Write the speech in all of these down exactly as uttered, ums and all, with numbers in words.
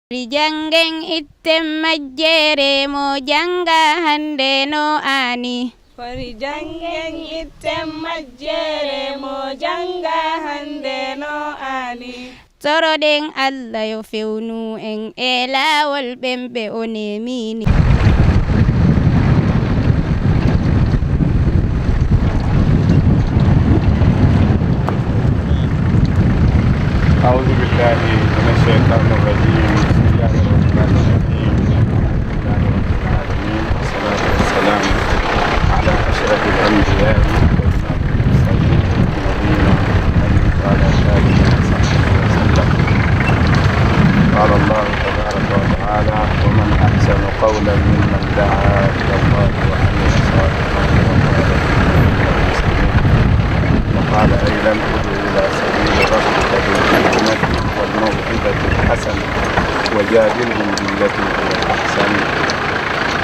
Kori janngen itten majjeere mo jannga hannde no aani. Kori janngen itten majjeere mo jannga hannde no aani. Toroɗen Alla yo fewnu en e laawol ɓen ɓe o neemini. أعوذ بالله من الشيطان الرجيم. بسم الله الرحمن الرحيم. الحمد لله رب العالمين، والصلاة والسلام على أشرف الأنبياء وإمام المرسلين، نبينا محمد وعلى آله وصحبه وسلم. قال الله تبارك وتعالى: ومن أحسن قولا ممن دعا إلى الله وعمل صالحا وقال إنني من المسلمين. وقال أيضا: ادع إلى سبيل ربك بالحكمة والموعظة الحسنة وجادلهم بالتي هي أحسن.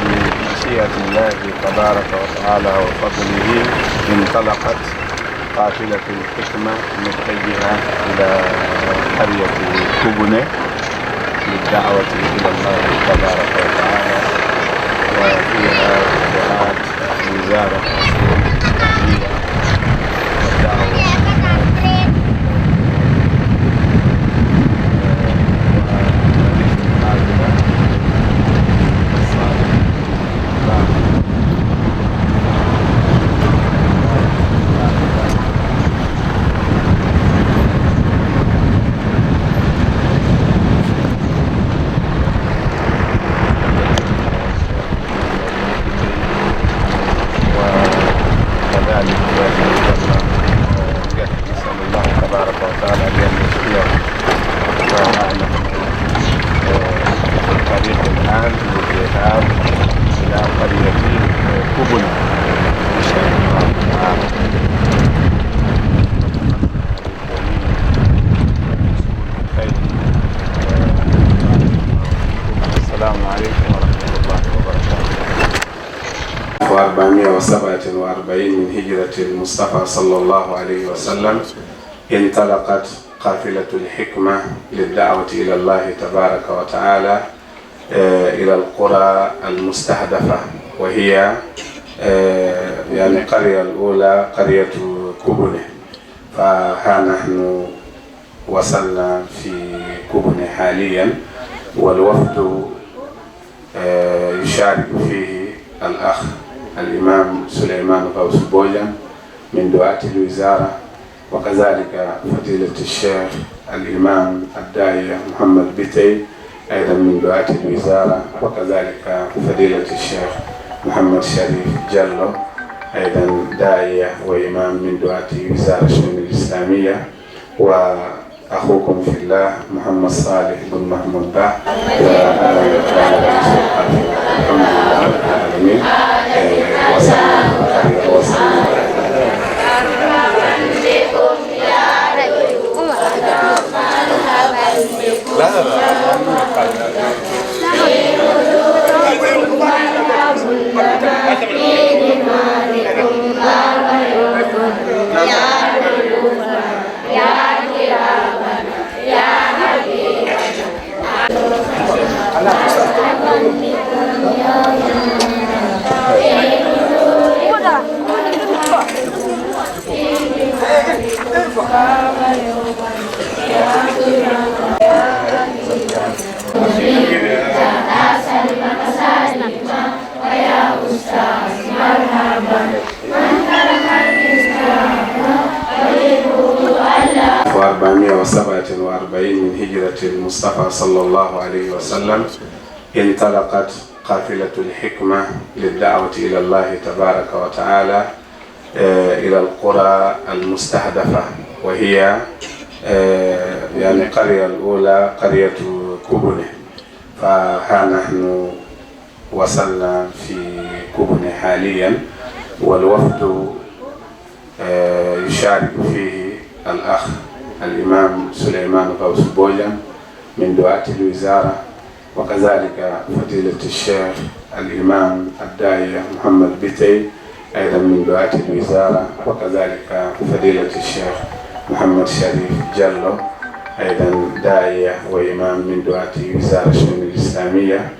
بمشيئة الله تبارك وتعالى وفضله انطلقت قافلة الحكمة متجهة إلى قرية كوبوني للدعوة إلى الله تبارك وتعالى، وفيها دعاة وزارة الشؤون الإسلامية والدعوة والإرشاد الصالح. وكذلك نسأل الله تبارك وتعالى بأن يشفيه. فنحن في الطريق الآن للذهاب إلى قرية كوبوني إن شاء الله تعالى. السلام عليكم ورحمة الله وبركاته. وأربعمائة وسبعة وأربعين من هجرة المصطفى صلى الله عليه وسلم، انطلقت قافلة الحكمة للدعوة إلى الله تبارك وتعالى، آه، إلى القرى المستهدفة، وهي، آه، يعني، القرية الأولى قرية كوبوني. فها نحن وصلنا في كوبوني حاليا، والوفد، آه، يشارك فيه الأخ الإمام سليمان غوث بوجان من دعاة الوزارة، وكذلك فضيلة الشيخ الإمام الداعية محمد بتي أيضا من دعاة الوزارة، وكذلك فضيلة الشيخ محمد شريف جلو أيضا داعية وإمام من دعاة وزارة الشؤون الإسلامية، وأخوكم في الله محمد صالح بن محمود با، وأنا رئيس القافلة. الحمد لله رب العالمين. إيه، وسلم وسلم. وأربعمائة وسبعة وأربعين من هجرة المصطفى صلى الله عليه وسلم، انطلقت قافلة الحكمة للدعوة إلى الله تبارك وتعالى، آه، إلى القرى المستهدفة، وهي، آه، يعني، القرية الأولى قرية كوبوني. فها نحن وصلنا في كوبوني حاليا، والوفد، آه، يشارك فيه الأخ الإمام سليمان غوث بوجان من دعاة الوزارة، وكذلك فضيلة الشيخ الإمام الداعية محمد بتي أيضا من دعاة الوزارة، وكذلك فضيلة الشيخ محمد شريف جلو أيضا داعية وإمام من دعاة وزارة الشؤون الإسلامية،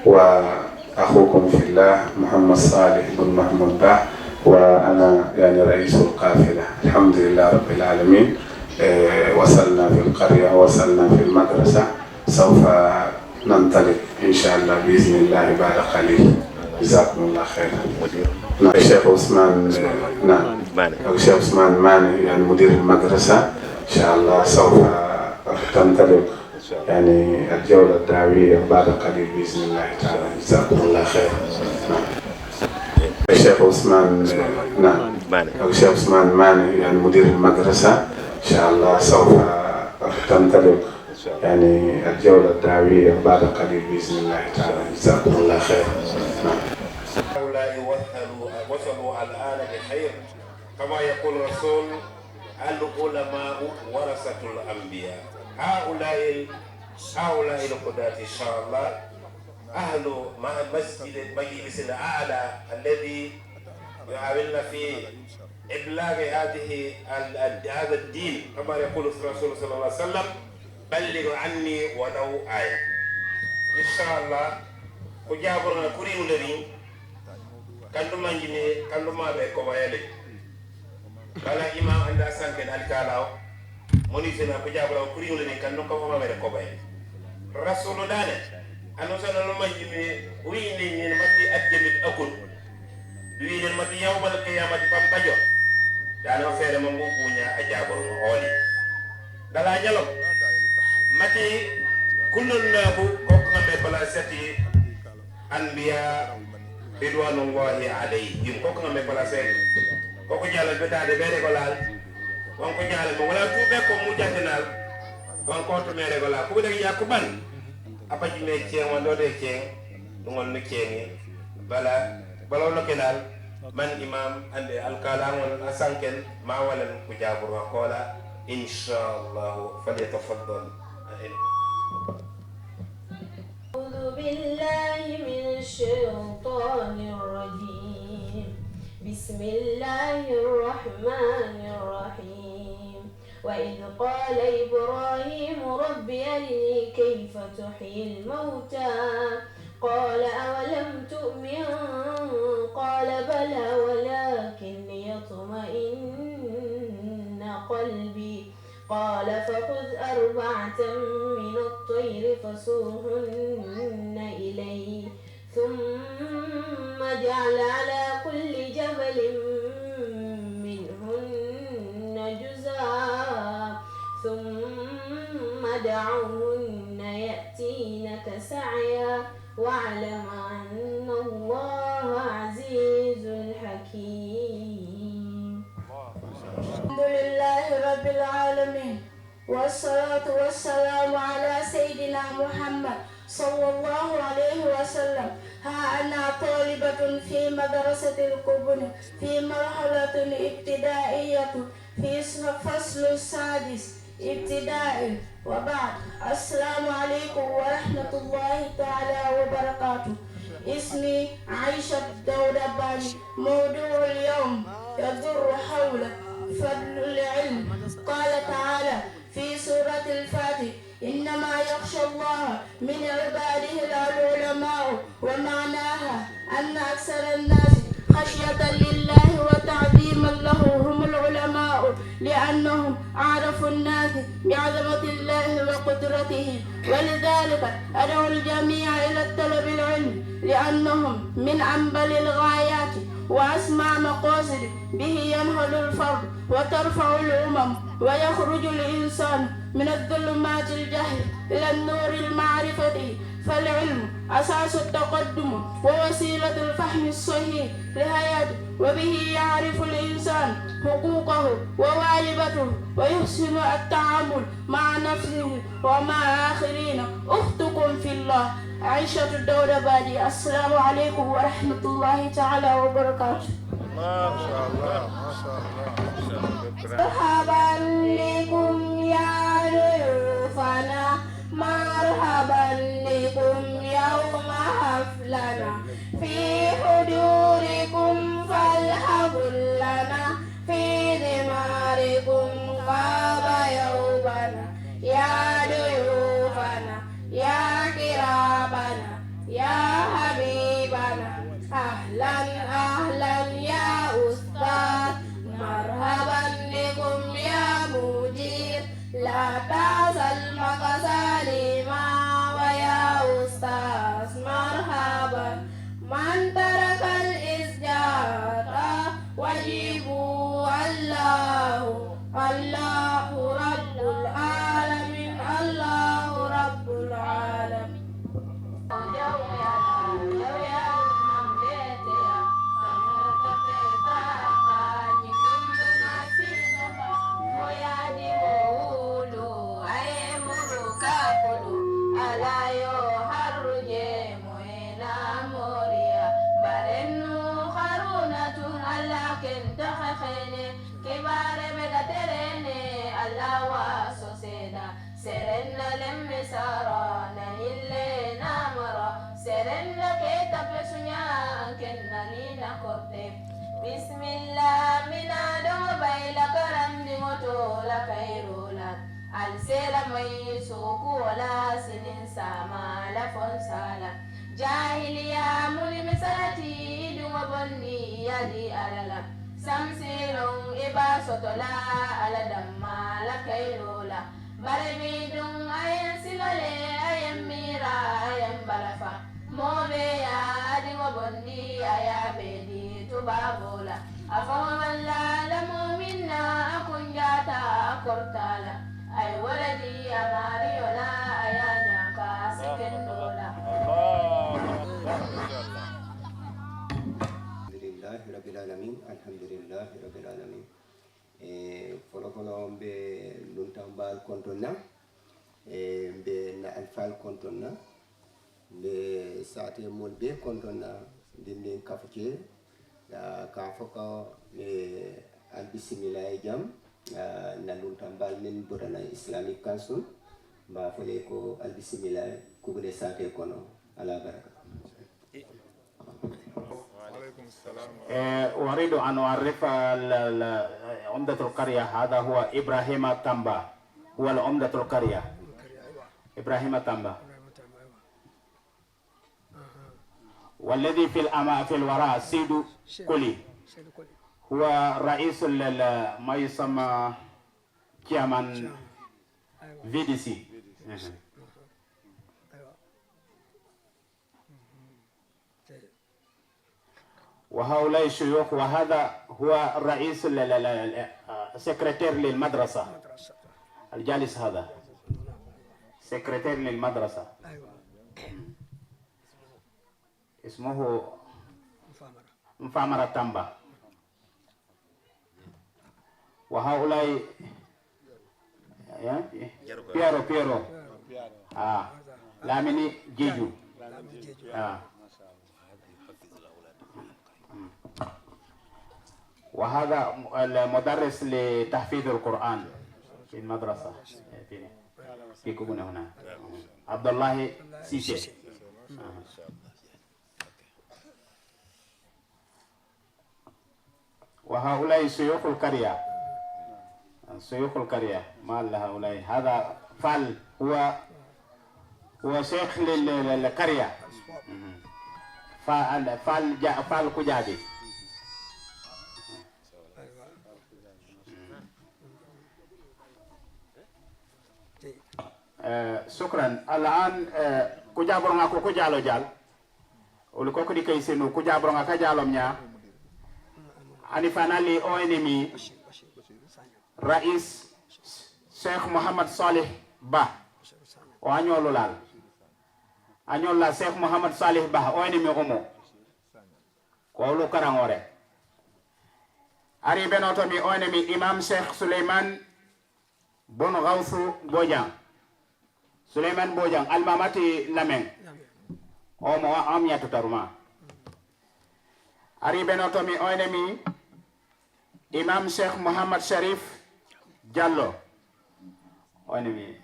وأخوكم في الله محمد صالح بن محمود با، وأنا يعني رئيس القافلة. الحمد لله رب العالمين. إيه، وصلنا في القرية، وصلنا في المدرسة، سوف ننطلق إن شاء الله بإذن الله بعد قليل. جزاكم الله خيرا. نعم، الشيخ عثمان، نعم، الشيخ عثمان ماني، يعني مدير المدرسة، إن شاء الله سوف تنطلق، يعني، الجولة الدعوية بعد قليل بإذن الله تعالى. جزاكم الله خيرا. نعم. الشيخ عثمان، نعم، الشيخ عثمان ماني، يعني مدير المدرسة، إن شاء الله سوف تنطلق، يعني الجولة الدعوية بعد قليل بإذن الله تعالى. جزاكم الله خيرا. نعم. هؤلاء وصلوا، وصلوا الآن بخير. كما يقول الرسول: العلماء ورثة الأنبياء. هؤلاء، هؤلاء القضاة إن شاء الله أهل م-، مسجد، مجلس الأعلى الذي يعاوننا في إبلاغ هذه ال-، ال-، هذا الدين، كما يقول الرسول صلى الله عليه وسلم: بلغوا عني ولو آية. إن شاء الله، ko jaaboro na kuriŋo le niŋ, kandu maŋ jini, kandu maa be kobaaya le. Bala imaam anda sanke na alkaalaa wo, moni sena ko jaaboro kuriŋo le niŋ, kandu ko fo maa be kobaaya. Rasuulu daane, anu sana lo maŋ jini, wi ni ni mati ajjami akun. Duwinen mati yawmal qiyamati pampajo. Dano fere mo ngu buña a jabor mo oli. Dala jalo. Mati kullun nabu kok ngambe palasati anbiya ridwanullahi alayhim. Kok ngambe palasati. Kok jala beta de bere ko lal. Wan ko jala mo wala tu be ko mujatinal. Wan ko to mere ko la. Ku de ya ku ban. Apa jime ceŋ wando de ceŋ. Ngol no ceŋi. Bala, bala wo no ke naal, man imaam, ande alkaalaaŋo, a sanken, maa walaŋ ku jaaburu a koola, in sha Allahu, falyatafaddal. أعوذ بالله من الشيطان الرجيم. بسم الله الرحمن الرحيم. وإذ قال إبراهيم رب أرني كيف تحيي الموتى قال أولم تؤمن قال بلى ولكن ليطمئن قلبي قال فخذ أربعة من الطير فصرهن إليك ثم اجعل على كل جبل منهن جزءا ثم ادعهن يأتينك سعيا واعلم أن الله عزيز حكيم. الحمد لله رب العالمين. والصلاة والسلام على سيدنا محمد صلى الله عليه وسلم. ها أنا طالبة في مدرسة القبن في مرحلة ابتدائية في فصل السادس ابتدائي وبعد. السلام عليكم ورحمة الله تعالى وبركاته. اسمي عائشة داود باني. موضوع اليوم يدور حول فضل العلم. قال تعالى في سورة الفاتح: إنما يخشى الله من عباده العلماء، ومعناها أن أكثر الناس خشية لله وتعظيما له هم العلماء، لأنهم أعرف الناس بعظمة الله وقدرته، ولذلك أدعو الجميع إلى طلب العلم، لأنهم من أنبل الغايات وأسمى مقاصد به ينهض الفرد وترفع الأمم ويخرج الإنسان من الظلمات الجهل إلى النور المعرفة، فالعلم أساس التقدم ووسيلة الفهم الصحيح لحياته، وبه يعرف الإنسان حقوقه وواجباته ويحسن التعامل مع نفسه ومع آخرين. أختكم في الله عائشة داود بادي. السلام عليكم ورحمة الله تعالى وبركاته. ما شاء الله، ما شاء الله. مرحبا بكم يا ضيوفنا، مرحبا بكم يوم حفلنا، في حضوركم فالحب لنا، في ثماركم غاب يومنا. يا يا حبيبنا، أهلا أهلا يا أستاذ، مرحبا بكم يا مدير، لا تزل مكة سالمة ويا أستاذ مرحبا، من ترك الإسجاد واجبه الله، الله رب العالمين، الله رب العالمين. Kibaare be ka tere ne, Alla waaso seeda. Serenna lemme sara, na ñille na mara. Serenna ke tape suña, anken na ni na korte. Bisimilla, mina domo bayila karandiŋo to la kayiro la. Alisela mayi soku wala sinin sama la fonsala. Jahiliya muni misalati, iduŋo bondi yadi alala. Samsiloŋ iba sotola, ala damma la kayiro la. Bari biduŋ a ye n sigale, a ye n miira, a ye n balafa. Moo be ye a diŋo bondi, a ye a bee di tubaaboo la. A faŋo maŋ laa la moo meŋ na, a kunjaata, a korita a la. A ye wo le di a maariyo la, a ye a ñaaka a si kendoo la. Alhamdulillahi rabbil alamin, alhamdulillahi rabbil alamin. Ee, folofoloo mbe luntambaalu kontoŋ na, ee, mbe na alifaalu kontoŋ na, mbe saateemoolu bee kontoŋ na, dindiŋ kafu ke, ka a fo ko, ee, ali bisimilaayi jaŋ, aa, na luntambaalu mennu bota na Islamic Council, mbe a fo le ko ali bisimilaayi, kubune saatee kono, a la baraka. Ee, أريد أن أعرف ال- ال- عمدة القرية، هذا هو إبراهيم تامبا، هو العمدة القرية. إبراهيم تامبا. والذي في الأما- في الوراء سيدو كولي، هو رئيس ال- ال- ما يسمى chairman V D C. وهؤلاء الشيوخ، وهذا هو رئيس ال- ال- ال- ال- آه، secretary للمدرسة. الجالس هذا secretary للمدرسة. اسمه مفامرة تامبا. وهؤلاء، يا، بيرو، بيرو. آه. لاميني جيجو. آه. وهذا المدرس لتحفيظ القرآن في المدرسة، في، في كوبوني هنا. عبد الله سيسي. آه. وهؤلاء شيوخ القرية. شيوخ القرية. ما هؤلاء. هذا فال هو، هو شيخ لل- لل- للقرية. فال، فال جا- فال كجابي. Eh, sukran. Al'an, eh, kujaa boroŋ a ko kujaa lo jaal. Wolu ko kudi kay senu kujaa boroŋ a ka jaa lo ñaa. Ani fanali O N M I rais Sheikh Muhammad Salih Ba. O a ñoo lo laal. A ñoo la Sheikh Muhammad Salih Ba, O N M I umu. Ko wolu karaŋo re. Ari be no to mi O N M I Imam Sheikh Suleiman Bono Gawusu Bojaŋ. Suleymani Bojaŋ, alimami ti lameŋ. Wo mo, a mu ñaata taruma. Ari be no to mi O N M I, Imam Sheikh Muhammad Sharif Jallo. O N M I,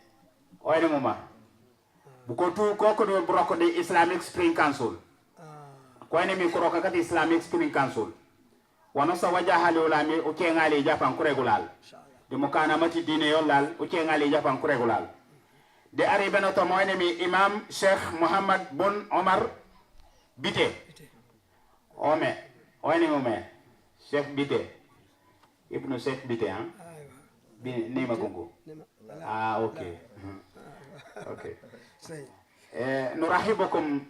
O N M I ma. Buko tu ko ko do buroko de Islamic Spring Council. Ko O N M I kuro ka kati Islamic Spring Council. Wano sa waja hali wala mi o ke ŋali japan kure gulal. Di mo kana mati dine yo lal o ke ŋali japan kure gulal. De ari beno to moyne mi imam sheikh muhammad bun omar bite. Ome, oyne ome sheikh bite, ibnu sheikh bite ha. Bi nima gungu. Ah, okay. Okay. Nurahibukum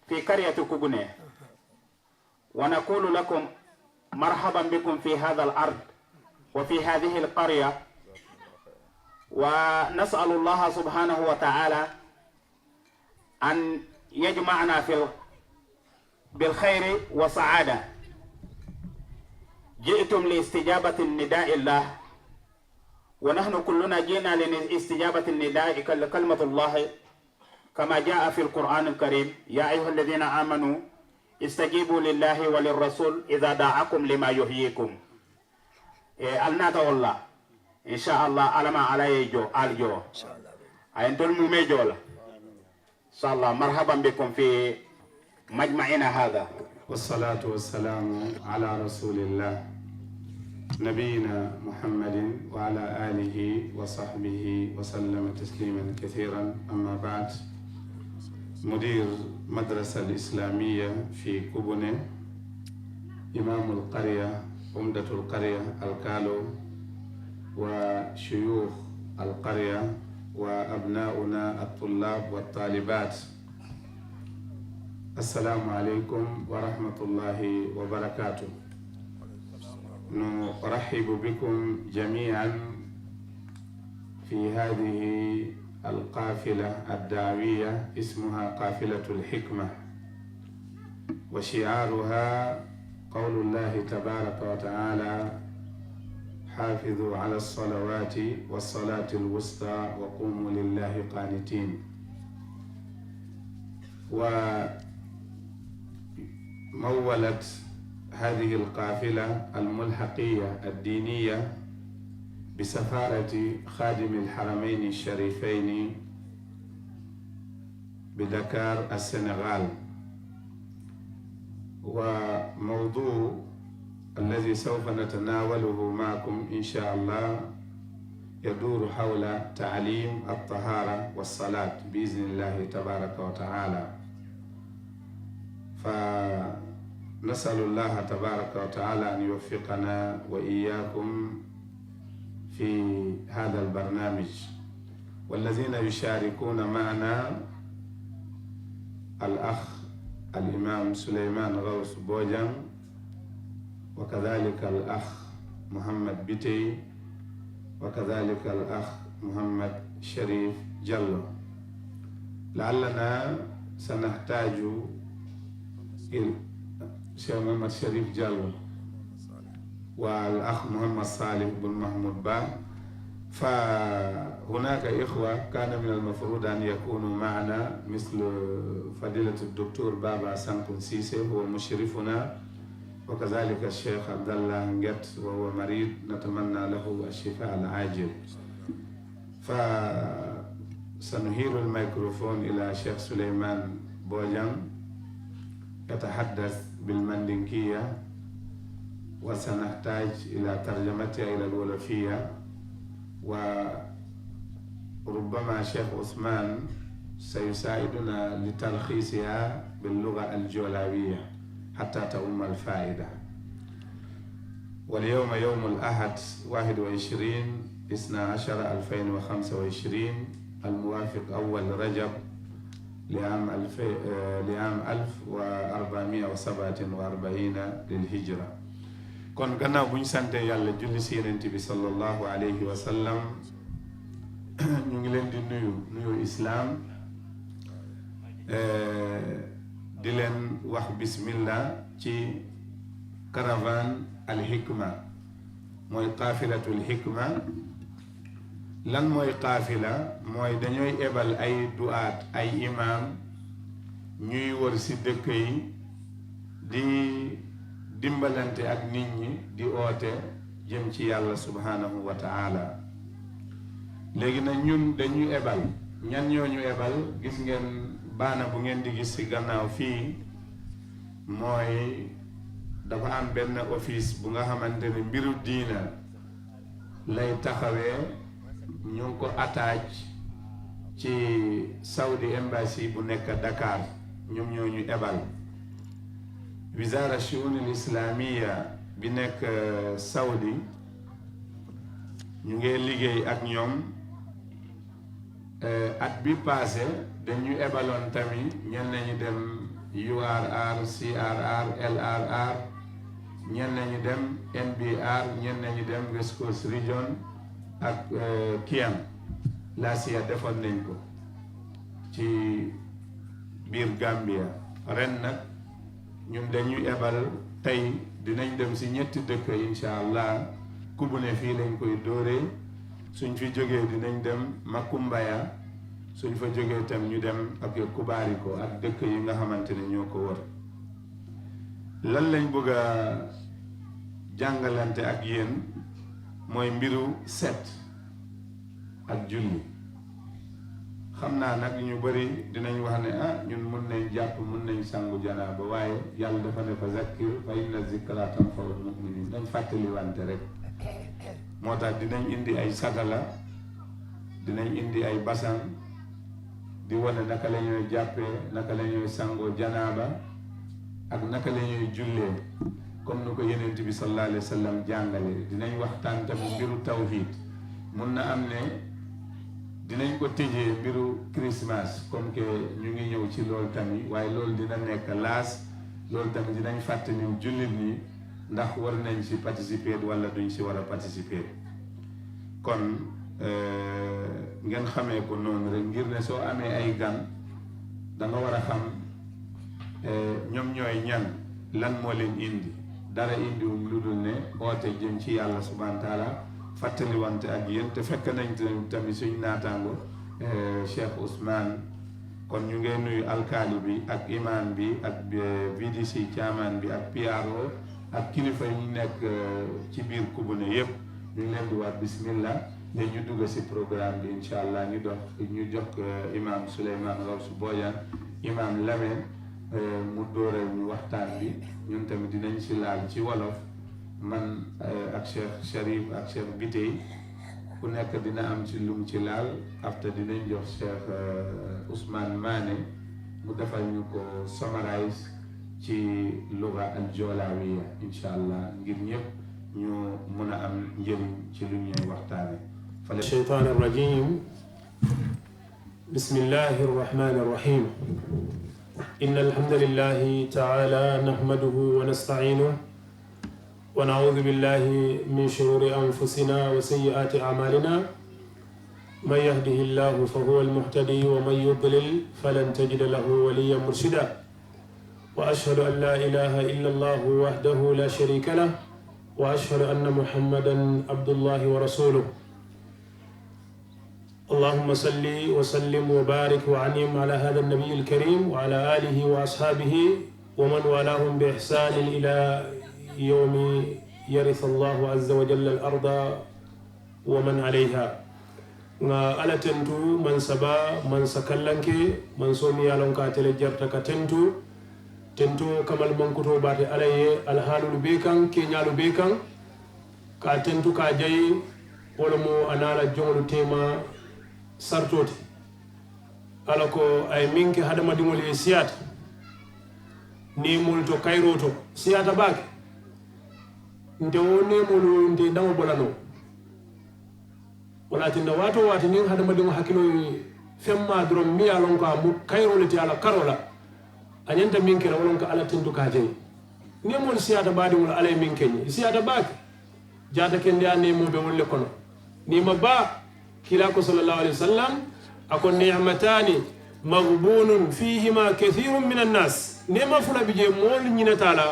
fi karyati kubune. ونقول لكم مرحبا بكم في هذا الأرض وفي هذه القرية. ونسأل الله سبحانه وتعالى أن يجمعنا في ال- بالخير والسعادة. جئتم لاستجابة نداء الله، ونحن كلنا جئنا لاستجابة النداء كلمة الله كما جاء في القرآن الكريم، يا أيها الذين آمنوا استجيبوا لله وللرسول إذا دعاكم لما يحييكم. Al naata walla. Insha allah alama ala ye jo al jo. Ayen tol mume jola. Insha allah marhaban bikum fi majma'ina hadha. Wassalatu wassalamu ala rasulillah nabiyina muhammadin wa ala alihi wa sahbihi wa sallama tasliman kathiran, amma ba'd. Mudir madrasa al islamiyya fi kubune, imamul qarya, umdatul qarya, alkalo, wa shuyukh al qarya, wa abnauna al tullab wa talibat. Assalamu alaykum wa rahmatullahi wa barakatuh. Nurahibu bikum jami'an fi hadhihi al qafila al da'wiyya ismuha qafilatul hikma. وشعارها قول الله تبارك وتعالى: حافظوا على الصلوات والصلاة الوسطى وقوموا لله قانتين. ومولت هذه القافلة الملحقية الدينية بسفارة خادم الحرمين الشريفين بدكار السنغال. وموضوع الذي سوف نتناوله معكم إن شاء الله يدور حول تعليم الطهارة والصلاة بإذن الله تبارك وتعالى. فنسأل الله تبارك وتعالى أن يوفقنا وإياكم في هذا البرنامج. والذين يشاركون معنا الأخ الإمام سليمان غوث بوجان، وكذلك الأخ محمد بتي، وكذلك الأخ محمد شريف جلو. لعلنا سنحتاج إلى الشيخ محمد شريف جلو. والأخ محمد صالح بن محمود با. فهناك إخوة كان من المفروض أن يكونوا معنا، مثل فضيلة الدكتور بابا سانكون سيسي، هو مشرفنا، وكذلك الشيخ عبد الله نجت وهو مريض، نتمنى له الشفاء العاجل. فسنحيل الميكروفون إلى شيخ سليمان بوجان يتحدث بالمندنكية، وسنحتاج إلى ترجمتها إلى الولفية، وربما شيخ عثمان سيساعدنا لتلخيصها باللغة الجولاوية حتى تعم الفائدة. واليوم يوم الأحد، واحد وعشرين اثنا عشر ألفين وخمسة وعشرين، الموافق أول رجب لعام ألف، آه، لعام ألف وأربعمائة وسبعة وأربعين للهجرة. Kon gannaaw bu ñu sante Yàlla, julli ci Yonent bi sallallahu alayhi wa sallam, ñu ngi leen di nuyu, nuyu Islaam, eh, di leen wax bismillah ci caravane Al Hikma, mooy qaafilatul Hikma. Lan mooy qaafila? Mooy dañooy ebal ay du'aat, ay imaam, ñuy wër ci dëkk yi, di dimbalante ak nit ñi, di oote jëm ci Yàlla subhaanahu wa ta'ala. Léegi nag, ñun dañu ebal. Ñan ñoo ñu ebal? Gis ngeen baana bu ngeen di gis ci gannaaw fii, mooy dafa am benn office bu nga xamante ne mbiru diina lay taxawee, ñu ngi ko attache Ci Saudi embassy bu nekk Dakar, ñoom ñoo ñu ebal. Wizara Shu'unil Islamiya bi nekk Saudi, ñu ngi liggéey ak ñoom. At bi passé, dañu ebaloon tamit ñenn ñi dem U R R, C R R, L R R, ñenn ñi dem N B R, ñenn ñi dem West Coast Region ak Kiam. Last year defoon nañ ko ci biir Gambia. Ren nag, ñun dañu ebal tey, dinañ dem si ñetti dëkk, incha allah. Kubune fii lañ koy dóoree. Suñ fi jógee, dinañ dem Makumbaya. Suñ fa jógee tam, ñu dem ak Kubaariko ak dëkk yi nga xamante ne ñoo ko wër. Lan lañ bëgg a jàngalante ak yéen? Mooy mbiru set ak julli. Xam naa nag, ñu bari dinañ wax ne, ah, ñun mun nañ jàpp, mun nañ sangu janaaba, waaye Yàlla dafa ne, fa zakkir fa inna zikra tanfaul muminin. Nañ fàttaliwante rek. Moo tax dinañ indi ay satala, dinañ indi ay basan, di wane naka la ñuy jàppee, naka la ñuy sangoo janaaba, ak naka la ñuy jullee, comme ni ko Yonent bi sallallahu alayhi wa sallam jàngale. Dinañ waxtaan tamit mbiru tawhid. Mun na am ne dinañ ko tëjee mbiru Christmas, comme que ñu ngi ñëw ci loolu tamit, waaye loolu dina nekk laas. Loolu tamit dinañ fàttali jullit ñi ndax war nañ ci participer wala duñ ci war a participer. Kon ngeen xamee ko noonu rek, ngir ne soo amee ay gan, da nga war a xam ñoom ñooy ñan, lan moo leen indi. Dara indiwum lu dul ne oote jëm ci Yàlla subhaanahu wa taala, fàttaliwante ak yéen. Te fekk nañ tamit suñ naataango Cheikh Ousmane. Kon ñu ngi nuyu alkaali bi ak imam bi ak V D C chairman bi ak P R O ak kilifa yi nekk ci biir Kubune yépp. Ñu ngi leen di wax bismillah. Léegi ñu dugg si programme bi, incha allah. Ñu dox, ñu jox imam Souleymane Gawsu Bojang, imam Lamine, mu dóoral ñu waxtaan bi. Ñun tamit dinañ si laal ci wolof, man ak Cheikh Sharif ak Cheikh Bitey, ku nekk dina am ci lum ci laal. After dinañ jox Cheikh Ousmane Mané mu defal ñu ko summarize ci luga al jolawiya, incha allah, ngir ñëpp ñu mun a am njëriñ ci lu ñuy waxtaane. الشيطان الرجيم. بسم الله الرحمن الرحيم. إن الحمد لله تعالى نحمده ونستعينه ونعوذ بالله من شرور أنفسنا وسيئات أعمالنا. من يهده الله فهو المهتدي ومن يضلل فلن تجد له وليا مرشدا. وأشهد أن لا إله إلا الله وحده لا شريك له، وأشهد أن محمدا عبد الله ورسوله. اللهم صل وسلم وبارك وأنعم على هذا النبي الكريم وعلى آله وأصحابه ومن والاهم بإحسان إلى يوم يرث الله عز وجل الأرض ومن عليها. Ŋà Alla tentu, mansa baa, mansa kallanke, mansoo miŋ ye a loŋ ko ate le jarata ka tentu. Tentoo kamalimankutoo baata Alla ye, alihaalulu bee kaŋ, keeñaalu bee kaŋ, ka a tentu ka a jayi. Wo le mu a niŋ a la joŋolu teema saritoo ti. Alla ko a ye meŋ ke hadamadiŋolu ye, siyaata neemoolu to, kayiroo to, siyaata baake. Nte wo neemoolu, nte daŋo bo la noo. Wo le ye a tinna waati woo waati niŋ hadamadiŋo hakiloo ye feŋ maa doroŋ, meŋ ye a loŋ ko a mu kayiroo le ti a la karoo la, a ñanta meŋ ke la, wo loŋ ka Alla tentu ka a jayi. Neemoolu siyaata baadiŋo le, Alla ye meŋ ke ñiŋ, i siyaata baake. Jaata kendeyaa neemoo be wolu le kono. Niŋ i ma baa, kiilaa ko, sallallahu alayhi wa sallam, a ko, نعمتان مغبون فيهما كثير من الناس. Neema fula bi jee, moolu ñinata a la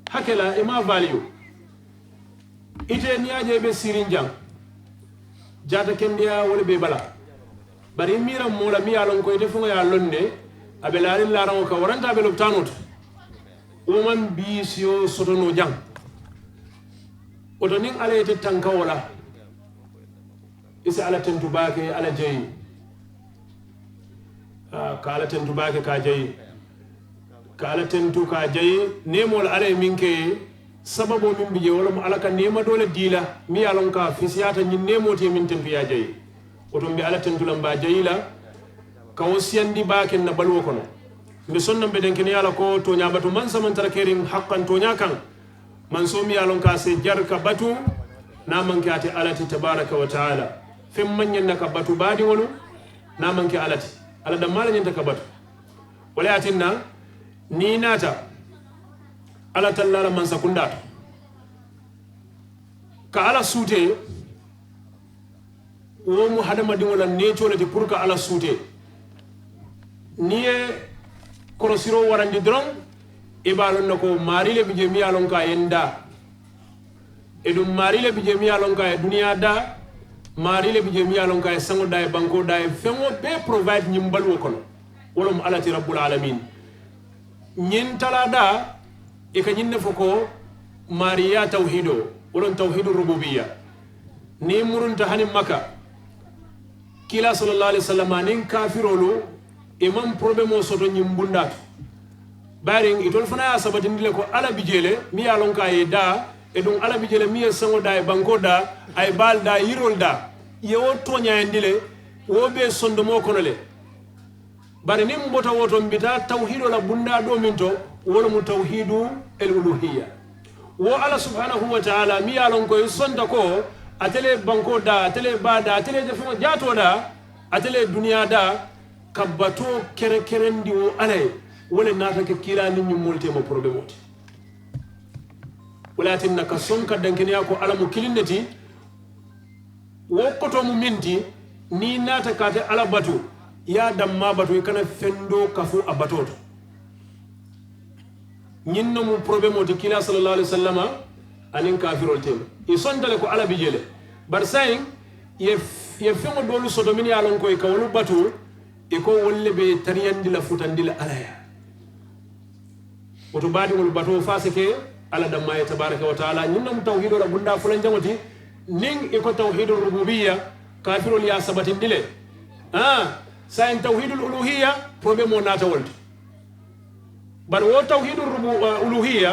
hake la, i maŋ a value. Ite niŋ i ye a je i be siiriŋ jaŋ, jaata kendeyaa wo le be i bala. Bari i miira moo la, meŋ ye a loŋ ko ite faŋo ye a loŋ ne, a be laariŋ laaraŋo kaŋ, waranta a be lopitaanoo to, wo maŋ bii siyo soto noo jaŋ. Wo to niŋ Alla ye ite tanka wo la, i si Alla tentu baake, Alla jayi. Haa, ka Alla tentu baake, ka a jayi. Ka Alla tentu, ka a jayi. Neemoo le, Alla ye meŋ ke i ye, sababoo meŋ bi jee, wo le mu Alla ka neema doo le dii i la, meŋ ye a loŋ ko a fisiyaata ñiŋ neemoo ti, i ye meŋ tentu, i ye a jayi. Wo to mbe alla tentu la mbe a jayi la ka wo siyandi baake n na baluwo kono. Mbe sonna mbe denkeneyaa la ko tooñaa batu mansa maŋ tara keriŋ hakkan tooñaa kaŋ. Mansoo miŋ ye a loŋ ko a si jari ka batu niŋ a maŋ ke ate alla ti tabaaraka wa taala. Feŋ maŋ ñaŋ na ka batu baadiŋolu niŋ a maŋ ke alla ti. Alla dammaa le ñanta ka batu. Wo le ye a tinna niŋ i naata alla tallaa la mansakundaa to ka alla suutee. Wo mu hadamadiŋo la neecoo le ti puru ka alla suutee. Niŋ i ye korosiroo warandi doroŋ i be a loŋ na ko maarii le bi jee miŋ ye a loŋ ko a ye n daa. Iduŋ maarii le bi jee miŋ ye a loŋ ko a ye duniyaa daa. Maarii le bi jee miŋ ye a loŋ ko a ye saŋo daa a ye bankoo daa a ye feŋo bee porovaayiti ñiŋ baluwo kono. Wo le mu alla ti rabbul alamiin. Ñiŋ talaadaa i ka ñiŋ ne fo ko maariyaa tawhiidoo wo loŋ tawhiidu rububiya. Niŋ i murunta hani maka kiilaa sallallahu alaihi wasallam aniŋ kaafiroolu i maŋ porobemoo soto ñiŋ bundaa to. Bayiriŋ itolu fanaa ye a sabatindi le ko alla bi jee le miŋ ye a loŋ ko a ye i daa. Iduŋ alla bi jee le miŋ ye saŋo daa a ye bankoo daa a ye baalu daa a ye yiriolu daa. I ye wo tooñaayandi le wo be sondomoo kono le. Bari niŋ m bota wo to m bi taa tawhiidoo la bundaa doo meŋ to wo le mu tawhiidu el uluhiya. Wo alla subhanahu wa taala miŋ ye a loŋ ko i sonta ko ate le ye bankoo daa ate le ye baa daa ate le ye jafeŋo jaatoo daa ate le ye duniyaa daa. Ka batoo kerekerendi wo alla ye wo le naata ke kiilaa niŋ ñiŋ moolu teema porobemoo ti. Wo le ye a tinna ka soŋ ka dankeneyaa ko alla mu kiliŋ ne ti. Wo kotoo mu meŋ ti niŋ i naata ka ate alla batu i ye a dammaa batu i kana feŋ doo kafu a batoo to. Ñiŋ ne mu porobemoo ti kiilaa sallallahu alaihi wasallama aniŋ kaafiroolu teema. I sonta le ko alla bi jee le bari saayiŋ i ye feŋo doolu soto mennu ye a loŋ ko i ka wolu batu i ko wolu le be i tariyandi la futandi la alla ye. Wo to baadiŋolu batoo fo a si ke alla dammaa ye tabaaraka wa taala ñiŋ noŋ tawhiidoo la bundaa fulanjaŋo ti. Niŋ i ko tawhiidu rububiya kaafiroolu ye a sabatindi le. Haa saayiŋ tawhiidul uluhiya porobemoo naata wo le ti. Bari wo tawhiidu rubu uluhiya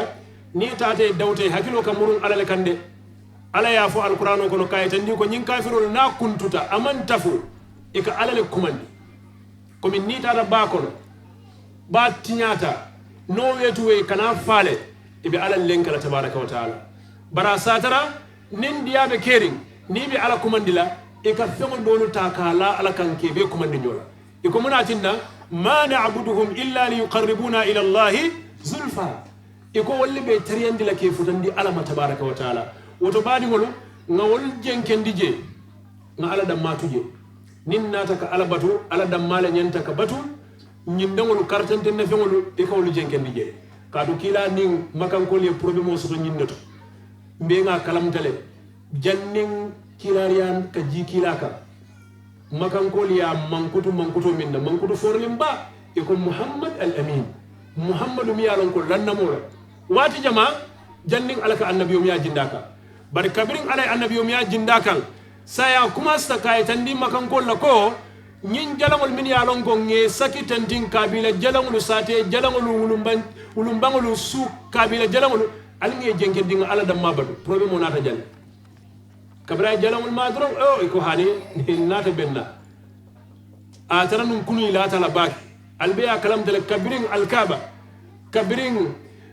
niŋ i taata i dawuta i hakiloo ka muruŋ alla le kaŋ de. Alla ye a fo alkuraanoo kono ka a yitandi ko ñiŋ kaafiroolu niŋ a kuntuta a maŋ tafu. I ka alla le kumandi. Komi niŋ i taata baa kono baa tiñaata noo weetu wee i kana faa le. I be alla le lenka la tabaaraka wa taala. Bari a saatara niŋ diyaa be keriŋ niŋ i be alla kumandi la i ka feŋo doolu taa ka a laa alla kaŋ ka i bee kumandi ñoo la. I ko muŋ ne a tinna ma nabuduhum illa liyuqarribuna ila llahi zulfa. I ko wolu le be i tariyandi la ka i futandi alla ma tabaaraka wa taala. Wo to baadiŋolu ŋa wolu jenkendi jee. Ŋa alla dammaa tu jee. Niŋ n naata ka alla batu alla dammaa le ñanta ka batu. Ñiŋ daŋolu karatanteŋ ne feŋolu i ka wolu jenkendi jee. Kaatu kiilaa niŋ makankoolu ye porobemoo soto ñiŋ ne to. Mbe ŋa a kalamuta le janniŋ kiilaariyaa ka jii kiilaa kaŋ. Makankoolu ye a mankutu mankutoo meŋ na mankutu fooriliŋ baa i ko muhammad al amin. Muhammadu miŋ ye a loŋ ko lannamoo la waati jamaa janniŋ alla ka annabiyoo miŋ ye a jindi a kaŋ. Bari kabiriŋ alla ye annabiyoo miŋ ye a jindi a kaŋ saayiŋ a kumaasita ka a yitandi makankoolu la ko ñiŋ jalaŋolu mennu ye a loŋ ko ŋa ì saki tenteŋ kabiila jalaŋolu saatee jalaŋolu wulumbaŋolu suu kabiila jalaŋolu. Ali ŋa ì jenkendiŋ alla dammaa batu porobemoo naata jani. Kabiriŋ a ye jalaŋolu maa doroŋ ì ko hani n naata beŋ na. A ye a tara nuŋ kunuŋ ì laata a la baake. Ali be ye a kalamuta le kabiriŋ alikaaba kabiriŋ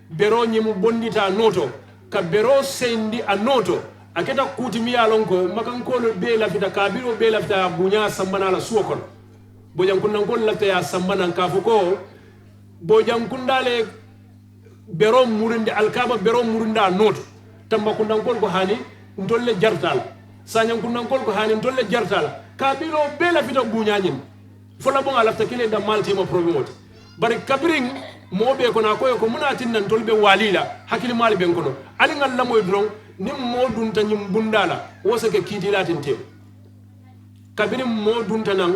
beroo ñiŋ bondita a noo to ka beroo seyindi a noo to. A keta kuu ti miŋ ye a loŋ ko makankoolu bee lafita kaabiroo bee lafita a ye a buuñaa a samba naŋ a la suwo kono. Bojankundankoolu lafita ye a samba naŋ ka a fo ko bojankundaa le ye beroo murundi alikaaba beroo murundi a noo to. Tambakundankoolu ko hani ntolu le jarita a la. Saañankundankoolu ko hani ntolu le jarita a la. Kaabiroo bee lafita buuñaa ñiŋ fo labaŋo a lafita kiliŋ dammaa le teema porobemoo ti. Bari kabiriŋ moo be i kono a ko ì ye ko muŋ ne a tinna ntolu be waalii la hakilimaalu be n kono. Ali ŋà lamoyi doroŋ niŋ moo dunta ñiŋ bundaa la wo si ke kiitiilaa ti n teema. Kabiriŋ moo dunta naŋ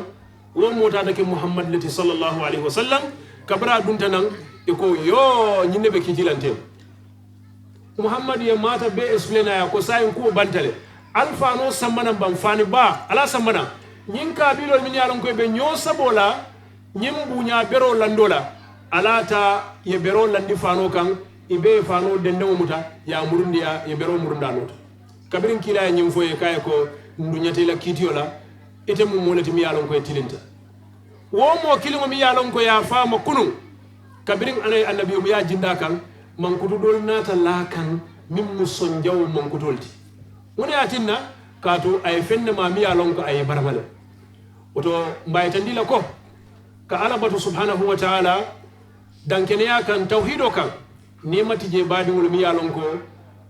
wo moo taata ke muhammadu le ti sallallaahu alayhi wasallam. Kabiriŋ a dunta naŋ ì ko yoo ñiŋ ne be kiitiilaa n teema. Muhammadu ye maata bee explain a ye a ko saayiŋ kuwo banta le. Ali faanoo samba naŋ baŋ faani baa ali a samba naŋ. Ñiŋ kaabiiloolu mennu ye a loŋ ko ì be ñoo saboo la ñiŋ buuñaa beroo landoo la. Ali a taa ì ye beroo landi faanoo kaŋ. Ì bee ye faanoo dendeŋo muta ì ye a murundi yaa ì ye beroo murundi a noo to. Kabiriŋ kiilaa ye ñiŋ fo ì ye ka a ye ko n duñata i la kiitiyo la. Ite mu moo le ti miŋ ye a loŋ ko i tilinta. Wo moo kiliŋo miŋ ye a loŋ ko i ye a faama kunuŋ, kabiriŋ alla ye annabiyomuyaa jindi a kaŋ, mankutu doolu naata laa kaŋ meŋ mu sonjawo mankutoolu ti. Muŋ ne ye a tinna? Kaatu a ye feŋ ne maa miŋ ye a loŋ ko a ye i barama le. Wo to, m̀ be a yitandi la ko ka alla batu subhanahu wa taala dankeneyaa kaŋ tawhiidoo kaŋ, neema ti jee baadiŋolu miŋ ye a loŋ ko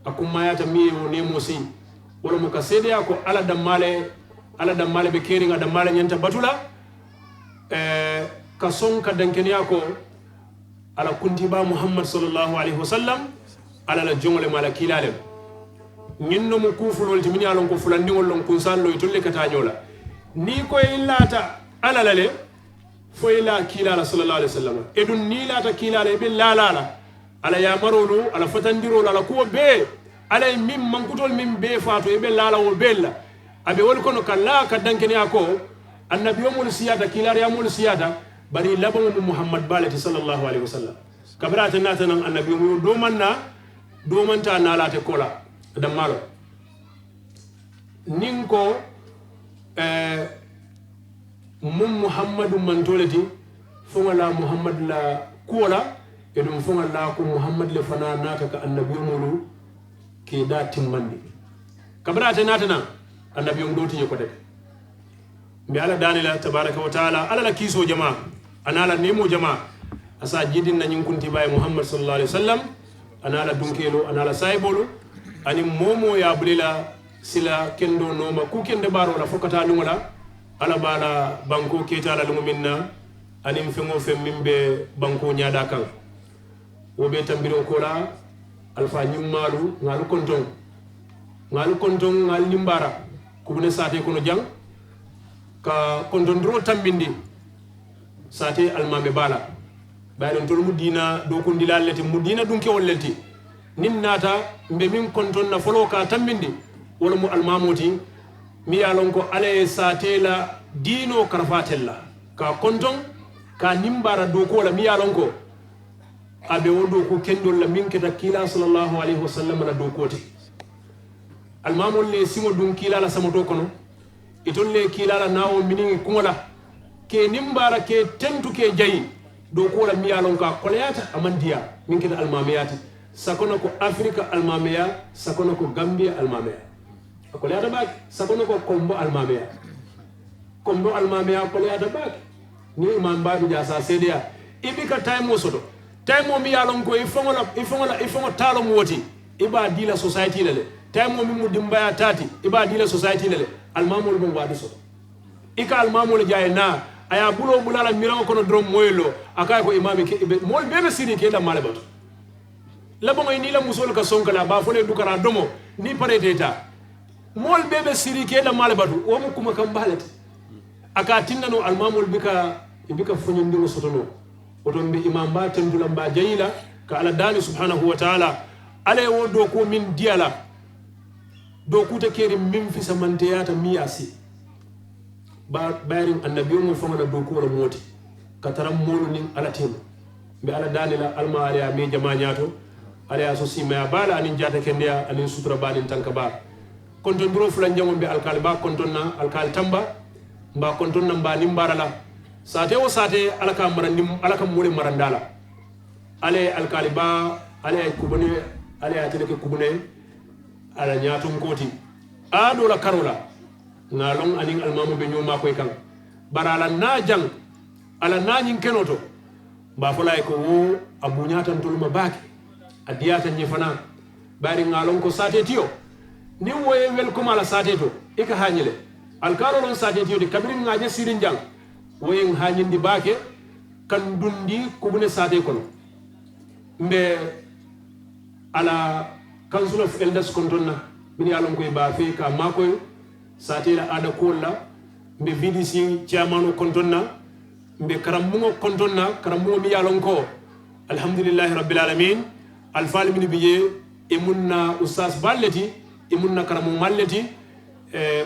a kummaayaata miŋ ye wo neemoo sii. Wo le mu ka seedeyaa ko alla dammaa le alla dammaa le be keriŋ a dammaa le ñanta batu la. Ka soŋ ka dankeneyaa ko a la kuntiibaa muhammad sallallahu alayhi wasallam, alla la joŋo le mu a la kiilaa le mu. Ñiŋ no mu kuu fuloolu ti minnu ye a loŋ ko fulandiŋolu loŋ kunsaalu loŋ itolu le ka taa ñoo la. Niŋ i ko i laata alla la le, fo i laa kiilaa la sallallahu alayhi wasallam. Iduŋ niŋ i laata kiilaa la i be laalaa la a la yaamaroolu a la fatandiroolu a la kuwo bee, alla ye meŋ mankutoolu meŋ bee faato i be laa la wo bee la. A be wolu kono ka laa ka dankeneyaa ko annabiyomoolu siyaata kiilaariyaamoolu siyaata, bari i labaŋo mu muhammad baa le ti sallallahu alayhi wasallam. Kabiriŋ ate naata naŋ annabiyomoolu doo maŋ naa, doo maŋ taa naa la ate koolaa dammaa loŋ. Niŋ ko mu muhammadu mantoo le ti, fo ŋa laa muhammadu la kuwo la. Iduŋ fo ŋa laa ko muhammadu le fanaa naata ka annabiyomoolu ka i daa timmandi. Kabiriŋ ate naata naŋ annabiyoŋ doo ti ñe kote. M̀ be alla daani la tabaaraka wa taala alla la kiisoo jamaa, a niŋ a la neemoo jamaa, a se a jiidinna ñiŋ kuntiibaa ye muhammad sallallahu alayhi wasallam, a niŋ a la dunkeeloo a niŋ a la saayiboolu, aniŋ moo-wo-moo ye a bula i la sila kendoo nooma kuu kende baaroo la fo ka taa luŋo la. Alla be a la bankoo keeta a la luŋo meŋ na, aniŋ feŋ-wo-feŋ meŋ be bankoo ñaadaa kaŋ. Wo be tambiriŋ koolaa, alifaa ñimmaalu ŋa ali kontoŋ, ŋa ali kontoŋ ŋa ali nimbaara, kubune saatee kono jaŋ, ka kontondiroo tambindi. Saatee alimaame baa la, bayiri ntolu mu diina dookundilaalu le ti, mu diina dunkewolu le ti. Niŋ naata, m̀ be meŋ kontoŋ na foloo ka a tambindi, wo le mu alimaamoo ti, meŋ ye a loŋ ko alla ye saatee la diinoo karafa ate le la, ka a kontoŋ, ka a nimbaara dookuwo la meŋ ye a loŋ ko a be wo dookuu kendoolu la meŋ keta kiilaa sallallahu alayhi wasallam la dookuwo ti. Alimaamoolu le ye siŋo duŋ kiilaa la samotoo kono, itolu le ye kiilaa la naawoo miniŋ i kuŋo la, ka i nimbaara ka i tentu ka i jayi dookuwo la meŋ ye a loŋ ko a koleyaata a maŋ diyaa, meŋ keta alimaameyaa ti. Sakono ko afirika alimaameyaa, sakono ko gambiya alimaameyaa, a koleyaata baake. Sakono ko kombo alimaameyaa, kombo alimaameyaa koleyaata baake. Niŋ i maŋ baa bi jaa se a seedeyaa, i bi ka taayimoo soto, taayimoo meŋ ye a loŋ ko i faŋo la i faŋo la i faŋo taa loŋ wo ti, i be a dii la sosayiti le le. Taayimoo meŋ mu dimbayaa taa ti, i be a dii la sosayiti le le. Alimaamoolu maŋ waati soto. I ka alimaamoo le je a ye naa, a ye a buloo bula a la miraŋo kono doroŋ moo ye loo, a ko a ye ko imaami ke i be moolu bee be siiriŋ ke i dammaa le batu. Labaŋo i niŋ i la musoolu ka sonka le a be a fo le ye dukaraa domo, niŋ i pareeta i taa. Moolu bee be siiriŋ ke i dammaa le batu wo mu kumakaŋ baa le ti. A ka a tinna noo alimaamoolu buka i buka foñondiŋo soto noo. Wo to m̀ be imaam baa tentu la m̀ be a jayi la, ka alla daani subhanahu wa taala, alla ye wo dookuwo meŋ dii a la, dookuuta keriŋ meŋ fisamanteyaata meŋ ye a si. Bayiriŋ annabiyoŋo faŋo la dookuwo la moo ti, ka tara moolu niŋ alla teema. M̀ be alla daani la alla maa alla ye a mee jamaa ñaato, alla ye a so siimayaa baa la aniŋ jaatakendeyaa aniŋ sutura baa niŋ tanka baa. Kontondiroo fulanjaŋo m̀ be alikaali baa kontoŋ na, alikaali tamba, m̀ be a kontoŋ na m̀ be a nimbaara la. Saatee wo saatee alla ka a marandi, alla ka moo le marandi a la. Alla ye alikaali baa, alla ye a kubune, alla ye a tele ke kubune a la ñaatonkoo ti. Aadoo la karoo la, ŋà a loŋ a niŋ alimaamoo be ñoo maakoyi kaŋ. Bari a la naa jaŋ, a la naa ñiŋ kenoo to, m̀ be a fo la a ye ko wo a buuñaata ntolu ma baake. A diyaata ǹ ye fanaa. Bayiri ŋà a loŋ ko saatee tiyo, niŋ wo ye welikomaa la saatee to, i ka haañi le. Ali ka a loŋ saatee tiyo ti kabiriŋ ŋà a je siiriŋ jaŋ, wo ye ǹ haañindi baake ka ǹ dundi kubune saatee kono. M̀ be a la kansulo fu eldas kontoŋ na, mennu ye a loŋ ko i be a fee ka a maakoyi saatee la aada kuwolu la. M̀ be vidisi ceyamaanoo kontoŋ na, m̀ be karambuŋo kontoŋ na, karambuŋo meŋ ye a loŋ ko, alhamdulillahi rabbil alamin. Alifaalu mennu bi jee, i mu ǹ na ustaasi baalu le ti, i mu ǹ na karambuŋ maalu le ti.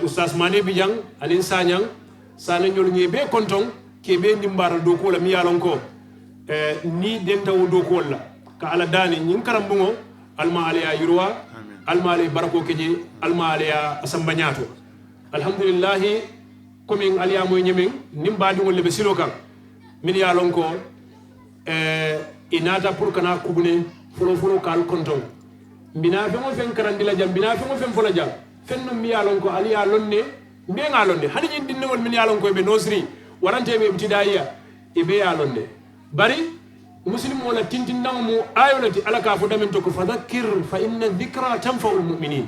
Ustaasi maanee bi jaŋ aniŋ saañaŋ, saanañoolu ŋà i bee kontoŋ, ka i bee nimbaara dookuwo la meŋ ye a loŋ ko niŋ i denta wo dookuwolu la. Ka alla daani ñiŋ karambuŋo, alla maa alla ye a yiriwaa, alla maa alla ye barakoo ke jee, alla maa alla ye a samba ñaato. Alhamdulillahi. Komiŋ ali ye a moyi ñemeŋ, niŋ baadiŋolu le be siloo kaŋ, mennu ye a loŋ ko i naata puru ka naa kubune, foloo foloo ka ali kontoŋ. Mbi naa feŋ-wo-feŋ karandi la jaŋ, mbi naa feŋ-wo-feŋ fo la jaŋ. Feŋ nuŋ mennu ye a loŋ ko ali ye a loŋ ne, mbe ŋa a loŋ ne. Hani ñiŋ dindiŋolu mennu ye a loŋ ko i be noosiri, waranteŋ i be ibtidaaya, i be ye a loŋ ne. Bari musilimoo la tintindaŋo mu aayoo le ti, alla ka a fo dameŋ to ko fadakkir, fa inna dikra tanfau lmuminin.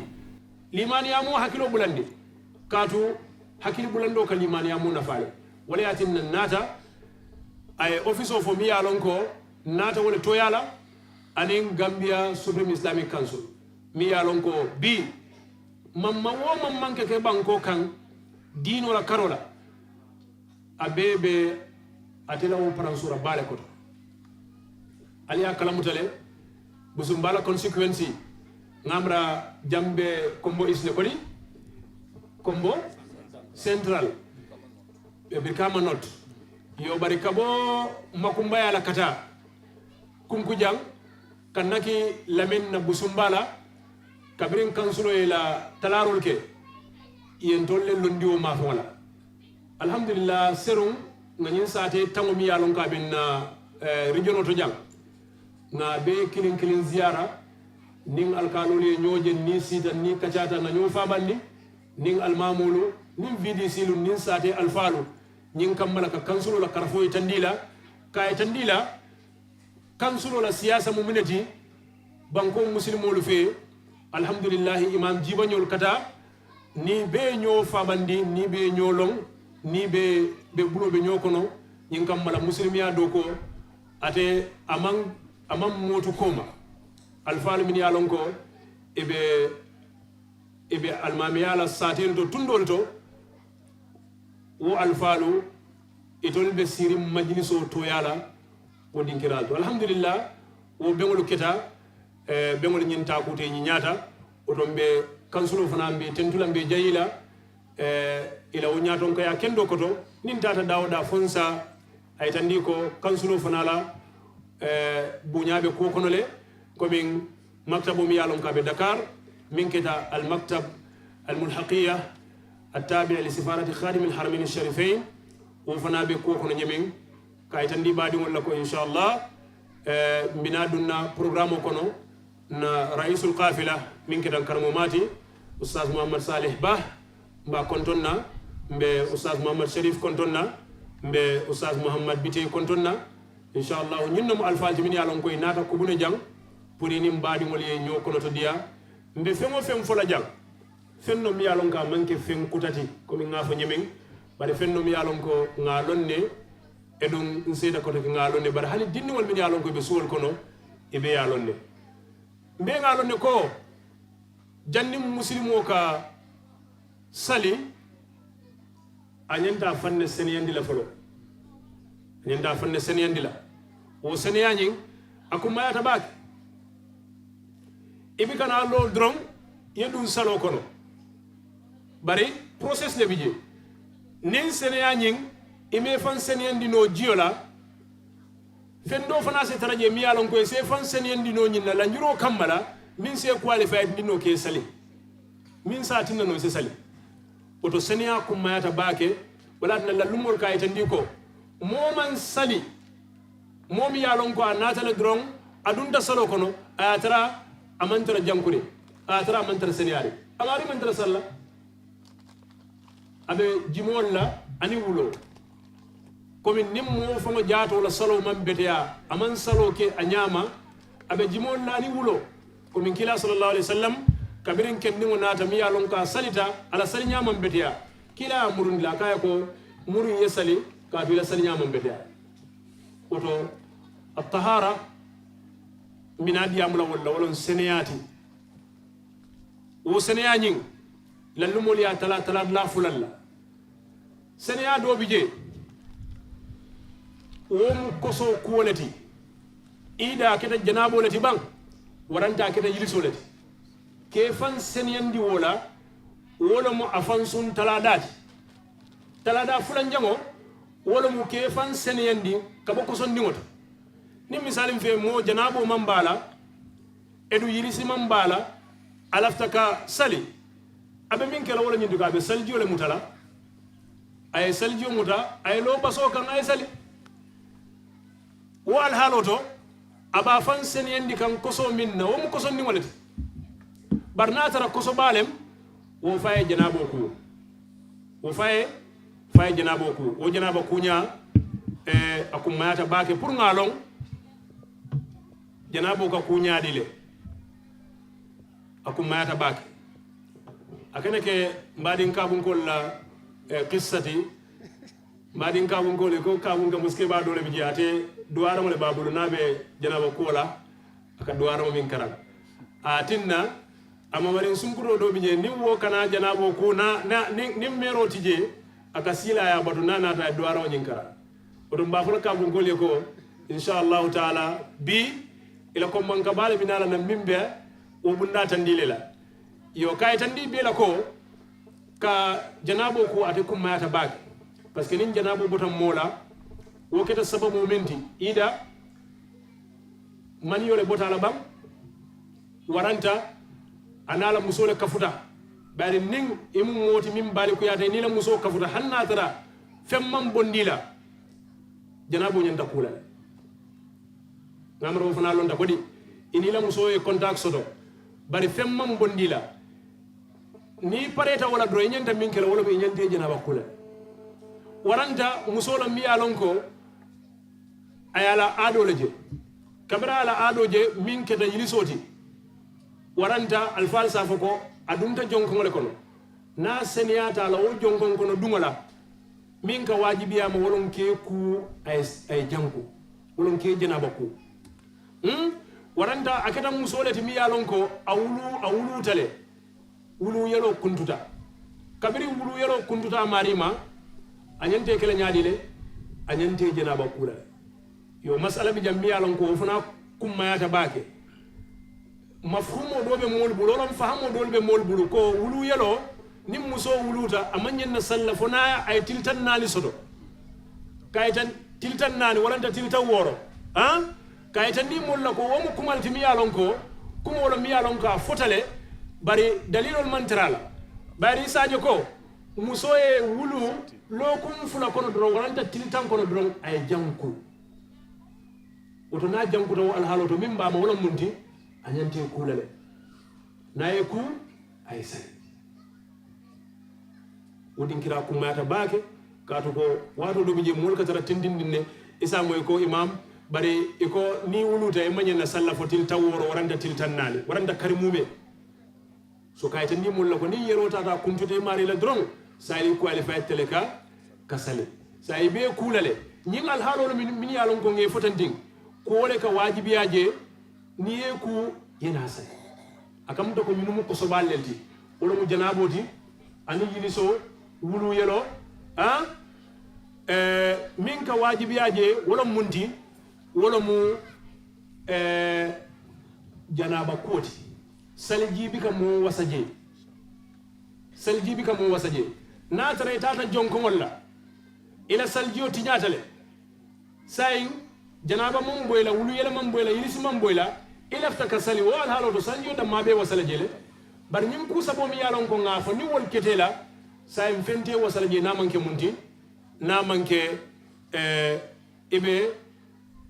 Liimaaniyaa moo hakiloo bulandi, kaatu hakili bulandoo ka liimaaniyaa moo nafaa le. Wo le ye a tinna n naata, a ye ofisoo fo miŋ ye a loŋ ko n naata wo le tooyaa la, aniŋ gambiya supreme islamic kansul, miŋ ye a loŋ ko bii, maŋ maŋ woo maŋ maŋ ka ke bankoo kaŋ diinoo la karoo la, a bee be ate la wo paransuura baa le koto. Ali ye a kalamuta le, busumbaa la konsikuwensi, ŋamra jambe kombo isle kodi, kombo sentiral, birkama not. Yo bari ka bo makumbayaa la ka taa kunkujaŋ, ka naki lameŋ na busumbaa la, kabiriŋ kansuloo ye i la talaaroolu ke, i ye ntolu le londi wo maafaŋo la. Alhamdulillah, seruŋ ŋa ñiŋ saatee taŋo miŋ ye a loŋ ko a be n na regiono to jaŋ, ŋa a bee kiliŋ kiliŋ ziyaara, niŋ alkaaloolu ye ñoo je, niŋ siita niŋ kacaata ŋa ñoo faabandi, niŋ alimaamoolu, niŋ vidisiilu, niŋ saatee alifaalu, ñiŋ kamma la ka kansuloo la karafoo yitandi i la, ka a yitandi i la kansuloo la siyaasa mu muŋ ne ti bankoo musilimoolu fee. Alhamdulillahi, i maŋ jiibañoolu ka taa, niŋ i bee ye ñoo faabandi, niŋ i bee ye ñoo loŋ, niŋ i bee be buloo be ñoo kono, ñiŋ kamma la musilimuyaa doo ko ate a maŋ a maŋ mootu kooma. Alifaalu mennu ye a loŋ ko i be i be alimaamiyaa la saateelu to tundoolu to, wo alifaalu itolu be siiriŋ majilisoo tooyaa la wo dinkiraalu to. Alhamdulillah, wo beŋolu keta, beŋolu ñiŋ taakuuta i ñiñaata. Wo to mbe kansuloo fanaa mbe tentu la mbe jayi la i la wo ñaatonkayaa kendoo koto. Niŋ taata daawo daa fo n saa a yitandi ko kansuloo fanaa la buuñaa be kuwo kono le. Komiŋ maktaboo miŋ ye a loŋ ko a be dakar, miŋ keta almaktab almulhakiya, attabi li sifarati khadimi alharameni sharifein, wo fanaa be kuwo kono ñemeŋ. Ka a yitandi baadiŋolu la ko inshallah mbi naa duŋ na porogaramoo kono, n na rayisul kafila miŋ keta n karamoo maa ti, ustaas muhammad salih bah, mbe a kontoŋ na, mbe ustaas muhammad sharif kontoŋ na, mbe ustaas muhammad biteyi kontoŋ na. Inshallah ñiŋ noŋ mu alifaalu ti mennu ye a loŋ ko i naata kubu ne jaŋ puru i niŋ baadiŋolu ye ñoo konoto diyaa. Mbe feŋ-wo-feŋ fo la jaŋ, feŋ noŋ miŋ ye a loŋ ko a maŋ ke feŋ kuta ti, komi ŋa a fo ñemeŋ. Bari feŋ noŋ miŋ ye a loŋ ko ŋa a loŋ ne, aduŋ n seeda koto ke ŋa a loŋ ne. Bari hani dindiŋolu mennu ye a loŋ ko i be suwolu kono, i be ye a loŋ ne. Mbe ŋa a loŋ ne ko janniŋ musilimoo ka sali, a ñanta a faŋ ne seneyandi la foloo. A ñanta a faŋ ne seneyandi la. Wo seneyaa ñiŋ, a kummaayaata baake. I bi ka naa loo doroŋ, i ye duŋ saloo kono. Bari porosesi le bi jee. Niŋ seneyaa ñiŋ, i maŋ i faŋ seneyandi noo jiyo la, feŋ doo fanaa si tara jee miŋ ye a loŋ ko i si i faŋ seneyandi noo ñiŋ na lanjuroo kamma la, meŋ si i kuwalifayi dindinoo ka i sali, meŋ si a tinna noo i si sali. Wo to seneyaa kummaayaata baake. Wo le ye a tinna lallumoolu ka a yitandi ko moo maŋ sali, moo miŋ ye a loŋ ko a naata le doroŋ, a dunta saloo kono, a ye a tara a maŋ tara jankuriŋ, a ye a tara a maŋ tara seneyaariŋ, a maari maŋ tara sali la. A be jimoolu la aniŋ wuloo. Komi niŋ moo faŋo jaatoo la saloo maŋ beteyaa, a maŋ saloo ke a ñaama. A be jimoolu la aniŋ wuloo. Komi kiilaa sallallahu alayhi wasallam, kabiriŋ kendiŋo naata miŋ ye a loŋ ko a salita, a la saliñaa maŋ beteyaa, kiilaa ye a murundi le a ko a ye ko, muruŋ i ye sali, kaatu i la saliñaa maŋ beteyaa. Wo to, attahaara, mbi naa diyaamu la wolu la wo loŋ seneyaa ti. Wo seneyaa ñiŋ, lallumoolu ye a talaa talaa dulaa fula le la. Seneyaa doo bi jee, wo mu kosoo kuwo le ti. Iidaa a keta janaaboo le ti baŋ, waranta a keta yilisoo le ti. Ka i faŋ seneyandi wo la, wo le mu a faŋ suŋ talaadaa ti. Talaadaa fulanjaŋo, wo le mu ka i faŋ seneyandi ka bo kosondiŋo to. Niŋ misaali m fee moo janaaboo maŋ baa la, edu yirisi maŋ baa la, a lafita ka sali. A be meŋ ke la wo le ñiŋ ti ko a be salijiyo le muta la. A ye salijiyo muta, a ye loo basoo kaŋ, a ye sali. Wo alihaaloo to, a be a faŋ seneyandi kaŋ kosoo meŋ na, wo mu kosondiŋo le ti. Bari niŋ a tara koso baa lem, wo fo a ye janaaboo kuu. Wo fo a ye, fo a ye janaaboo kuu. Wo janaaba kuuñaa, a kummayaata baake puru ŋà a loŋ. Janaaboo ka kuu ñaadi le. A kummayaata baake. A kana ke mbaadiŋ kaabunkoolu la kissa ti. Mbaadiŋ kaabunkoolu i ko kaabunka musikee baa doo le bi jee ate duwaaraŋo le be a bulu niŋ a be janaaba kuwo la. A ka duwaaraŋo meŋ karaŋ a tinna. A mamariŋ sunkutoo doo bi jee niŋ wo kana janaaboo kuu niŋ meeroo ti jee. A ka siilaa ye a batu niŋ a naata a ye duwaaraŋo ñiŋ karaŋ. Wo to m̀ be a fo la kaabunkoolu ye ko insa allahu taala bii i la kommanka baa le bi naa la naŋ meŋ be wo bundaa tandii le la. Iyoo ka a yitandi bee la ko ka janaaboo kuu ate kummayaata baake. Parisiko niŋ janaaboo bota moo la wo keta sababoo meŋ ti i da maniyoo le bota a la baŋ. Waranta a niŋ a la musoo le kafuta. Bayiri niŋ i mu moo ti meŋ baalikuyaata i niŋ i la musoo kafuta hani niŋ a tara feŋ maŋ bondi i la. Janaaboo ñanta kuu la le. Ŋa a mara wo fanaa lonta kodi i niŋ i la musoo ye kontaaki soto. Bari feŋ maŋ bondi i la. Niŋ i pareeta wo la doroŋ i ñanta meŋ ke la wo le mu i ñanta i janaaba kuu la le. Waranta musoo la meŋ ye a loŋ ko a ye a la aadoo le je. Kabiriŋ a ye a la aadoo je meŋ keta yilisoo ti. Waranta alifaalu si a fo ko a dunta jonkoŋo le kono. Niŋ a seneyaata a la wo jonkoŋ kono duŋo la meŋ ka waajibiyaa ma wo loŋ ka i kuu a ye janku. Wo loŋ ka i janaaba kuu. Waranta a keta musoo le ti meŋ ye a loŋ ko a wuluu a wuluuta le. Wuluu yeloo kuntuta. Kabiriŋ wuluu yeloo kuntuta a maarii ma a ñanta i ke la ñaadii le. A ñanta i janaaba kuu la le. Iyoo masala bi jaŋ meŋ ye a loŋ ko wo fanaa kummayaata baake. Mafuhumoo doo be moolu bulu wo loŋ fahamoo doolu be moolu bulu ko wuluu yeloo niŋ musoo wuluuta a maŋ ñaŋ na salla fo niŋ a ye tili taŋ naani soto. Ka a ye taŋ tili taŋ naani walla nta tili taŋ wooro haa. Ka a yitandi moolu la ko wo mu kuma le ti meŋ ye a loŋ ko kumoo loŋ meŋ ye a loŋ ko a fota le. Bari daliiloolu maŋ tara a la. Bayiri i si a je ko musoo ye wuluu lookuŋ fula kono doroŋ walla nta tili taŋ kono doroŋ a ye janku. Wo to niŋ a jankuta wo alihaaloo to meŋ be a ma wo loŋ muŋ ti a ñanta i kuu la le. Niŋ a ye i kuu a ye i sali. Wo dinkiraa kummayaata baake. Kaatu ko waatoo doo bi jee moolu ka tara tintindiŋ ne i si a moyi ko imaam bari i ko niŋ i wuluuta i maŋ ñaŋ na salla fo tili taŋ wooro waranta tili taŋ naani waranta kari muumee. So ka a yitandi moolu la ko niŋ yeroo taata a kuntuta i maarii la doroŋ saayiŋ i kuwaalifayita le ka ka sali. Saayiŋ i be i kuu la le. Ñiŋ alihaaloolu mennu ye a loŋ ko ŋa i fotandiŋ kuwo le ka waajibiyaa jee. Niŋ i ye i kuu i ye naa sali. A ka muta ko ñunu mu kosobaalu le ti. Wo le mu janaaboo ti aniŋ yilisoo wuluu yeloo haa. Meŋ ka waajibiyaa jee wo le mu muŋ ti? Wo le mu janaaba kuwo ti. Sali jiibi ka moo wasa jee. Sali jiibi ka moo wasa jee. Niŋ a tara i taata jonkoŋolu la i la sali jiyo tiñaata le. Saayiŋ janaaba maŋ boyi la wuluyele maŋ boyi la yilisi maŋ boyi la. I lafita ka sali wo alihaaloo to sali jiyo dammaa be wasa la jee le. Bari ñiŋ kuu saboo meŋ ye a loŋ ko ŋa a fo niŋ wolu kete la saayiŋ feŋ te wasa la jee niŋ a maŋ ke muŋ ti? Niŋ a maŋ ke i be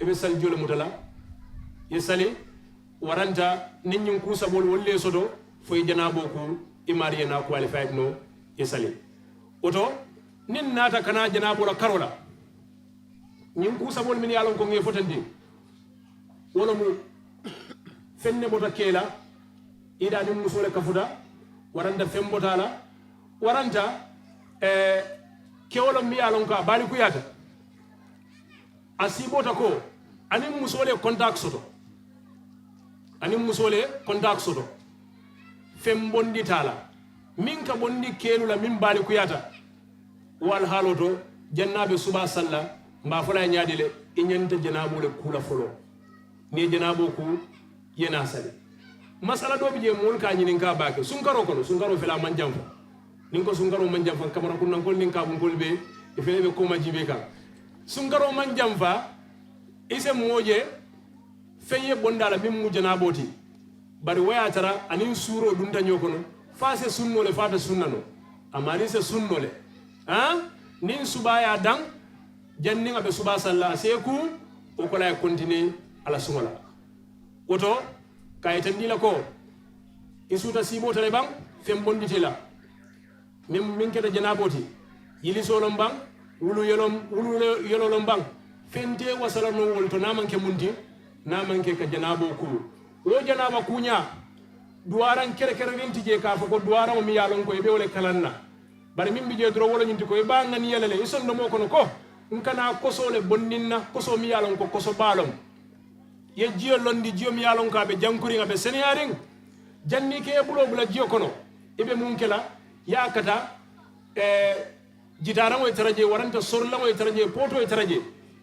i be sali jiyo le muta la. I ye sali waranta niŋ ñiŋ kuu saboolu wolu le ye soto fo i janaaboo kuu i maarii ye naa kuwaalifayiti noo i ye sali. Wo to niŋ naata kana janaaboo la karoo la ñiŋ kuu saboolu mennu ye a loŋ ko ŋa i fotandiŋ wo le mu feŋ ne bota kee la. I daa niŋ musoo le kafuta waranta feŋ bota a la. Waranta kewo le mu ye a loŋ ko a baalikuyaata. A siiboota ko aniŋ musoo le ye kontaaki soto. Aniŋ musoo le ye kontaaki soto feŋ bondita a la meŋ ka bondi keelu la meŋ baalikuyaata. Wo alihaaloo to janniŋ a be subaa salla m̀ be a fo la a ye ñaadii le i ñanta janaaboo le kuu la foloo. Niŋ i ye janaaboo kuu i ye naa sali. Masala doo bi jee moolu ka a ñininkaa baake sunkaroo kono sunkaroo felaa maŋ janfa. Niŋ ko sunkaroo maŋ janfa kamara kunnankoolu niŋ kaabunkoolu be i fele be kooma jiibee kaŋ. Sunkaroo maŋ janfa i se moo je feŋ ye bondi a la meŋ mu janaaboo ti. Bari wo ye a tara aniŋ suuroo dunta ñoo kono fo a se sunnoo le fo a te sunna noo. A maarii se sunnoo le haa. Niŋ subaa ye a daŋ, janniŋ a be subaa salla a si ye kuu. Wo kola ye kontinee a la suŋo la. Wo to ka a yitandi i la ko i suuta siiboo ta le baŋ. Feŋ bondita i la meŋ meŋ keta janaaboo ti. Yilisoo loŋ baŋ, wulu yeloo loŋ baŋ. Feŋ te i wasa la noo wolu to niŋ a maŋ ke muŋ ti, niŋ a maŋ ke ka janaaboo kuu. Wo janaaba kuuñaa duwaaraŋ kerekereriŋ ti jee ka a fo ko duwaaraŋo miŋ ye a loŋ ko i be wo le kalaŋ na. Bari meŋ bi jee doroŋ wo le ñiŋ ti ko i be a ŋaniya le le i sondomoo kono ko n kana kosoo le bondi n na kosoo miŋ ye a loŋ ko koso baa loŋ. I ye jiyo londi jiyo miŋ ye a loŋ ko a be jankuriŋ a be seneyaariŋ. Janniŋ i ka i buloo bula jiyo kono i be muŋ ke la i ye a kata. Jitaaraŋo ye tara jee waranta sorilaŋo ye tara jee pootoo ye tara jee.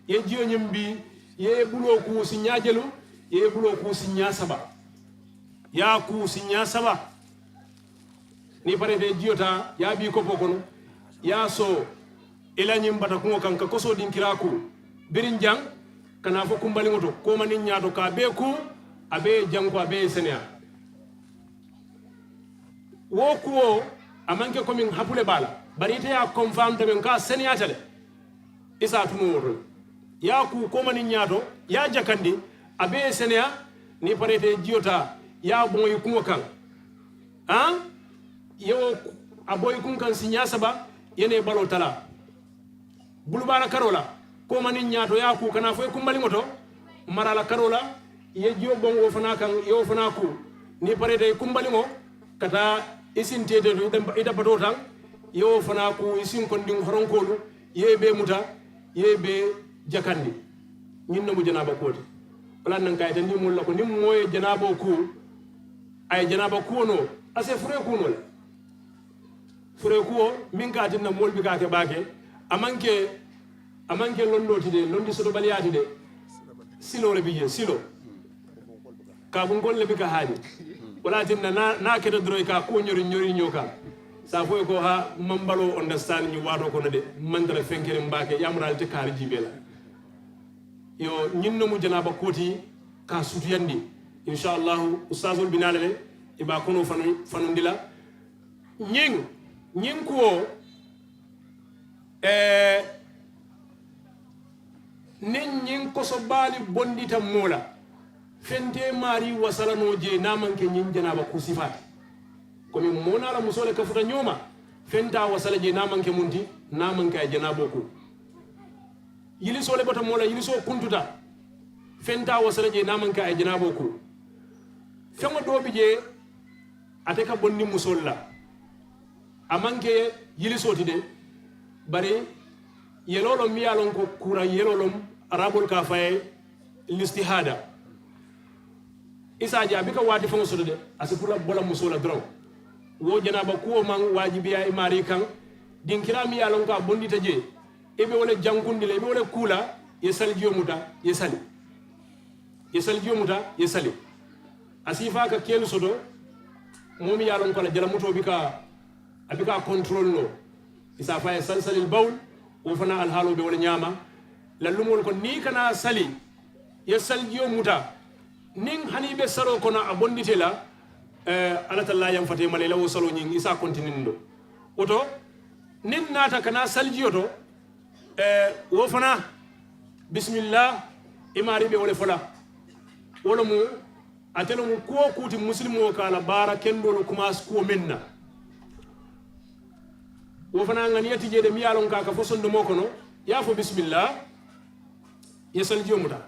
I ye jiyo ñiŋ bii i ye i buloo kuu siñaa jelu. I ye i buloo kuu siñaa saba. I ye a kuu siñaa saba. Niŋ i pareeta i ye jiyo taa i ye a bii kopoo kono i ye a soo i la ñiŋ batakuŋo kaŋ ka kosoo dinkiraa kuu. Biriŋ jaŋ ka naa fo kumbaliŋo to kooma niŋ ñaato ka a bee kuu. A bee ye janku a bee ye seneyaa. Wo kuwo a maŋ ke komiŋ hapu le be a la. Bari ite ye a konfaamu domeŋ ko a seneyaata le. I si a tunu wo to i ye a kuu kooma niŋ ñaato i ye a jakandi. A bee ye seneyaa. Niŋ i pareeta i ye jiyo taa i ye a boŋo i kuŋo kaŋ. Haa i ye wo a boŋ i kuŋo kaŋ siñaa saba. I ye naa i baloo talaa bulubaala karoo la. Kooma niŋ ñaato i ye a kuu ka naa fo i kumbaliŋo to. Maraa la karoo la i ye jiyo boŋ wo fanaa kaŋ i ye wo fanaa kuu. Niŋ i pareeta i kumbaliŋo ka taa i sinteetee to i damba i dapatoo taŋ. I ye wo fanaa kuu i sinkondiŋ horonkoolu i ye i bee muta. I ye i bee jakandi. Ñiŋ ne mu janaaba kuwo ti. Wo le ye a tinna n ka a yitandi moolu la ko niŋ moo ye janaaboo kuu a ye janaaba kuwo noo a si i furee kuu noo le. Furee kuwo meŋ ka a tinna moolu bi ka a ke baake a maŋ ke a maŋ ke londoo ti de londi sotobaliyaa ti de. Siloo le bi jee siloo kaabunkoolu le bi ka haañi. Wo le ye a tinna niŋ a keta doroŋ i ka a kuwo ñori ñori ñoo kaŋ. Saafo ye ko haa maŋ baloo ondastaani ñiŋ waatoo kono de maŋ tara fenkeriŋ baake yaamuraali te kaari jiibee la. Iyoo ñiŋ nomu janaaba kuwo ti ka a sutuyandi. Insaalahu ustaasoolu bi naa le le i be a konoo fanundi la. Ñiŋ ñiŋ kuwo niŋ ñiŋ kosobaali bondita moo la. Feŋ te i maarii wasa la noo jee niŋ a maŋ ke ñiŋ janaaba kuu sifaa ti. Komi moo niŋ a la musoo le kafuta ñoo ma. Feŋ te a wasa la jee niŋ a maŋ ke muŋ ti niŋ a maŋ ke a ye janaaboo kuu. Yilisoo le bota moo la yilisoo kuntuta. Feŋ te a wasa la jee niŋ a maŋ ke a ye janaaboo kuu. Feŋo doo bi jee ate ka bondi musoolu la. A maŋ ke yilisoo ti de bari yeloo loŋ miŋ ye a loŋ ko kuuraŋ yeloo loŋ. Araboolu ka a fo a ye listihaada. I si a je a buka waati faŋo soto de. A si pula bo la musoo la doroŋ. Wo janaaba kuwo maŋ waajibiyaa i maarii kaŋ. Dinkiraa miŋ ye a loŋ ko a bondita jee i be wo le jankundi la i be wo le kuu la. I ye salijiyo muta i ye sali i ye salijiyo muta i ye sali. A si i faa ka keelu soto moo miŋ ye a loŋ ko a la jalamutoo buka a buka a kontorooli noo. I si a fo a ye salisalil bawul. Wo fanaa alihaaloo be wo le ñaama. Lallumoolu ko niŋ i kana sali i ye salijiyo muta. Niŋ hani i be saroo kono a bondita i la alla tallaa yamfata i ma le i la wo saloo ñiŋ i si a kontinindi wo to. Niŋ naata kana salijiyo to wo fanaa bisimilaa. I maarii be wo le fo la. Wo le mu ate le mu kuwo kuu ti musilimoo ka a la baara kendoolu kumaasi kuwo meŋ na. Wo fanaa ŋaniya ti jee de miŋ ye a loŋ ko a ka fo sondomoo kono i ye a fo bisimilaa. I ye salijiyo muta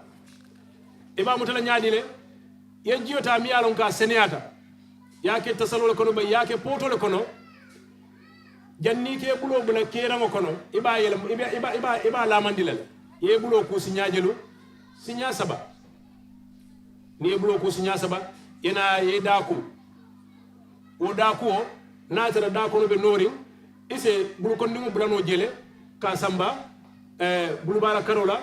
i be a muta la ñaadii le. I ye jiyo taa miŋ ye a loŋ ko a seneyaata i ye a ke tasaloo le kono bayi i ye a ke pootoo le kono. Janniŋ i ka i buloo bula keeraŋo kono i be a yelema i be i be i be a laamandi la le. I ye i buloo kuu siñaa jelu siñaa saba. Niŋ i ye i buloo kuu siñaa saba i ye naa i ye i daa kuu. Wo daakuwo niŋ a ye tara daakono be nooriŋ i si bulukondiŋo bula noo jee le. Ka a samba bulubaa la karoo la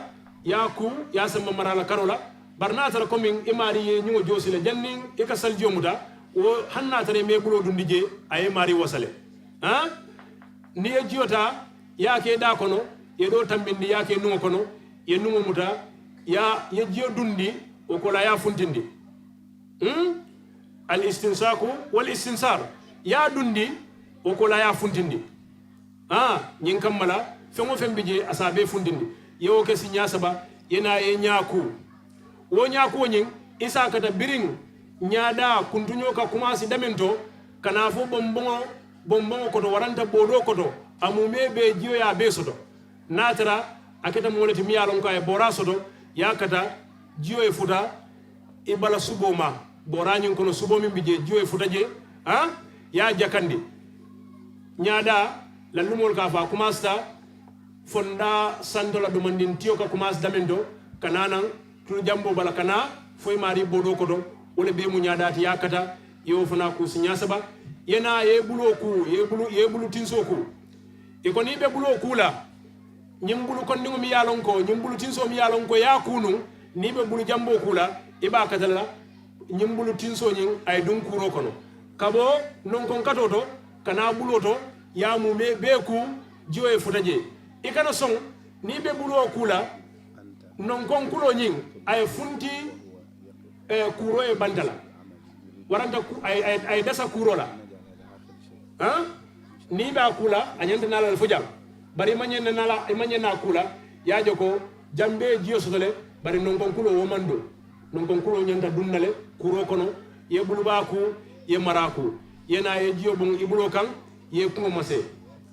i ye a kuu i ye a samba maraa la karoo la. Bari niŋ a ye tara komiŋ i maarii ye i ñiŋo joosi le janniŋ i ka salijiyo muta wo hani niŋ a ye tara i maŋ i buloo dundi jee a ye i maarii wasa le. Haa niŋ i ye jiyo taa i ye a ke i daa kono i ye doo tambindi i ye a ke i nuŋo kono i ye nuŋo muta i ye jiyo dundi. Wo koolaa i ye a funtindi. Al istinsaaku wal istinsaar i ye a dundi. Wo koolaa i ye a funtindi. Haa ñiŋ kamma la Feŋ-wo-feŋ be jee a si a bee funtindi. Ye wo ke si ñaa saba. Ye naa ye ñaa kuu. Wo ñaa kuwo ñiŋ i si a kata biriŋ ñaadaa kuntuñoo ka kumaasi damento ka naa fo bomboŋo bomboŋo koto waranta boodoo koto. A muumee bee jiyo ye a bee soto. Niŋ a tara a keta moo le ti miŋ ye a loŋ ko a ye booraa soto ye a kata jiyo ye futa i bala suboo ma. Booraa ñiŋ kono suboo meŋ be jee jiyo ye futa jee. Haa ye a jakandi. Ñaadaa lallumoolu ka a fo a kumaasita fondaa santo la domandintiyo ka kumaasi damento ka naa naŋ tulu jamboo bala ka naa fo i maarii boodoo koto. Wo le bee mu ñaadaa ti ye a kata ye wo fanaa kuu si ñaa saba. Ye naa ye i buloo kuu ye i bulu ye i bulu tinsoo kuu. I ko niŋ i be buloo kuu la ñiŋ bulu kondiŋo miŋ ye a loŋ ko ñiŋ bulu tinsoo miŋ ye a loŋ ko i ye a kuu nuŋ niŋ i be bulu jamboo kuu la i be a kata la. Ñiŋ bulu tinsoo ñiŋ a ye duŋ kuuroo kono ka bo nonkoŋ katoo to ka naa buloo to. Ye a muumee bee kuu jiyo ye futa jee. I kana soŋ niŋ i be buloo kuu la nonkoŋ kuloo ñiŋ a ye funti kuuroo ye banta la. Waranta a ye dasa kuuroo la. Niŋ i be a kuu la a ñanta naa la le fo jaŋ. Bari i maŋ ñaŋ naa la i maŋ ñaŋ naa kuu la. Ye a je ko jambee jiyo soto le. Bari nonkonkuloo wo maŋ duŋ. Nonkonkuloo ñanta duŋ na le kuuroo kono. I ye bulubaa kuu i ye maraa kuu i ye naa i ye jiyo boŋ i buloo kaŋ i ye kuŋo masee.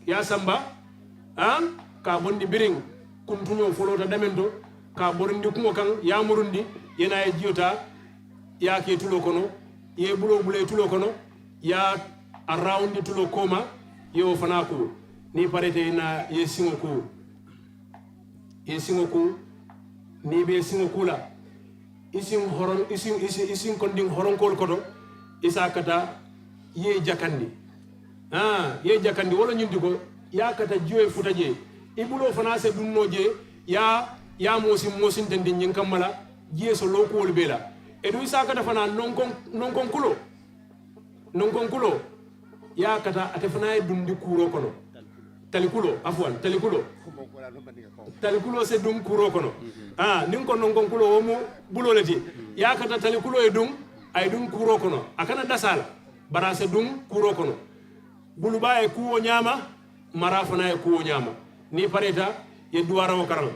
I ye a samba ka a bondi biriŋ kuntuñoo foloota damento ka a borundi kuŋo kaŋ i ye a murundi i ye naa i ye jiyo taa i ye a ke i tuloo kono i ye i buloo bula i tuloo kono i ye a rawundi tuloo kooma i ye wo fanaa kuu. Niŋ i pareeta i ye naa i ye siŋo kuu i ye siŋo kuu. Niŋ i be i siŋo kuu la i siŋ horoŋ i siŋ i siŋ i siŋ kondiŋ horonkoolu koto i si a kata i ye i jakandi. Haa i ye i jakandi wo le ñiŋ ti ko i ye a kata jiyo ye futa jee. I buloo fanaa se duŋ noo jee i ye a i ye a moosi moosintendi ñiŋ kamma la. Jiyo ye soloo kuwolu bee la. Eduŋ i si a kata fanaa nonkoŋ nonkoŋ kuloo nonkonkuloo i ye a kata ate fanaa ye dundi kuuroo kono. Talikuloo afuwan talikuloo talikuloo se duŋ kuuroo kono. Haa niŋ ko nonkonkuloo wo mu buloo le ti i ye a kata talikuloo ye duŋ a ye duŋ kuuroo kono. A kana dasa a la bari a se duŋ kuuroo kono. Bulubaa ye kuu wo ñaama. Maraa fanaa ye kuu wo ñaama. Niŋ i pareeta i ye duwaaraŋo karaŋ.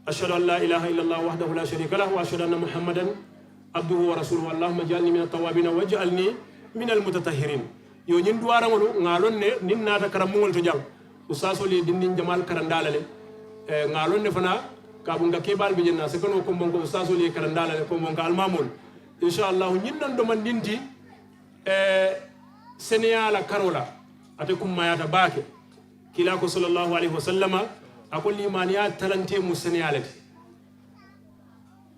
Ashhadu an laa ilaaha illa allah wahdahu laa shariika lah wa ashhadu anna muhammadan abduhu wa rasuluhu allahumma ij'alni mina attawabina waj'alni mina almutatahhirin. Yo ñiŋ duwaaraŋolu ŋa a loŋ ne niŋ naata karambuŋolu to jaŋ. Ustaasoolu ye dindiŋ jamaalu karandaa la le. Ŋa a loŋ ne fanaa kaabuŋ ka keebaalu be jeŋ na a se kanoo kombonko ustaasoolu ye karandaa la le kombonka alimaamoolu. Insha allahu ñiŋ naŋ domandinti seneyaa la karoo la. Ate kummaayaata baake. Kiilaa ko sallallahu alayhi wasallama a ko liimaaniyaa talantee mu seneyaa le ti.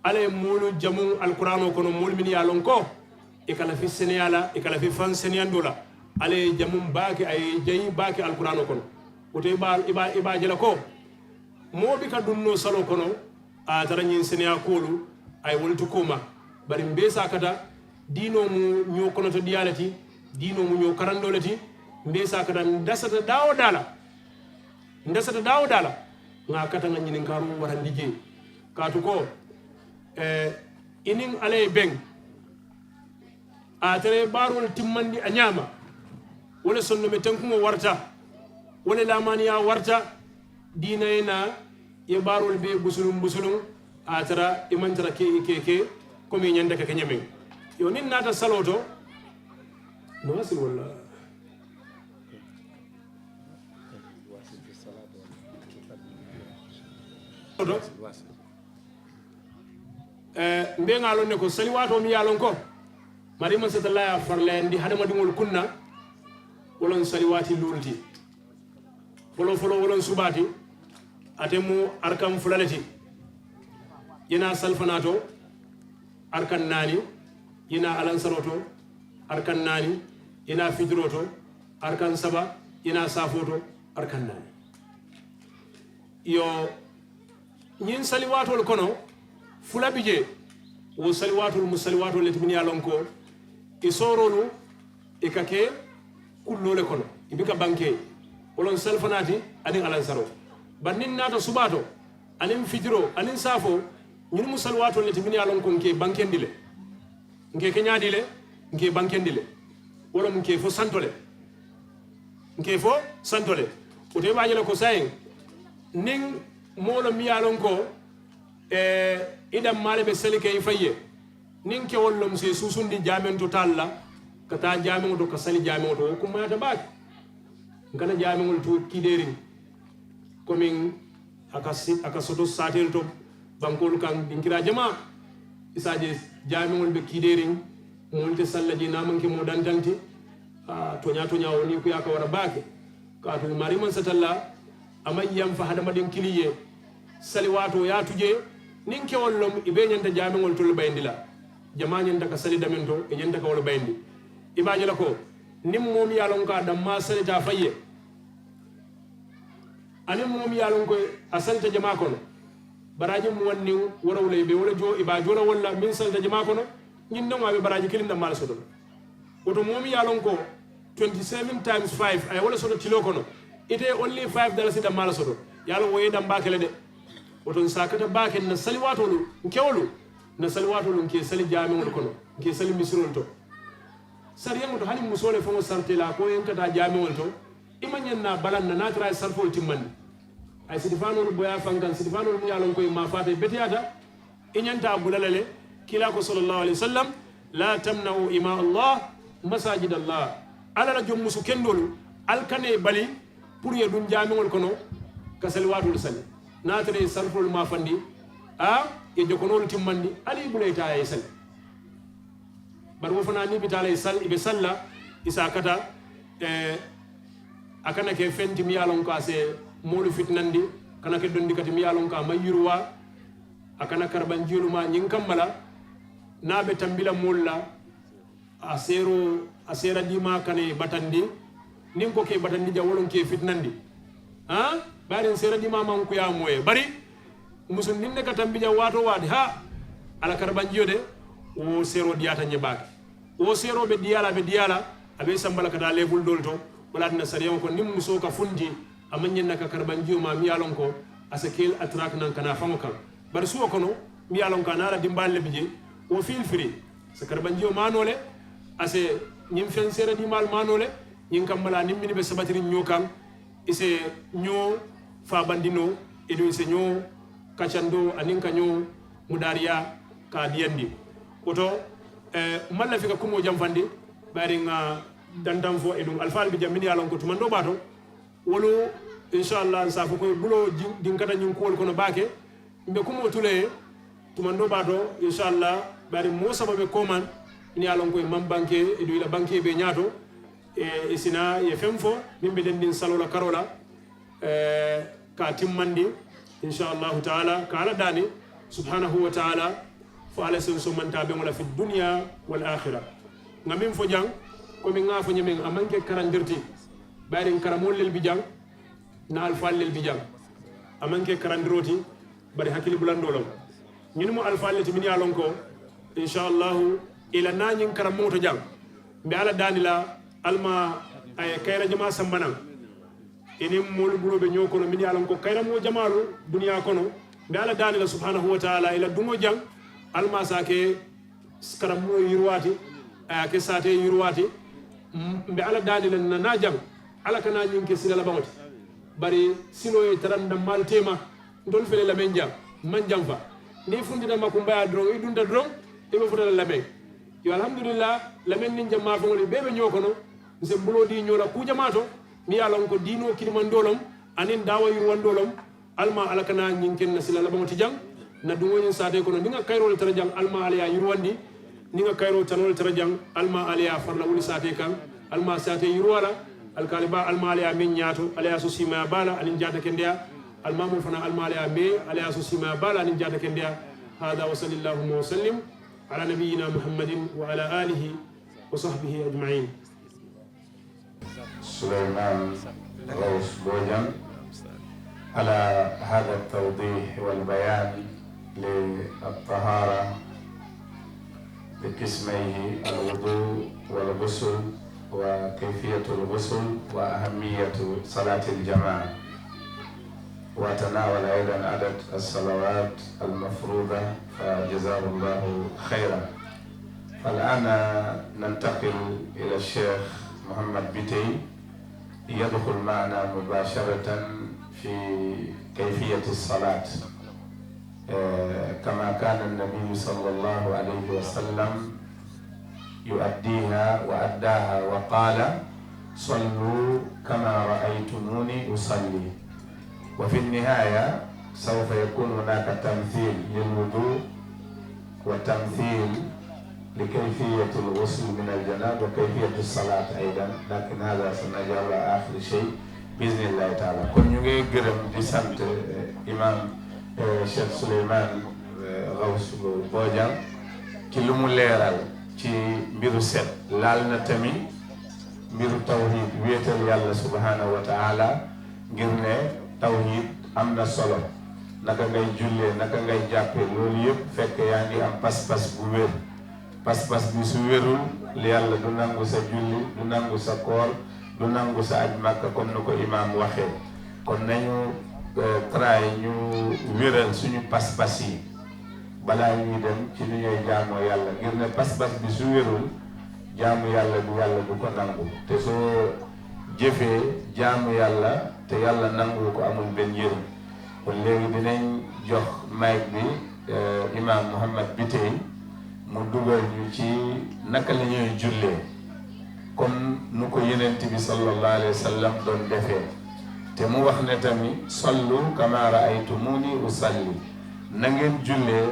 Alla ye moolu jamuŋ alkuraanoo kono moolu mennu ye a loŋ ko i ka lafi seneyaa la i ka lafi faŋ seneyandoo la. Alla ye jamuŋ baake a ye jayi baake alkuraanoo kono. Wo to i be a je la ko moo bi ka duŋ noo saloo kono a ye a tara ñiŋ seneyaa kuwolu a ye wolu ti kooma. Bari mbe saakata diinoo mu ñoo konotodiyaa le ti. Diinoo mu ñoo karandoo le ti. Mbe saakata ndasata daa-wo-daa la. Ndasata daa-wo-daa la ŋa a kata ŋa ñininkaaroo warandi jee. Kaatu ko i niŋ alla ye beŋ a ye tara i baaroolu timmandi a ñaama. Wo le sondometenkuŋo warata. Wo le laamaaniyaa warata. Diina ye naa i ye baaroolu bee busuluŋ busuluŋ a ye tara i maŋ tara ke i ke ke komi i ñanta ka ke ñameŋ. Yo niŋ naata saloo to no a si walla mbe ŋa a loŋ ne ko saliwaatoo miŋ ye a loŋ ko mariima satalla ye a farilayandi hadamadiŋolu kunna. Wo loŋ saliwaati luulu ti. Foloo foloo wo loŋ subaa ti. Ate mu arikaŋ fula le ti. I naa salifanaa to arikaŋ naani. I naa alansaroo to arikaŋ naani. I naa fitiroo to arikaŋ saba. I naa saafoo to arikaŋ naani. Iyoo ñiŋ saliwaatoolu kono fula bi jee. Wo saliwaatoolu mu saliwaatoolu le ti minnu ye a loŋ ko i sooroolu i ka ke kulloo le kono. I buka bankee wo loŋ salifanaa ti aniŋ alansaroo. Bari niŋ naata subaa to aniŋ fitiroo aniŋ saafoo ñiŋ mu saliwaatoolu le ti minnu ye a loŋ ko nke bankendi le. Nke ke ñaadii le nke bankendi le. Wo loŋ nke fo santo le nke fo santo le. Wo te i be a je la ko saayiŋ Niŋ moo le miŋ ye a loŋ ko i dammaa le be sali ke i faŋ ye, niŋ kewolu loŋ si i suusundi jaameŋ to taalu la ka taa jaameŋo to ka sali jaameŋo to wo kummayaata baake. N kana jaameŋolu tu kiideeriŋ komiŋ a ka soto saateelu to bankoolu kaŋ dinkiraa jamaa. I se a je jaameŋolu be kiideeriŋ moolu te sali la jee niŋ a maŋ ke moo dantaŋ ti. Tooñaa tooñaa wo niŋ i kuyaa ka wara baake. Kaatu maarii maŋ satalla a maŋ yamfa hadamadiŋ kiliŋ ye. Sali waatoo ye a tu jee niŋ kewolu loŋ i bee ñanta jaameŋolu tolu bayindi la. Jamaa ñanta ka sali dameŋ to i ñanta ka wo le bayindi. I be a je la ko niŋ moo miŋ ye a loŋ ko a dammaa salita a faŋ ye aniŋ moo miŋ ye a loŋ ko a salita jamaa kono baraaji muwaŋ niŋ woorowula i be wo le joo i be a joo la wo le la meŋ salita jamaa kono. Ñiŋ neŋo a be baraaji kiliŋ dammaa le soto la. Wo to moo miŋ ye a loŋ ko twenty seven times five a ye wo le soto tiloo kono ite only five dalasi dammaa le soto. Ye a loŋ wo ye i daŋ baake le de. Wo to n saakata baake n na sali waatoolu n kewolu n na sali waatoolu n ka i sali jaameŋolu kono n ka i sali misiroolu to. Sariyaŋo to hani musoo le faŋo sarita i la a ko i ye n ka taa jaameŋolu to. I maŋ ñaŋ naa balaŋ na niŋ a tara a ye sarifoolu timmandi a ye sitifaanoolu boyi a faŋ kaŋ sitifaanoolu muŋ ye a loŋ ko i maafaata i beteyaata. I ñanta a bula la le kiilaa ko sala allahu alayhi wasallam, laa tamna'u ima allah masajid allah. Alla la joŋ musu kendoolu ali kana i bali puru i ye duŋ jaameŋolu kono ka sali waatoolu sali. Niŋ a tara i ye sarifoolu maafandi a ye jokonoolu timmandi ali i bula i taa ye i sali. Bari wo fanaa niŋ i bi taa la i be sali la i se a kata. A kana ke feŋ ti miŋ ye a loŋ ko a si moolu fitinandi. Kana ke dondika ti miŋ ye a loŋ ko a maŋ yiriwaa. A kana karabanjiyolu maa ñiŋ kamma la niŋ a be tambi la moolu la a seeroo a seera diimaa kana i batandi. Niŋ ko ka i batandi jaŋ wo loŋ ka i fitinandi. Bayiri seera diimaa maŋ kuyaa moo ye bari musundiŋ ne ka tambi jaŋ waatoo waati haa. A la karabanjiyo de wo seeroo diyaata n ye baake. Wo seeroo be diyaa la a be diyaa la a be i samba la ka taa leebulu doolu to. Wo le ye a tinna sariyaŋo ko niŋ musoo ka funti a maŋ ñaŋ na ka karabanjiyo maa miŋ ye a loŋ ko a si ke i la atiraaki naŋ ka naa faŋo kaŋ. Bari suwo kono miŋ ye a loŋ ko a niŋ a la dimbaalu le bi jee wo fiili firi. A si karabanjiyo maa noo le a si ñiŋ feŋ seera diimaalu maa noo le. Ñiŋ kamma la aniŋ mennu be sabatiriŋ ñoo kaŋ i si ñoo faabandi noo. Iduŋ i si ñoo kaccandoo aniŋ ka ñoo mudaariyaa ka a diyandi. Wo to m maŋ lafi ka kumoo jamfandi bayiri ŋa dantaŋ fo iduŋ alifaalu bi jaŋ mennu ye a loŋ ko tumandoo baa to wolu insaallaah n si a fo ko i buloo dinkata ñiŋ kuwolu kono baake. Mbe kumoo tu le ye tumandoo baa to insaallaah. Bari moo saba be koomaŋ mennu ye a loŋ ko i maŋ bankee i duŋ i la bankee be i ñaato. I si naa i ye feŋ fo meŋ be dendiŋ saloo la karoo la ka a timmandi insaallaah taala ka alla daani subhaanahu wa taala. Fo alla ye sensomantaa beŋo la fi duniyaa wal aakhira. Ŋa meŋ fo jaŋ komi ŋa a fo ñemeŋ a maŋ ke karandiri ti. Bayiri n karamoolu lelu bi jaŋ n na alifaalu lelu bi jaŋ. A maŋ ke karandiroo ti bari hakili bulandoo loŋ. Ñiŋ mu alifaalu le ti mennu ye a loŋ ko insaallaah i la naa ñiŋ karamoolu to jaŋ. Mbe alla daani la almaa a ye kayira jamaa samba naŋ. I niŋ moolu buloo be ñoo kono mennu ye a loŋ ko kayira moo jamaalu duniyaa kono. Mbe alla daani la subhaanahu wa taala i la duŋo jaŋ. Almaa si a ke karammoo yiriwaa ti a ye a ke saatee yiriwaa ti. Mbe alla daani la n na naa jaŋ. Alla kana ñiŋ ke sila labaŋo ti bari siloo ye tara n dammaalu teema. Ntolu fele lameŋ jaŋ maŋ jamfa. Niŋ i funtita makumbayaa doroŋ i dunta doroŋ i be futa la lameŋ. Iyoo alhamdulillah lameŋ niŋ jammaa feŋolu i bee be ñoo kono. N si n buloo dii ñoo la kuu jamaa to. Miŋ ye a loŋ ko diinoo kilimandoo loŋ aniŋ daawa yiruwandoo loŋ. Almaa alla kana ñiŋ ke n na sila labaŋo ti jaŋ. N na duŋo ñiŋ saatee kono niŋ ŋa kayiroo le tara jaŋ almaa alla ye a yiruwandi. Niŋ ŋa kayiroo tanoo le tara jaŋ almaa alla ye a farila wuli saatee kaŋ. Almaa saatee yiruwaa la. Alkaali baa almaa alla ye a mee ñaato alla ye a so siimayaa baa la aniŋ jaata kendeyaa. Almaamoo fanaa almaa alla ye a mee alla ye a so siimayaa baa la aniŋ jaata kendeyaa. Haadaa wa sali llahumma wa sallim ala nabiyina muhammadin wa ala alihi wa sahbihi ajmain. Sulaiman Rauf Bojan ala hada altawdih walbayan liltahara biqismayhi alwudu walgusul wa kayfiyatu algusul wa ahamiyatu salati aljamaa. Wa tanawala aydan adad alsalawat almafruda fa jazahu llahu khairan. Fa al'ana nantakil ila alshekh Muhammad Bitey. Yadkhul ma'ana mubasharatan fi كيفية الصلاة كما كان النبي صلى الله عليه وسلم يؤديها وأداها وقال: صلوا كما رأيتموني أصلي. وفي النهاية سوف يكون هناك تمثيل للوضوء وتمثيل لكيفية الغسل من الجنابة وكيفية الصلاة أيضا، لكن هذا سنجعله آخر شيء بإذن الله تعالى. Kon ñu ngi gërëm di sant imam Cheikh Souleymane Gaoussou Bodian ci li mu leeral ci mbiru set. Laal na tamit mbiru tawhid, wéetal Yàlla subhanahu wa taala, ngir ne tawhid am na solo. Naka ngay jullee, naka ngay jàppee, loolu yépp fekk yaa ngi am pas-pas bu wér. Pas-pas bi su wérul, Yàlla du nangu sa julli, du nangu sa koor, du nangu sa aj Màkka, comme ni ko imaam waxee. Kon nañu try ñu wéral suñu pas-pas yi balaa ñuy dem ci ni ñuy jaamoo Yàlla, ngir ne pas-pas bi su wérul, jaamu Yàlla bi Yàlla du ko nangu. Te soo jëfee jaamu Yàlla te Yàlla nangu ko, amul benn njëriñ. Kon léegi dinañ jox mic bi imam Mouhammad Bitey, mu dugal ñu ci naka la ñuy jullee comme nu ko Yonent bi sallallahu alayhi wa sallam doon defee. Te mu wax ne tamit: صلوا كما رأيتموني أصلي. Na ngeen jullee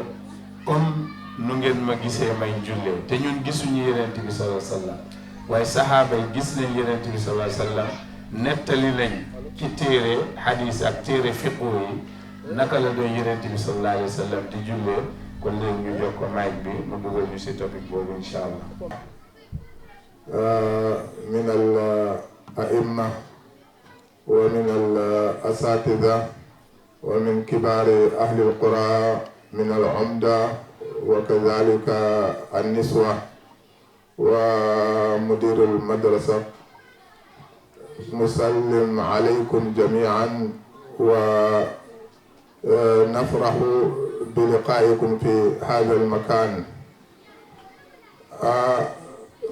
comme nu ngeen ma gisee may jullee. Te ñun gisuñu Yonent bi sallallahu alayhi wa sallam, waaye sahaaba yi gis nañ Yonent bi sallallahu alayhi wa sallam, nettali nañ ci téere hadis ak téere fiqhu yi naka la doon Yonent bi sallallahu alayhi wa sallam di jullee. Kon léegi ñu jox ko mic bi, mu dugal ñu si topic boobu, incha allah. من الأئمة ومن الأساتذة ومن كبار أهل القرى من العمدة وكذلك النسوة ومدير المدرسة، نسلم عليكم جميعا ونفرح بلقائكم في هذا المكان.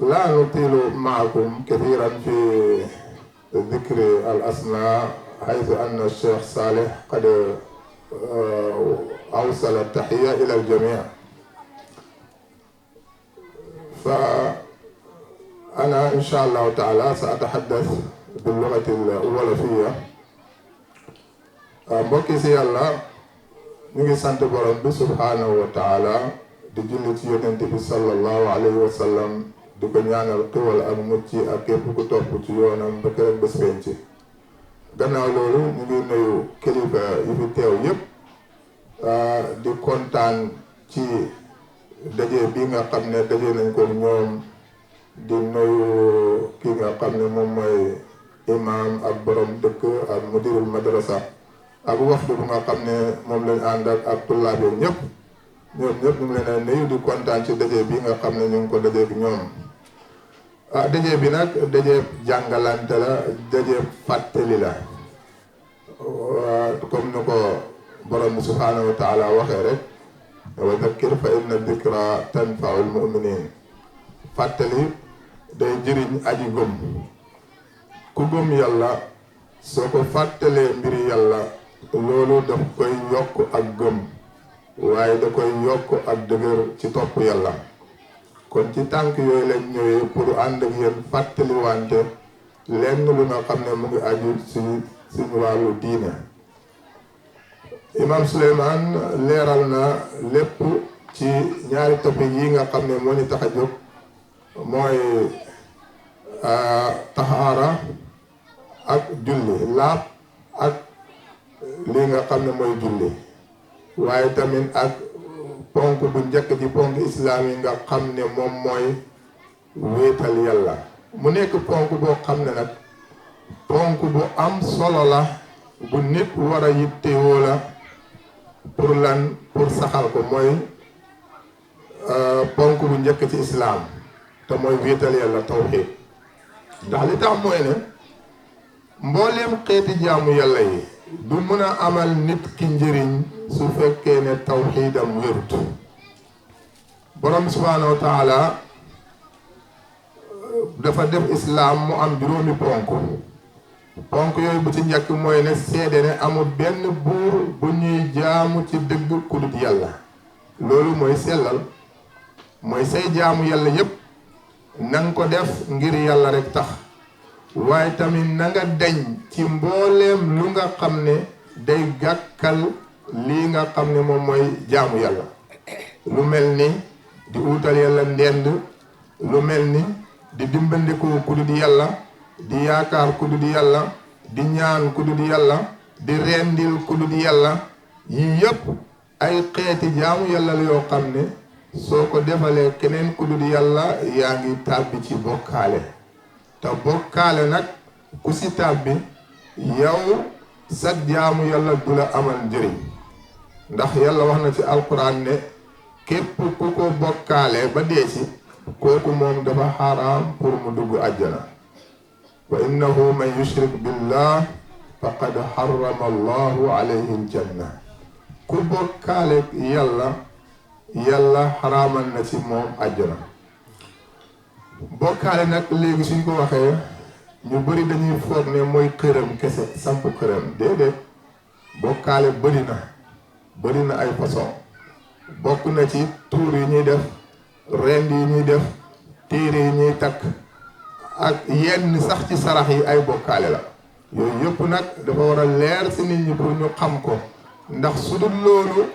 لا نطيل معكم كثيرا في ذكر الأسماء، حيث أن الشيخ صالح قد أوصل التحية إلى الجميع. فأنا إن شاء الله تعالى سأتحدث باللغة الولفية. Mbokk yi si Yàlla, ñu ngi sant Borom bi subhaanahu wa taala, di julli ci Yonent bi sallallahu alayhi wa sallam, di ko ñaanal xéwal ak mucc ak képp ku topp ci yoonam ba keroog bés penc. Gannaaw loolu, ñu ngi nuyu kilifa yi fi teew yépp, di kontaan ci daje bi nga xam ne daje nañ ko ñoom, di nuyu ki nga xam ne moom mooy imam ak borom dëkk ak mudirul madrasa ak wafdu bu nga xam ne moom lañ ànd ak, ak tullaab yi ñëpp. Ñoom ñëpp ñu ngi leen a nuyu, di kontaan ci daje bi nga xam ne ñu ngi ko dajeeg ñoom. Ah, daje bi nag, daje jàngalante la, daje fàttali la. Comme ni ko Borom bi subhaanahu wa taala waxee rek: وذكر فإن الذكرى تنفع المؤمنين. Fàttali day jëriñ aji gëm. Ku gëm Yàlla, soo ko fàttalee mbiri Yàlla, loolu daf koy yokk ak gëm, waaye da koy yokk ak dëgër ci topp Yàlla. Kon ci tànk yooyu lañ ñëwee pour ànd ak yéen fàttaliwante lenn lu nga xam ne mu ngi aju ci suñu wàllu diine. Imam Souleymane leeral na lépp ci ñaari topic yi nga xam ne moo ñu tax a jóg, mooy tahaara ak julli, laab ak li nga xam ne mooy julli, waaye tamit ak ponk bu njëkk ci ponk islaam yi nga xam ne moom mooy wéetal Yàlla. Mu nekk ponk boo xam ne nag ponk bu am solo la, bu nit war a yittewoo la. Pour lan? Pour saxal ko. Mooy ponk bu njëkk ci islaam, te mooy wéetal Yàlla, tawxiid. Ndax li tax mooy ne mbooleem xeeti jaamu Yàlla yi du mën a amal nit ki njëriñ su fekkee ne tawxiidam wérut. Borom bi subhaanahu wa taala dafa def islaam mu am juróomi ponk. Ponk yooyu, bu ci njëkk mooy ne seede ne amul benn buur bu ñuy jaamu ci dëgg ku dut Yàlla. Loolu mooy sellal, mooy say jaamu Yàlla yépp na nga ko def ngir Yàlla rekk tax, waaye tamit na nga deñ ci mbooleem lu nga xam ne day gàkkal lii nga xam ne moom mooy jaamu Yàlla, lu mel ni di uutal Yàlla ndend, lu mel ni di dimbandikoo ku dul Yàlla, di yaakaar ku dul Yàlla, di ñaan ku dul Yàlla, di rendil ku dul Yàlla. Yii yépp ay xeeti jaamu Yàlla la yoo xam ne soo ko defalee keneen ku dul Yàlla, yaa ngi tàbbi ci bokkaale. Te bokkaale nag, ku si tàbbi, yow sag jaamu Yàlla du la amal njëriñ. Ndax Yàlla wax na ci Alxuraan ne képp ku ko bokkaale ba dee ci, kooku moom dafa xaraam pour mu dugg àjjana. Wa innahu man yushrik billah faqad harrama Allahu alayhi aljanna. Ku bokkaale Yàlla, Yàlla xaraamal na ci moom àjjana. Bokkaale nag, léegi suñ ko waxee, ñu bari dañuy foog ne mooy xërëm kese, samp xërëm. Déedéet. Bokkaale bari na, bari na ay façon. Bokk na ci tuur yi ñuy def, rend yi ñuy def, téere yi ñuy takk, ak yenn sax ci sarax yi ay bokkaale la. Yooyu yépp nag dafa war a leer ci nit ñi pour ñu xam ko, ndax su dul loolu,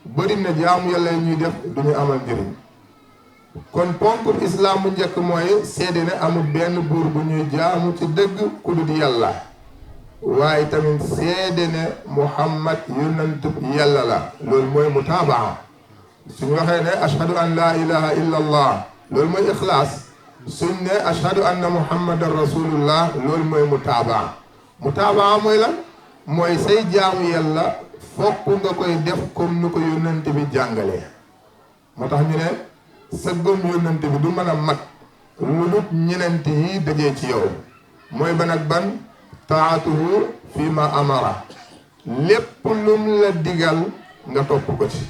bari na jaamu Yàlla yi ñuy def du ñu amal njëriñ. Kon ponk islaam bu njëkk mooy seede ne amul benn buur bu ñuy jaamu ci dëgg ku dul Yàlla, waaye tamit seede ne Muhammad yonentub Yàlla la. Loolu mooy mutaabaa. Suñ waxee ne ashhadu an laa ilaha illa allah, loolu mooy ixlaas. Suñ ne ashhadu anna Muhammadan rasulullah, loolu mooy mutaabaa. Mutaabaa mooy lan? Mooy say jaamu Yàlla fokk nga koy def comme ni ko yonent bi jàngalee. Moo tax ñu ne sa gëm yonent bi du mën a mat lu dut ñenent yi dajee ci yow. Mooy ban ak ban? Taatuhu fi ma amara, lépp lum la digal nga topp ko ci.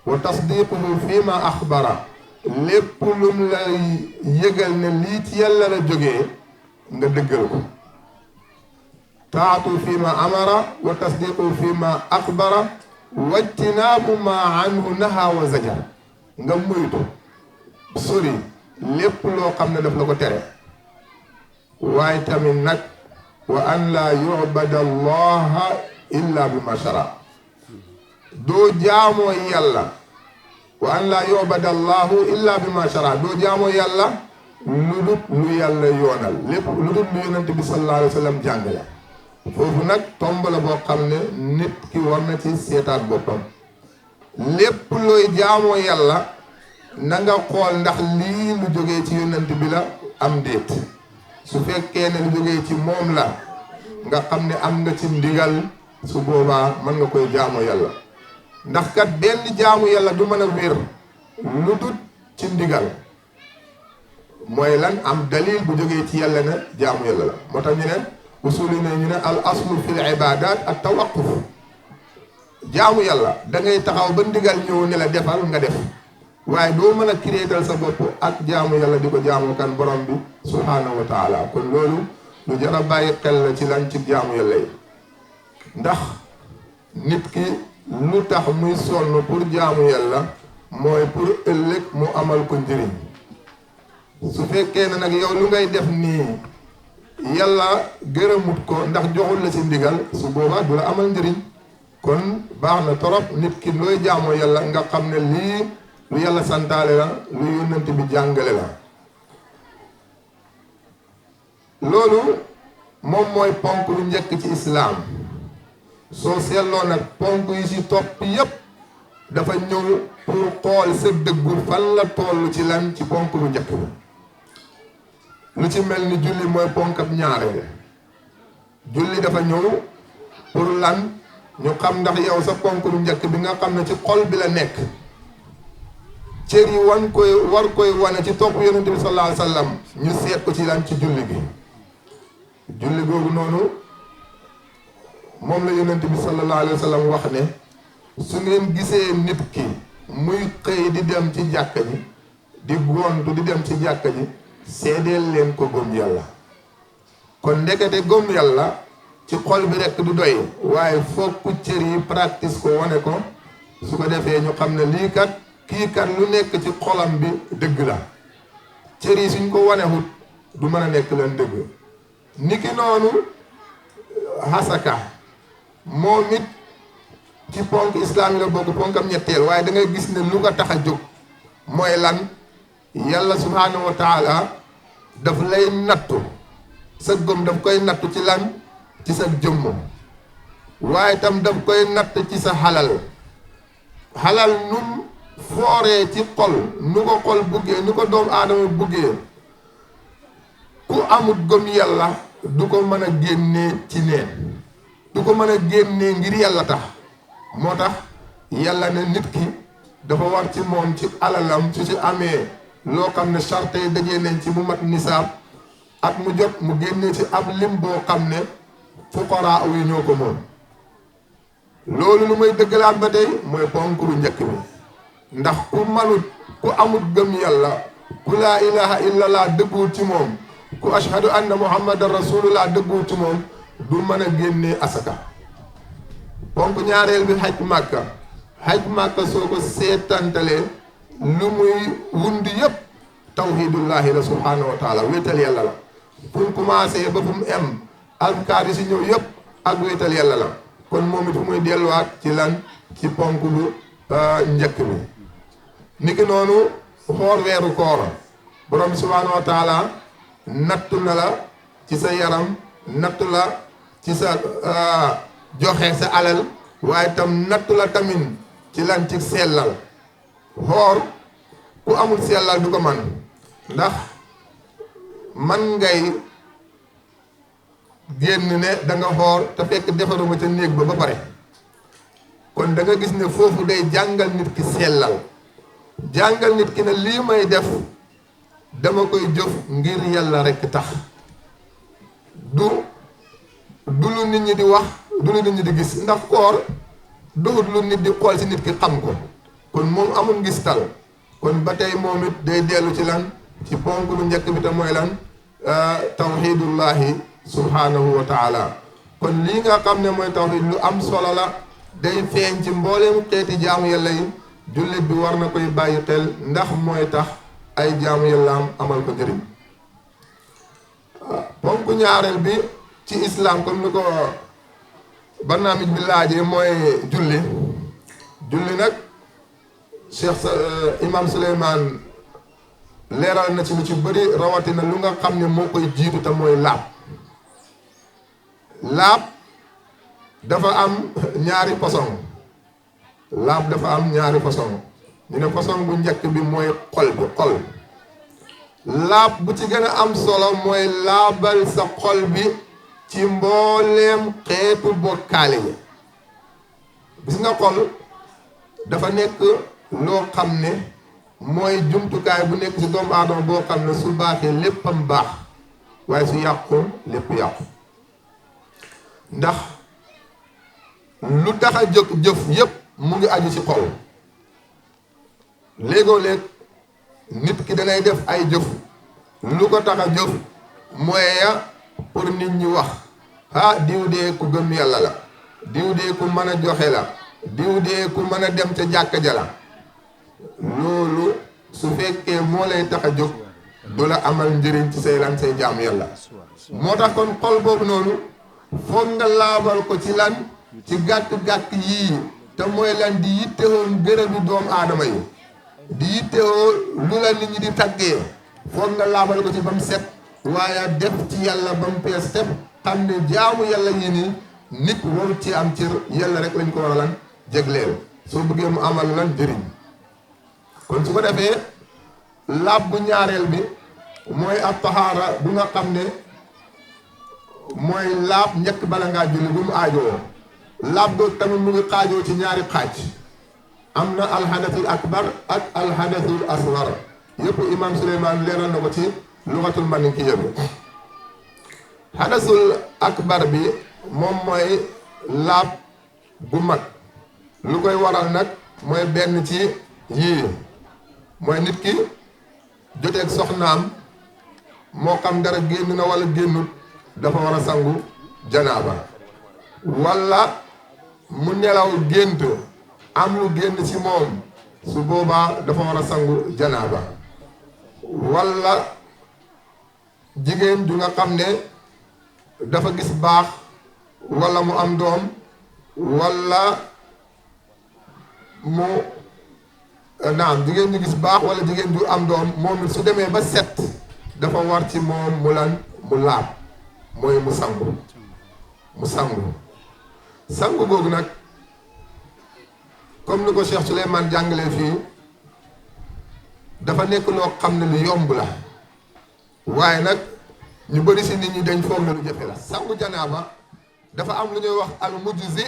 Wa tasdiquhu fi ma axbara, lépp lum la yëgal ne lii ci Yàlla la jógee, nga dëggal ko. Taatu fi ma amara wa tasdiqu fi ma axbara wajtinaabu ma anhu naha wa zajar, nga moytu, sori lépp loo xam ne daf la ko tere. Waaye tamit nag, wa an laa yu'bada allaha illa bi ma shara, doo jaamoo Yàlla, wa an laa yu'bada allahu illa bi ma shara, doo jaamoo Yàlla lu dut lu Yàlla yoonal, lépp lu dut lu yonent bi sallallahu alayhi wa sallam jàngale. Foofu nag tomb la boo xam ne nit ki war na ci seetaat boppam. Lépp looy jaamoo Yàlla, na nga xool ndax lii lu jógee ci yonent bi la am déet. Su fekkee ne lu jógee ci moom la, nga xam ne am nga ci ndigal, su boobaa mën nga koy jaamoo Yàlla. Ndax kat benn jaamu Yàlla du mën a wér lu dut ci ndigal. Mooy lan? Am dalil bu jógee ci Yàlla ne jaamu Yàlla la. Moo tax ñu ne, usul yi ne, ñu ne al aslu fil ibadat at tawaqquf. Jaamu Yàlla da ngay taxaw ba ndigal ñëw ne la defal, nga def, waaye doo mën a créétal sa bopp ak jaamu Yàlla, di ko jaamu kan? Borom bi subhanahu wa taala. Kon loolu lu jar a bàyyi xel la ci lan? Ci jaamu Yàlla yi. Ndax nit ki lu tax muy sonn pour jaamu Yàlla mooy pour ëllëg mu amal ko njëriñ. Su fekkee ne nag yow lu ngay def nii Yàlla gërëmut ko ndax joxul la ci ndigal, su boobaa du la amal njëriñ. Kon baax na torop nit ki looy jaamoo Yàlla nga xam ne lii lu Yàlla santaale la, lu yonent bi jàngale la. Loolu moom mooy ponk lu njëkk ci islaam. Soo seetloo nag, ponk yi ci topp yépp dafa ñëw pour xool sa dëggu fan la toll ci lan? Ci ponk bu njëkk bi. Lu ci mel ni julli mooy ponk ab ñaareel. Julli dafa ñëw pour lan? Ñu xam ndax yow sa ponk bu njëkk bi nga xam ne ci xol bi la nekk, cër yi wan koy, war koy wane ci topp yonent bi sallallahu alayhi wa sallam, ñu seet ko ci lan? Ci julli bi. Julli googu noonu, moom la yonent bi sallallahu alayhi wa sallam wax ne su ngeen gisee nit ki muy xëy di dem ci jàkka ji, di gontu di dem ci jàkka ji, seedeel leen ko gëm Yàlla. Kon ndekete gëm yàlla ci xol bi rekk du doy, waaye fokk cër yi practice ko, wone ko. Su ko defee ñu xam ne lii kat, kii kat lu nekk ci xolam bi dëgg la. Cër yi suñ ko wanewut, du mën a nekk leen dëgg. Niki noonu, hasaka moom it ci ponk islaam yi la bokk, ponkam ñetteel, waaye da ngay gis ne lu ko tax a jóg mooy lan? Yàlla subhaanahu wa taala daf lay nattu. Sa gëm daf koy nattu ci lan? Ci sa jëmm. Waaye tam daf koy natt ci sa xalal. Xalal num fooree ci xol, nu ko xol buggee, nu ko doomu aadama buggee, ku amut gëm yàlla du ko mën a génnee ci neen, du ko mën a génnee ngir yàlla tax. Moo tax yàlla ne nit ki dafa war ci moom ci alalam, su ci amee loo xam ne sarte yi dajee nañ ci mu mat nisaab, at mu jot mu génnee ci ab lim boo xam ne fuqaraa yi ñoo ko moom. Loolu lu may dëggalaat ba tey mooy ponk bu njëkk bi. Ndax ku manut, ku amut gëm yàlla, ku laa ilaha illallah dëgguwut ci moom, ku ashhadu anna muhammadan rasulullah dëgguwut ci moom, du mën a génnee asaka. Ponk ñaareel bi, xaj màkka. Xaj màkka soo ko seetantalee, lu muy wund yépp tawxidullahi la subhaanahu wa taala, wéetal yàlla la. Fu mu commencé ba fu mu em, azkaar yi si ñëw yépp ak wéetal yàlla la. Kon moom it fu muy delluwaat ci lan? Ci ponk bu njëkk bi. Niki noonu, xoor weeru koor, borom bi subhaanahu wa taala nattu na la ci sa yaram, nattu la ci sa joxe sa alal, waaye tam nattu la tamit ci lan? Ci sellal. Xoor ku amul sellal du ko man. Ndax man ngay génn ne da nga xoor te fekk defaruma ca néeg ba ba pare. Kon da nga gis ne foofu day jàngal nit ki sellal, jàngal nit ki ne lii may def dama koy jëf ngir yàlla rekk tax. Du du lu nit ñi di wax, du lu nit ñi di gis, ndax koor duhut lu nit di xool ci nit ki xam ko. Kon moom amul ngistal. Kon ba tey moom it day dellu ci lan? Ci ponk bu njëkk bi, te mooy lan? Tawxidullahi subhaanahu wa taala. Kon lii nga xam ne mooy tawxid, lu am solo la, day feeñ ci mbooleem xeeti jaamu yàlla yi. Jullit bi war na koy bàyyi xel, ndax mooy tax ay jaamu yàllaam amal ko njëriñ. Ponk ñaareel bi ci islaam, comme ni ko barnaamij bi laajee, mooy julli. Julli nag, Cheikh sa Imam Souleymane leeral na ci lu ci bëri, rawatina lu nga xam ne moo koy jiitu te mooy laab. Laab dafa am ñaari façon. Laab dafa am ñaari façon. Ñu ne façon bu njëkk bi mooy xol bi, xol. Laab bu ci gën a am solo mooy laabal sa xol bi ci mbooleem xeetu bokkaale yi. Gis nga, xol dafa nekk loo xam ne mooy jumtukaay bu nekk ci doomu aadama boo xam ne su baaxee léppam baax, waaye su yàqoo lépp yàqu. Ndax lu tax a jóg jëf yépp mu ngi aju ci xol. Léegoo-léeg nit ki danay def ay jëf, lu ko tax a jëf mooy ya pour nit ñi wax, ah, diw dee ku gëm yàlla la, diw dee ku mën a joxe la, diw dee ku mën a dem ca jàkka ja la. Loolu su fekkee moo lay tax a jóg, du la amal njëriñ ci say lan, say jaamu yàlla. Moo tax kon xol boobu noonu foog nga laabal ko ci lan? Ci gàkk-gàkk yii. Te mooy lan? Di yittewoo ngërëmi doomu aadama yi, di yittewoo lu la nit ñi di taggee. Foog nga laabal ko ci ba mu set, waaye def ci yàlla ba mu fees set, xam ne jaamu yàlla yi nii nit waru ci am cër, yàlla rek lañ ko war a lan? Jégleel, soo bëggee mu amal lan? Njëriñ. Kon su ko defee, laab bu ñaareel bi mooy ab tahaara bu nga xam ne mooy laab njëkk bala ngaa julli, bu mu aajoo. Laab googu tamit mu ngi xaajoo ci ñaari xaaj. Am na alhadasul akbar ak alhadasul asgar. Yépp Imam Souleymane leeral na ko ci luxatul maninkiya bi. Hadasul akbar bi moom mooy laab gu mag. Lu koy waral nag mooy benn ci yii, mooy nit ki joteeg soxnaam, moo xam dara génn na wala génnut, Dafa war a sangu janaaba. Walla mu nelaw gént am lu génn ci moom, su boobaa dafa war a sangu janaaba. Walla jigéen ju nga xam ne dafa gis baax, walla mu am doom, walla mu naam jigéen ju gis baax walla jigéen ju am doom, moom it su demee ba set, dafa war ci moom mu lan? Mu laab. Mooy mu sangu. Mu sangu. Sangu googu nag, comme ni ko Cheikh Souleymane jàngalee fii, dafa nekk loo xam ne lu yomb la. Waaye nag, ñu bari ci nit ñi dañ foog ne lu jafe la. Sangu janaaba dafa am lu ñuy wax al mujzi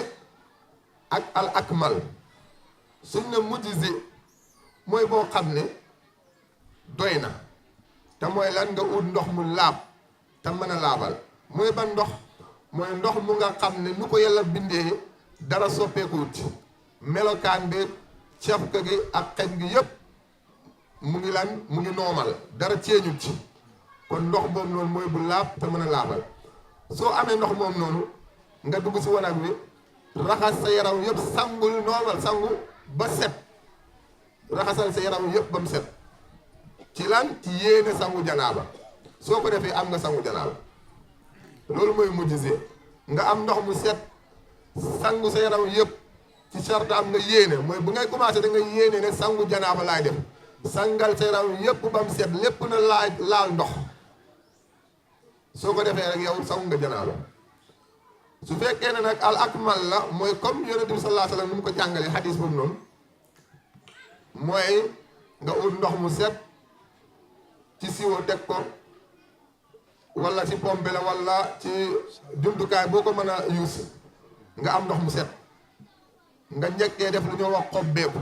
ak al akmal. Suñ ne mujzi, mooy boo xam ne doy na. Te mooy lan? Nga ut ndox mu laab te mën a laabal. Mooy ban ndox? Mooy ndox mu nga xam ne nu ko Yàlla bindee, dara soppeekuwut ci. Melokaan bi, cafka gi ak xet gi yépp, mu ngi lan? Mu ngi normal, dara ceeñut ci. Kon ndox boobu noonu mooy bu laab te mën a laabal. Soo amee ndox moom noonu, nga dugg ci wanag wi, raxas sa yaram yépp, sangul normal, sangu ba set. Raxasal sa yaram yépp ba mu set. Ci lan? Ci yéene sangu janaaba. Soo ko defee, am nga sangu janaaba. Loolu mooy mujjize. Nga am ndox mu set, sangu sa yaram yépp. Ci sartaam nga yéene, mooy bu ngay commencé da nga yéene ne sangu janaaba laay def. Sangal sa yaram yépp ba mu set, lépp na laaj laal ndox. Soo ko defee rek, yow sangu nga janaaba. Su fekkee ne nag al akmal la, mooy comme Yonent bi sallallaahu alayhi wa sallam ni mu ko jàngalee, xadis boobu noonu, mooy nga ut ndox mu set ci siwo, teg ko, walla ci pompe la, walla ci jumtukaay boo ko mën a use, nga am ndox mu set. Nga njëkkee def lu ñoo wax xobbeeku.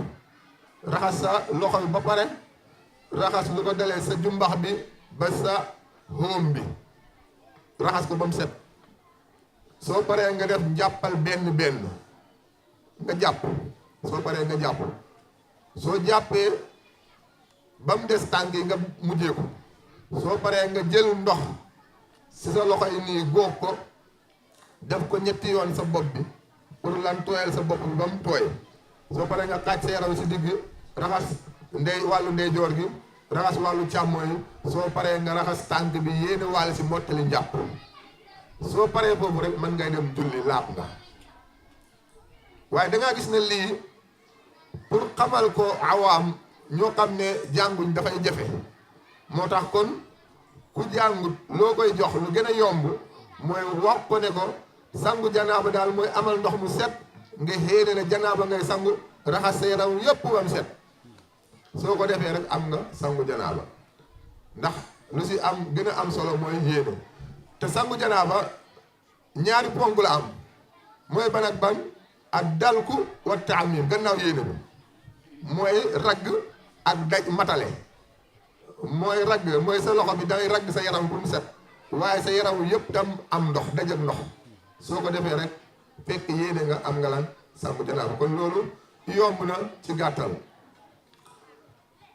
Raxas sa loxo bi ba pare, raxas lu ko dalee sa jumbax bi ba sa xóom bi, raxas ko ba mu set. Soo paree, nga def njàppal benn benn, nga jàpp. Soo paree, nga jàpp. Soo jàppee ba mu des tànk yi, nga mujjee ko. Soo paree, nga jël ndox ci sa loxo yi nii, góob ko, def ko ñetti yoon sa bopp bi, pour lan? Tooyal sa bopp bi ba mu tooy. Soo paree, nga xaaj sa yaram ci digg, raxas ndey, wàllu ndeyjoor gi, raxas wàllu càmmooñ yi. Soo paree, nga raxas tànk bi, yéene wàll ci mottali njàpp. Soo paree foofu rek, mën ngay dem julli, laab nga. Waaye dangaa gis ne lii, pour xamal ko awaam, ñoo xam ne jànguñ, dafay jafe. Moo tax kon ku jàngut, loo koy jox lu gën a yomb mooy wax ko ne ko, sangu janaaba daal mooy amal ndox mu set, nga xéene ne janaaba ngay sangu, raxas sa yaram yépp ba mu set. Soo ko defee rek, am nga sangu janaaba. Ndax lu ci am, gën a am solo mooy yéene. Te sangu janaaba, ñaari ponk la am. Mooy ban ak ban? Ak dalku wa taamim, gannaaw yéene bi. Mooy ragg ak daj, matale. Mooy ragg, mooy sa loxo bi dangay ragg sa yaram bu mu set, waaye sa yaram yépp tam am ndox, daj ak ndox. Soo ko defee rek, fekk yéene nga, am nga lan? Sangu janaaba. Kon loolu yomb na ci gàttal.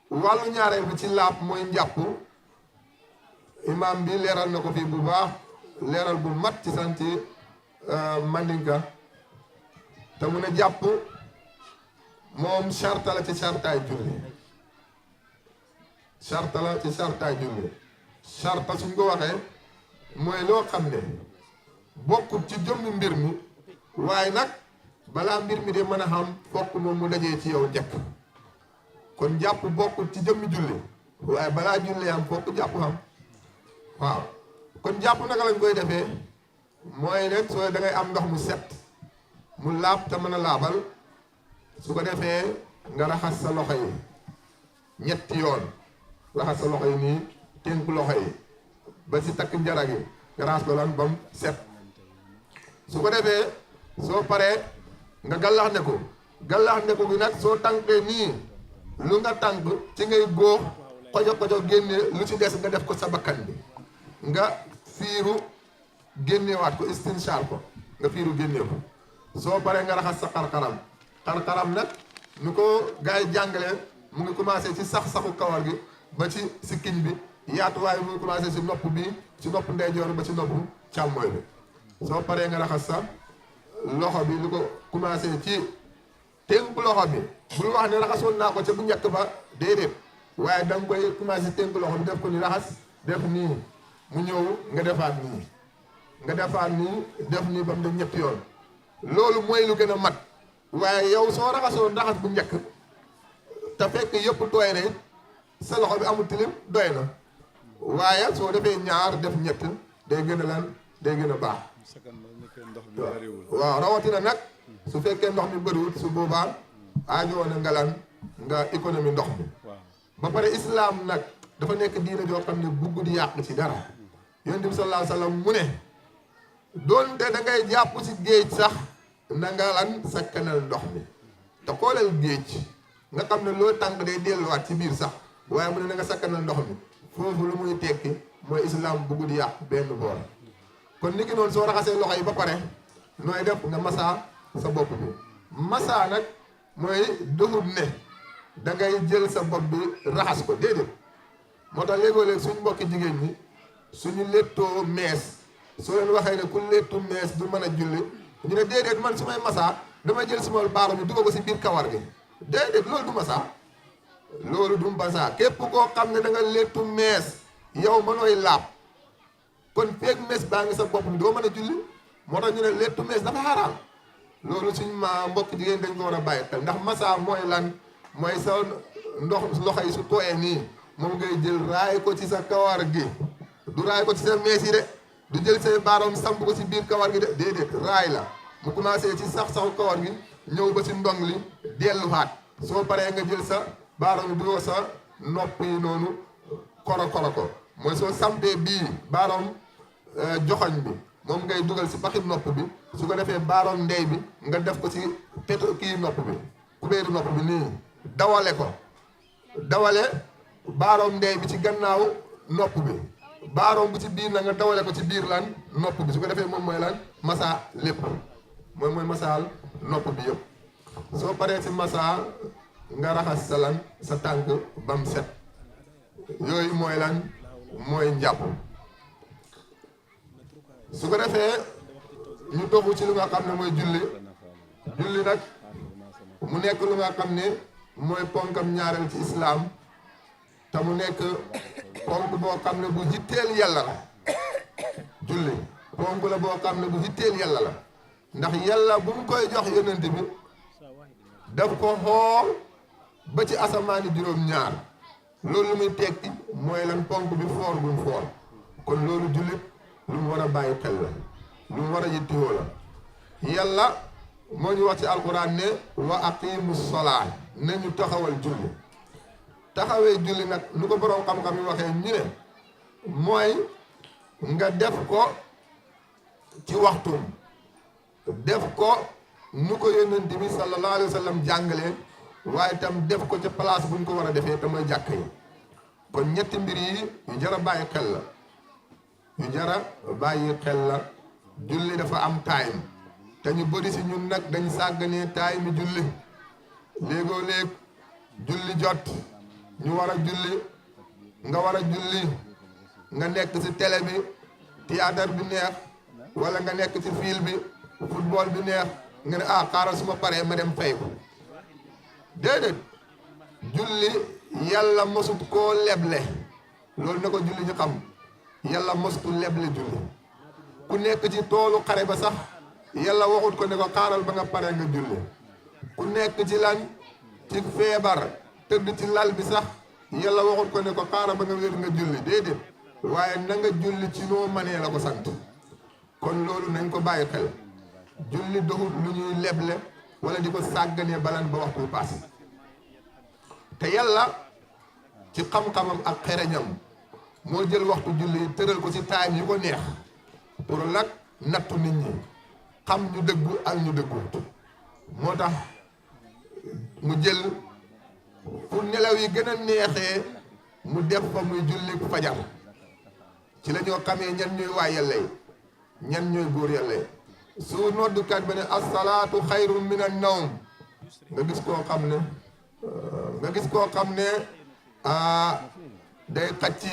Wàllu ñaareel bi ci laab mooy njàpp. Imaam bi leeral na ko fii bu baax, leeral bu mat ci santi, euh, Mandinka. Te mu ne jàpp moom sarta la ci sartaay julli. Sarta la ci sartaay julli. Sarta, suñ ko waxee, mooy loo xam ne bokkut ci jëmmi mbir mi, waaye nag balaa mbir mi de mën a xam, fokk moom mu dajee ci yow njëkk. Kon jàpp bokkut ci jëmmi julli, waaye balaa julli am, fokk jàpp xam. Waaw. Kon jàpp naka lañ koy defee? Mooy rek, soo, da ngay am ndox mu set, mu laab te mën a laabal. Su ko defee, nga raxas sa loxo yi ñetti yoon. Raxas sa loxo yi nii, tënk loxo yi ba ci takk njara gi, nga raxas ko lan? Ba mu set. Su ko defee, soo paree, nga gàllaxndiku. Gàllaxndiku gi nag, soo tànkee nii, lu nga tànk ci ngay góox, xojo xojo génne, lu ci des nga def ko sa bakkan bi, nga fiiru, génneewaat ko, istinsaar ko, nga fiiru génnee ko. Soo paree, nga raxas sa xar-xaram. Xar-xaram nag, nu ko gaa yi jàngalee, mu ngi commencé ci sax-saxu kawar gi ba ci sikkiñ bi. Yaatuwaay mu ngi commencé ci nopp bi, ci nopp ndeyjoor ba ci nopp Càmmooy bi. Soo paree nga raxas sa loxo bi, lu ko commencé ci tënku loxo bi. Bul wax ne raxasoon naa ko ca bu njëkk ba. Déedéet. Waaye da nga koy commencé tënku loxo bi, def ko ni raxas, def nii, mu ñëw, nga defaat nii, nga defaat nii, def nii ba mu dem ñetti yoon. Loolu mooy lu gën a mat. Waaye yow, soo raxasoon raxas bu njëkk te fekk yëpp tooy na it, sa loxo bi amul tilim, doy na. Waaye soo defee ñaar, def ñett, day gën a lan, day gën a baax. Waaw, rawatina nag su fekkee ndox mi bëriwut, su boobaa aajowoo na nga lan, nga économie ndox mi. Ba pare, islaam nag dafa nekk diina joo xam ne bugg di yàq ci dara. Yonent bi sallallaahu alayhi wa sallam mu ne, doonte da ngay jàpp ci géej sax, na nga lan, sakkanal ndox mi. Te xoolal géej, nga xam ne loo tànk day delluwaat ci biir sax, waaye mu ne na nga sakkanal ndox mi. Foofu lu muy tekki mooy islaam bugg di yàq benn boor. Kon niki noonu, soo raxasee loxo yi ba pare, nooy def? Nga masaa sa bopp bi. Masaa nag mooy doxut ne da ngay jël sa bopp bi raxas ko, déedéet. Moo tax léegoo-léeg suñ mbokki jigéen ñi, suñu léttoo mees, soo leen waxee ne ku léttu mees du mën a julli, ñu ne, déedéet, man su may masaa, damay jël suma baaram yi dugal ko si biir kawar gi. Déedéet, loolu du masaa. Loolu du masaa. Képp koo xam ne da nga léttu mees, yow mënooy laab. Kon feeg mees baa ngi sa bopp bi, doo mën a julli. Moo tax ñu ne léttu mees dafa xaraam. Loolu suñ ma mbokk jigéen dañ ko war a bàyyi xel. Ndax masaa mooy lan? Mooy sa ndox, loxo yi su tooyee nii, moom ngay jël raay ko ci sa kawar gi. Du raay ko ci sa mees yi de. Du jël say baaram samp ko ci biir kawar gi de. Déedéet, raay la. Mu commencé ci sax-saxu kawar gi, ñëw ba ci ndong li, delluwaat. Soo paree, nga jël sa baaram bi, dugal sa nopp yi noonu, koro koro ko. Mooy soo sampee bii baaram, eh, joxoñ bi, moom ngay dugal si paxi nopp bi. Su ko defee, baaram ndey bi, nga def ko si peto kii nopp bi, kubéeru nopp bi nii, dawale ko, dawale baaram ndey bi ci gannaaw nopp bi, baaram bu ci biir na nga dawale ko ci biir lan, nopp bi. Su ko defee, moom mooy lan, masaa lépp. Mooy, mooy masaal nopp bi yëpp. Soo paree si masaa, nga raxas sa lan, sa tànk bam set. Yooyu mooy lan? Mooy njàpp. Su ko defee, ñu toxu ci lu nga xam ne mooy julli. Julli nag, mu nekk lu nga xam ne mooy ponkam ñaareel ci islaam, te mu nekk ponk boo xam ne bu yitteel Yàlla la. Julli ponk la boo xam ne bu yitteel Yàlla la, ndax Yàlla bu mu koy jox Yonent bi, daf ko xool ba ci asamaani juróom-ñaar. Loolu lu muy tekki mooy lan? Ponk bi foor bu mu foor. Kon loolu, jullit, lu mu war a bàyyi xel la, lu mu war a yittewoo la. Yàlla moo ñu wax ci Alxuraan ne, wa aqiimu solaa, nañu taxawal julli. Taxawee julli nag, nu ko boroom xam-xam yi waxee, ñu ne mooy nga def ko ci waxtum, def ko nu ko Yonent bi sallallaahu alayhi wa sallam jàngale, waaye tam def ko ca place bu ñu ko war a defee, te mooy jàkka yi. Kon ñetti mbir yi yu jar a bàyyi xel la, yu jar a bàyyi xel la. Julli dafa am time, te ñu bëri si ñun nag dañ sàgganee time yi julli. Léegoo léeg julli jot, ñu war a julli, nga war a julli, nga nekk ci télé bi, théâtre bi neex, wala nga nekk ci film bi, football bi neex, nga ne, ah, xaaral, su ma paree ma dem fay ko. Déedéet, julli, Yàlla mosut koo leble. Loolu na ko julli ñu xam. Yàlla mostu leble julli. Ku nekk ci toolu xare ba sax, Yàlla waxut ko ne ko, xaaral ba nga pare nga julli. Ku nekk ci lan? Ci feebar, tëdd ci lal bi sax, Yàlla waxut ko ne ko, xaaral ba nga wér nga julli. Déedéet. Waaye na nga julli ci noo manee la ko sant. Kon loolu nañ ko bàyyi xel. Julli doxut lu ñuy leble wala di ko sàgganee balan ba waxtu paase. Te Yàlla, ci xam-xamam ak xereñam, moo jël waxtu julli, tëral ko ci time yu ko neex, pour nag nattu nit ñi, xam ñu dëggu ak ñu dëgguwut. Moo tax mu jël fu nelaw yi gën a neexee, mu def fa muy julli fajar. Ci la ñoo xamee ñan ñooy waa Yàlla yi, ñan ñooy góor Yàlla yi. Su noddukat ba ne, "Assalaatu xayrun min an-nawm," nga gis koo xam ne, euh, nga gis koo xam ne, ah, day xacc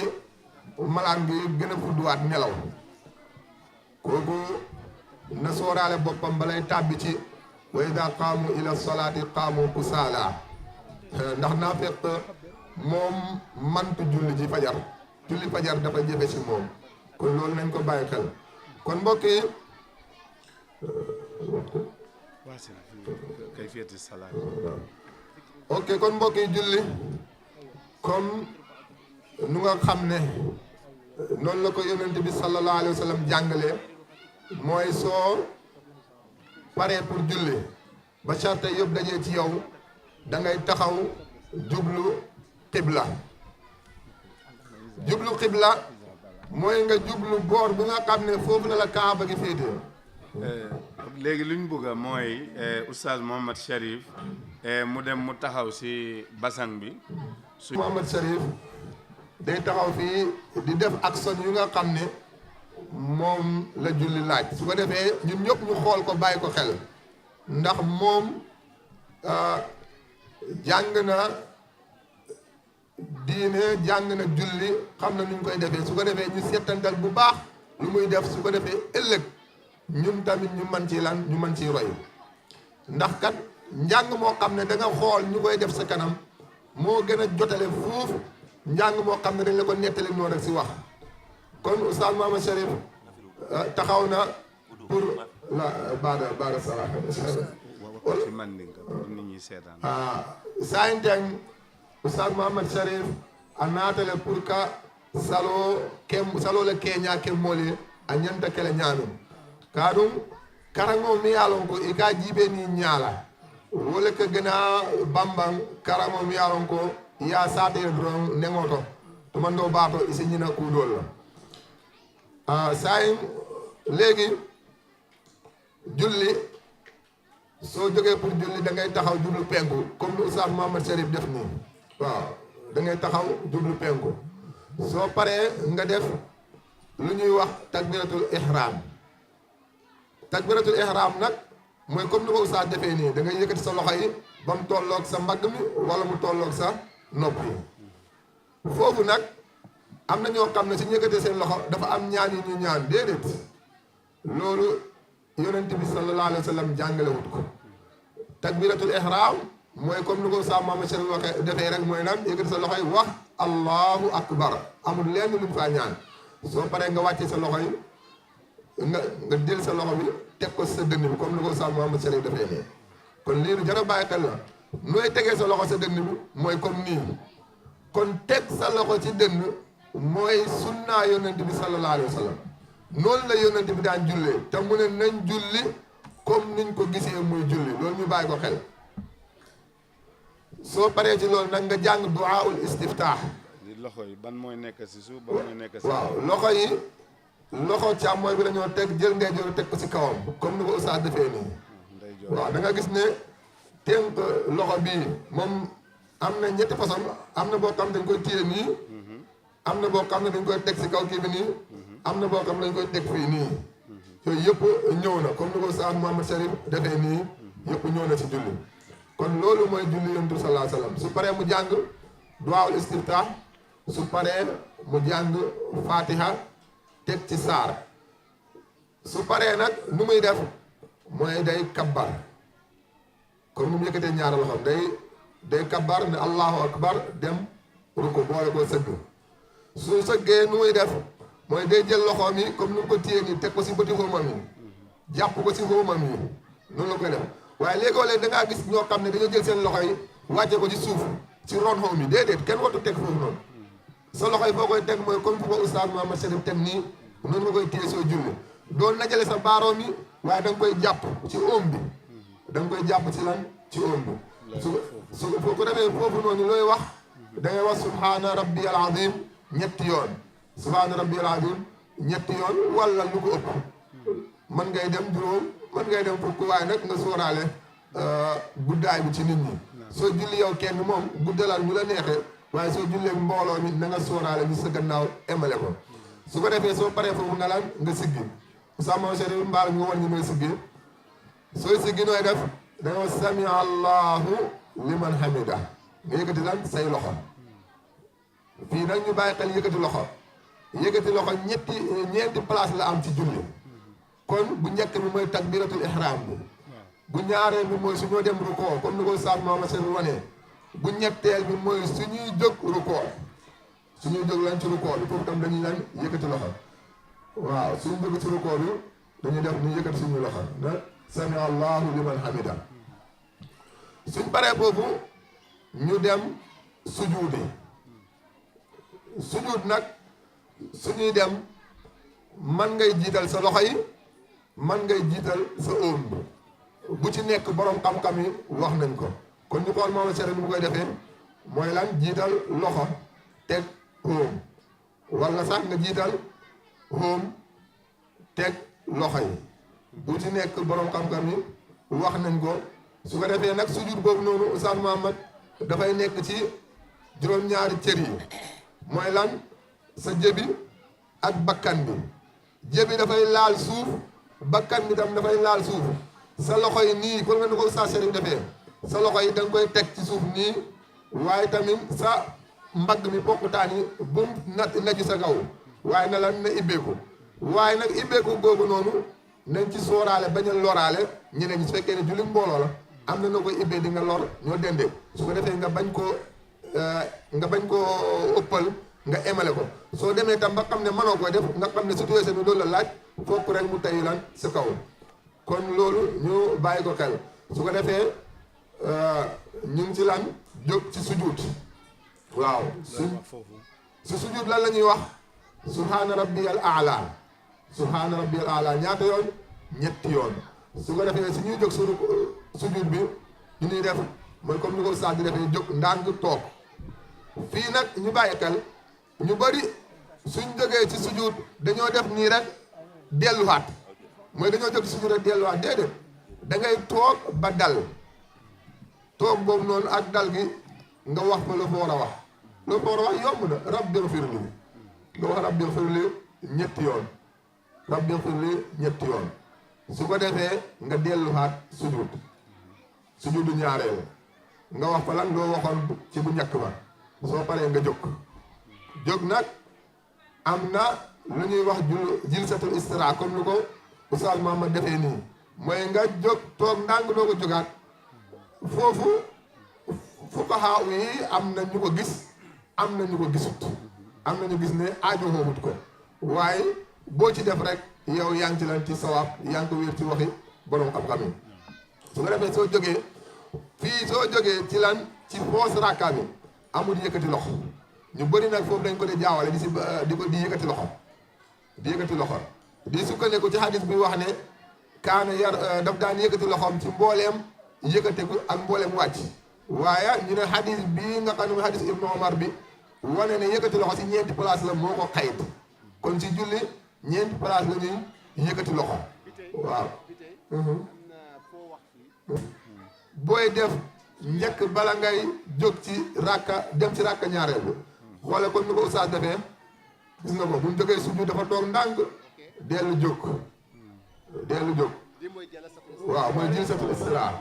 malaan gi, gën a fudduwaat, nelaw. Kooku na sóoraale boppam balay tàbbi ci wa ida qaamu ila salaati qaamu kusaala. Ndax naafeq moom mantu julli ji fajar, julli fajar dafa jafe ci moom. Kon loolu nañ ko bàyyi xel. Kon mbokk yi, kayfiyati salaat. Ok, kon mbokk yi, julli comme nu nga xam ne noonu la ko yonent bi sallallahu alayhi wa sallam jàngale, mooy soo paree pour julli ba charte yëpp dajee ci yow, da ngay taxaw jublu qibla. Jublu qibla mooy nga jublu boor bu nga xam ne foofu la la kaaba gi féete. Léegi lu ñu bëgg a mooy Oustaz Mouhamed Cherif mu dem mu taxaw si basang bi. Su Mouhamed Cherif day taxaw fii di def action yu nga xam ne moom la julli laaj, su ko defee ñun ñëpp ñu xool ko, bàyyi ko xel, ndax moom jàng na diine, jàng na julli, xam na nu ñu koy defee. Su ko defee ñu settantal bu baax lu muy def, su ko defee ëllëg ñun tamit ñu mën ci lan, ñu mën ciy roy. Ndax kat njàng moo xam ne da nga xool ñu koy def sa kanam moo gën a jotale fuuf njàng moo xam ne dañ la ko nettali noonu rek si wax. Kon Oustaz Mouhamed Cherif taxaw na pour la baada baada sala. Ci Mandinka pour nit ñi seetaan. Saayinteŋ Oustaz Mouhamed Cherif a naata le pour ka saloo ke, saloo le keeñaa ke moolu ye, a ñanta ke le ñaameŋ. Kaatu karaŋo meŋ ye a loŋ ko i ka a jiibee niŋ ñaa la, wo le ka gën a bambaŋ karaŋo meŋ ye a loŋ ko i ye a saata ye doroŋ neŋo to, tumandoo baa to i si ñina kuu doolu la. Saayiŋ léegi julli, soo jógee pour julli da ngay taxaw jublu penku comme ni Oustaz Mouhamed Cherif def nii. Waaw, da ngay taxaw jublu penku. Soo paree nga def lu ñuy wax takbiratul ihram. Takbiratul ihram nag mooy comme ni ko Oustaz defee nii, da ngay yëkkati sa loxo yi ba mu tolloog sa mbagg mi wala mu tolloog sa nopp yi. Foofu nag am na ñoo xam ne su ñu yëkkatee seen loxo dafa am ñaan yu ñuy ñaan. Déedéet, loolu yonent bi sallallahu alayhi wa sallam jàngalewut ko. Takbiratul ihram mooy comme ni ko Oustaz Mouhamed Cherif waxee, defee rek, mooy lan? Yëkkati sa loxo yi wax allahu akbar, amul lenn luñ faa ñaan. Soo paree nga wàccee sa loxo yi, nga nga jël sa loxo bi teg ko si sa dënn bi comme ni ko Oustaz Mouhamed Cherif defee nii. Kon lii lu jar a bàyyi xel la. Nooy tegee sa loxo sa dënn bi mooy comme nii. Kon teg sa loxo ci dënn mooy sunnaa yonent bi sallallahu alayhi wa sallam. Noonu la yonent bi daan jullee, te mu ne nañ julli comme niñ ko gisee muy julli, loolu ñu bàyyi ko xel. Soo paree ci loolu nag nga jàng duwaaul istiftaax. Li loxo yi, ban mooy nekk si suuf, ban mooy nekk si waaw, loxo yi, loxo càmmooy bi la ñoo teg, jël ndeyjoor teg ko si kawam comme ni ko Oustaz defee nii. Waaw, da nga gis ne tënk loxo bii moom am na ñetti façon. Am na boo xam dañ koy téye nii, am na boo xam ne dañ koy teg si kaw kii bi nii, am na boo xam ne dañ koy teg fii nii. Yooyu yëpp ñëw na comme ni ko Oustaz Mouhamed Cherif defee nii, yëpp ñëw na si julli. Kon loolu mooy julli yonent bi sallallahu alayhi wa sallam. Su paree mu jàng duwaawul istiftah, su paree mu jàng fatiha, teg ci saar. Su paree nag nu muy def mooy day kabbar. Comme ni mu yëkkatee ñaari loxoom, day day kabbar ne allahu akbar, dem ruku boole ko sëgg. Su sëggee nu muy def mooy day jël loxoom yi comme ni mu ko téye nii, teg ko si bëti xóomam yi, jàpp ko si xóomam yi. Noonu la koy def. Waaye léegoo-léeg da ngaa gis ñoo xam ne dañoo jël seen loxo yi wàcce ko ci suuf, ci ron xóom yi. Déedéet, kenn wartu teg foofu noonu. Sa loxo yi foo koy teg mooy comme fu ko Oustaz Mouhamed Cherif teg nii, noonu nga koy téye soo julli. Doo najale sa baaroom yi, waaye da nga koy jàpp ci óom bi. Da nga koy jàpp ci lan? Ci óom bi. Su su foo ko defee foofu noonu looy wax? Da ngay wax subhaana rabbiyal azim ñetti yoon. Subhaana rabbiyal azim ñetti yoon wala lu ko ëpp. Mën ngay dem juróom, mën ngay dem fukk, waaye nag nga sóoraale guddaay bi ci nit ñi. Soo julli yow kenn moom guddalal ñu la neexee, waaye soo jullee mbooloo mi na nga sóoraale ñu sa gannaaw emale ko. Su ko defee soo paree foofu nga lan? Nga siggi. Oustaz Mouhamed Cherif, mbaal nga wan ñu nooy siggi. Sooy siggi nooy def? Da nga wax sami allahu liman hamida, nga yëkkati lan? Say loxo. Fii nag ñu bàyyi xel yëkkati loxo. Yëkkati loxo ñetti ñeenti place la am ci julli. Kon bu njëkk bi mooy takbiratul ihram bi. Bu ñaareel bi mooy su ñoo dem rukoo, comme ni ko Oustaz Mouhamed Sall wanee. Bu ñetteel bi mooy su ñuy jóg rukoo. Su ñuy jóg lan ci rukoo bi, foofu tam dañuy lan yëkkati loxo. Waaw, suñu jóg ci rukoo bi, dañuy def ni yëkkati suñu loxo na sami allahu liman hamida. Suñ paree foofu, ñu dem sujuudi. Sujuud nag, su ñuy dem, man ngay jiital sa loxo yi, man ngay jiital sa óom bi. Bu ci nekk, borom xam-xam yi wax nañ ko. Kon ñu xool moom sere ni mu koy defee. Mooy lan? Jiital loxo, teg óom, wala sax nga jiital óom, teg loxo yi. Bu ci nekk, borom xam-xam yi wax nañ ko. Su ko defee nag, sujud boobu noonu, Oustaz Mouhamed, dafay nekk ci juróom-ñaari cër yi. Mooy lan? Sa jëbi ak bakkan bi. Jëbi dafay laal suuf, bakkan bi tam dafay laal suuf. Sa loxo yi nii, kon nga ni ko Oustaz Serigne defee, sa loxo yi da nga koy teg ci suuf nii, waaye tamit sa mbagg mi, bokkutaan yi, bu mu na, na ci sa kaw, waaye na lan, na ibbeeku. Waaye nag, ibbeeku googu noonu, nañ ci sóoraale, bañ a loraale ñeneen ñi. Su fekkee ne julli mbooloo la, am na noo koy ibbee, di nga lor ñoo dendee. Su ko defee, nga bañ koo, eh, nga bañ koo ëppal, nga emale ko. Soo demee tam ba xam ne mënoo koy def, nga xam ne situation bi loolu la laaj, fokk rek mu tey lan sa kaw. Kon loolu ñu bàyyi ko xel. Su ko defee, eh, ñu ngi ci lan? Jóg ci sujud. Waaw. Su, su sujud, lan la ñuy wax? Subhaana rabbiyal aala. Subhaana rabbiyal aala ñaata yoon? Ñetti yoon. Su ko defee, su ñuy jóg sunu sujud bi, ñu ñuy def mooy comme ni ko Oustaz di defee, jóg ndànk, toog. Fii nag, ñu bàyyi xel, ñu bari suñ jógee ci sujud, dañoo def nii rek, delluwaat. Mooy dañoo jóg ci sujud rek, delluwaat. Déedéet, da ngay toog ba dal. Toog boobu noonu ak dal gi, nga wax fa la fa war a wax. La fa war a wax yomb na: "Rabbi ghfirli." Nga wax "Rabbi ghfirli" ñetti yoon. "Rabbi ghfirli" ñetti yoon. Su ko defee, nga delluwaat sujud. Sujudu ñaareel. Nga wax fa lan loo waxoon ci bu njëkk ba. Soo paree, nga jóg. Jóg nag, am na lu ñuy wax jul-, jilsatul istira, comme lu ko Oustaz Mouhamed defee nii. Mooy nga jóg, toog ndànk, doo ko jógaat. Foofu, fuqahaa yi am na ñu ko gis, am na ñu ko gisut. Am na ñu gis ne aajo xoowut ko. Waaye boo ci def rek, yow yaa ngi ci lan? Ci sawaab, yaa ngi ko wéer ci waxi borom xam-xam yi. Su ko defee, soo jógee fii, soo jógee ci lan? Ci foos rakka bi, amul yëkkati loxo. Ñu bëri nag foofu dañ ko di jaawale, di si ba, di ko, di yëkkati loxo, di yëkkati loxo, di sukkandiku ci hadis bi wax ne kaana yar, eh, daf daan yëkkati loxoom ci mbooleem yëkkatiku ak mbooleem wàcc. Waaye ñu ne hadis bii nga xam ne mooy hadis Ibnu Omar bi, wane ne yëkkati loxo si ñeenti place la, moo ko xayit. Kon si julli, ñeenti place la ñuy yëkkati loxo. Waaw. Mhm. Booy def njëkk, bala ngay jóg ci rakka, dem ci rakka ñaareel bi, xoole kon ni ko Oustaz defee. Gis nga ko, bu mu jógee sujud, dafa toog ndànk, dellu jóg, dellu jóg. Waaw, mooy jilsatul istira.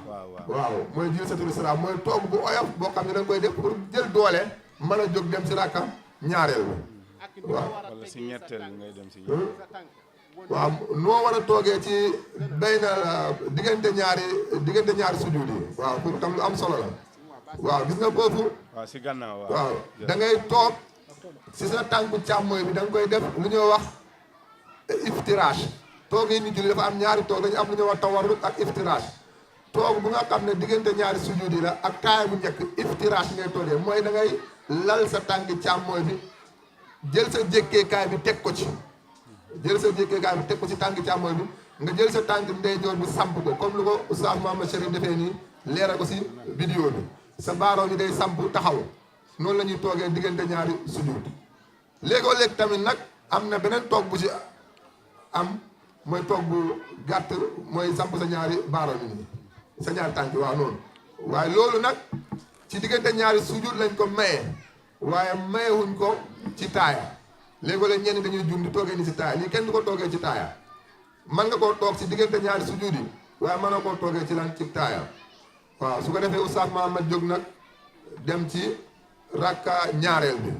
Waaw, mooy jilsatul istira, mooy toog bu oyof boo xam ne da nga koy def pour jël doole, mën a jóg dem ci rakka ñaareel bi. Waaw. Wala si ñetteel bi ngay dem si. Hmm? Waaw, noo war a toogee ci bayna, diggante ñaari, diggante ñaari sujud yi. Waaw, foofu tam lu am solo la. Waaw, gis nga foofu? Waaw, si gannaaw, waaw. Waaw, da ngay toog si sa tànku càmmooy bi, da nga koy def lu ñuy wax iftirash. Toogee nit julli dafa am ñaari toog, dañu am lu ñuy wax tawarruk ak iftirash. Toog bu nga xam ne diggante ñaari sujud yi la ak taaya bu njëkk, iftirash ngay toogee, mooy da ngay lal sa tànk càmmooy bi, jël sa jékkeekaay bi teg ko ci, jël sa jékkeekaay bi teg ko ci tànk càmmooy bi, nga jël sa tànk ndeyjoor bi samp ko, comme lu ko Oustaz Mouhamed Chérif defee nii, leeral ko si vidéo bi. Sa baaraam yi day samp taxaw. Noonu la ñuy toogee diggante ñaari sujud. Léegoo léeg tamit nag, am na beneen toog bu ci am, mooy toog bu gàtt, mooy samp sa ñaari baaraam yi nii, sa ñaari tànk, waaw, noonu. Waaye loolu nag, ci diggante ñaari sujud lañ ko maye, waaye mayewuñ ko ci taaya. Léegoo léeg ñenn dañuy juum di toogee ni ci taaya. Lii kenn du ko toogee ci taaya. Mën nga koo toog ci diggante ñaari sujud yi, waaye mën na koo toogee ci lan? Ci taaya. Waaw, su ko defee, Oustaz Mouhamed jóg nag, dem ci rakka ñaareel bi.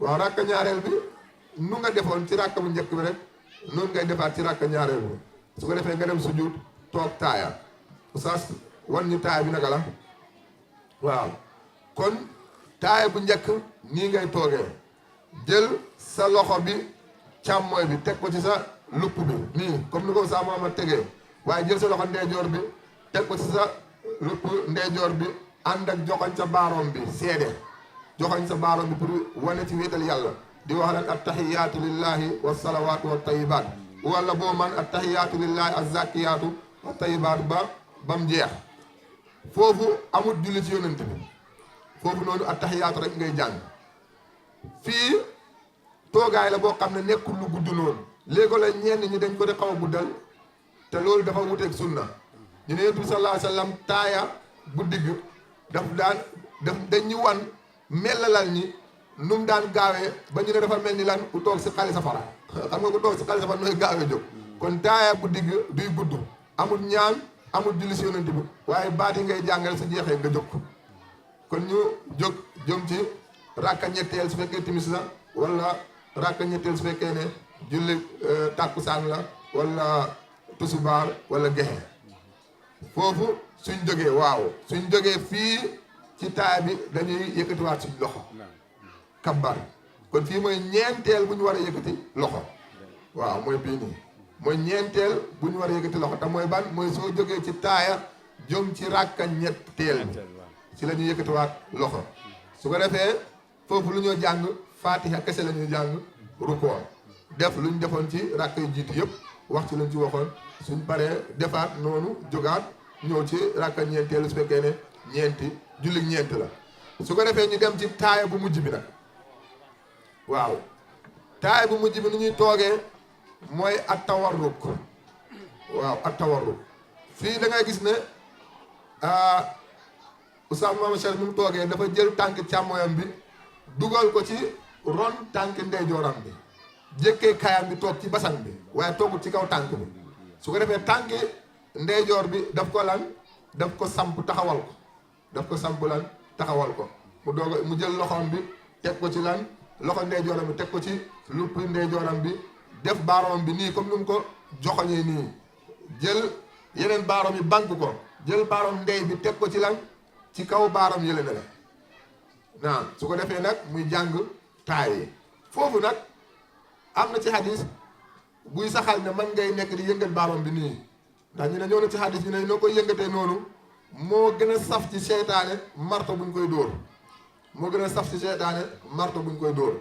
Waaw, rakka ñaareel bi, nu nga defoon ci rakka bu njëkk bi rek, noonu ngay defaat ci rakka ñaareel bi. Su ko defee nga dem sujud, toog taaya. Oustaz, wan ñu taaya bi naka la? Waaw. Kon taaya bu njëkk, nii ngay toogee. Jël sa loxo bi càmmooy bi, teg ko ci sa lupp bi, nii, comme ni ko Oustaz Mouhamed tegee. Waaye jël sa loxo ndeyjoor bi, teg ko ci sa lupp ndeyjoor bi, ànd ak joxoñ sa baaroom bi, seede. Joxoñ sa baaroom bi pour wane ci wéetal Yàlla. Di wax nag: "Attahiyaatu lillahi wa salawaatu wa tayibaat." Wala boo man: "Attahiyaatu lillahi azzakiyaatu wa tayibaatu," ba, ba mu jeex. Foofu amut julli ci Yonent bi. Foofu noonu attahiyaatu rek ngay jàng. Fii toogaay la boo xam ne nekkul lu gudd noonu. Léego la ñenn ñi dañ ko di xaw a guddal, te loolu dafa wuteeg sunna. Ñu ne Yonent bi sallallahu alayhi wa sallam, taaya guddi gi daf daan, daf, dañ ñu wan melalal ñi nu mu daan gaawee, ba ñu ne dafa mel ni lan, ku toog si xali safara. Xam nga ku toog si xali safara nooy gaawee jóg. Kon taaya guddi gi duy gudd, amul ñaan, amul julli si Yonent bi, waaye baat yi ngay jàngale, su jeexee nga jóg. Kon ñu jóg jëm ci ràkka ñetteel su fekkee timis la, wala ràkka ñetteel su fekkee ne julli, eh, tàkkusaan la, wala tusubaar, wala gexe. Foofu suñ jógee, waaw, suñ jógee fii ci taaya bi, dañuy yëkkatiwaat suñ loxo, kabbar. Kon fii mooy ñeenteel bu ñu war a yëkkati loxo. Waaw, mooy bii nii. Mooy ñeenteel bu ñu war a yëkkati loxo. Te mooy ban? Mooy soo jógee ci taaya jëm ci ràkka ñetteel bi. Ci la ñuy yëkkatiwaat loxo. Su ko defee, foofu lu ñoo jàng, Fatiha kese la ñuy jàng, rukoo. Def lu ñu defoon ci ràkka yu jiitu yépp, wax ci lu ñu ci waxoon. Suñ paree, defaat noonu, jógaat, ñëw ci ràkka ñeenteel su fekkee ne ñeenti, julli ñeent la. Su ko defee, ñu dem ci taaya bu mujj bi nag. Waaw. Taaya bu mujj bi nu ñuy toogee mooy at-tawarruk. Waaw, at-tawarruk. Fii da ngay gis ne, ah, Oustaz Mouhamed Cherif bi mu toogee, dafa jël tànk càmmoñam bi, dugal ko ci ron tànk ndeyjooram bi, jékkee kaayam bi, toog ci basan bi, waaye toogul ci kaw tànk bi. Su ko defee, tànk ndeyjoor bi daf ko lan, daf ko samp, taxawal ko, daf ko samp lan, taxawal ko. Mu doog a, mu jël loxoom bi, teg ko ci lan, loxo ndeyjooram bi, teg ko ci luppi ndeyjooram bi, def baaraamam bi nii, comme ni mu ko joxoñee nii, jël yeneen baaraam yi, bank ko, jël baaraam ndey bi, teg ko ci lan, ci kaw baaraam yële ne la. Naam, su ko defee nag, muy jàng taaya yi. Foofu nag, am na ci hadis buy saxal ne man ngay nekk di yëngal baaraam bi nii. Ndax ñu ne ñëw na ci hadis, ñu ne noo koy yëngatee noonu, moo gën a saf ci seytaane marto buñ koy dóor. Moo gën a saf ci seytaane marto buñ koy dóor.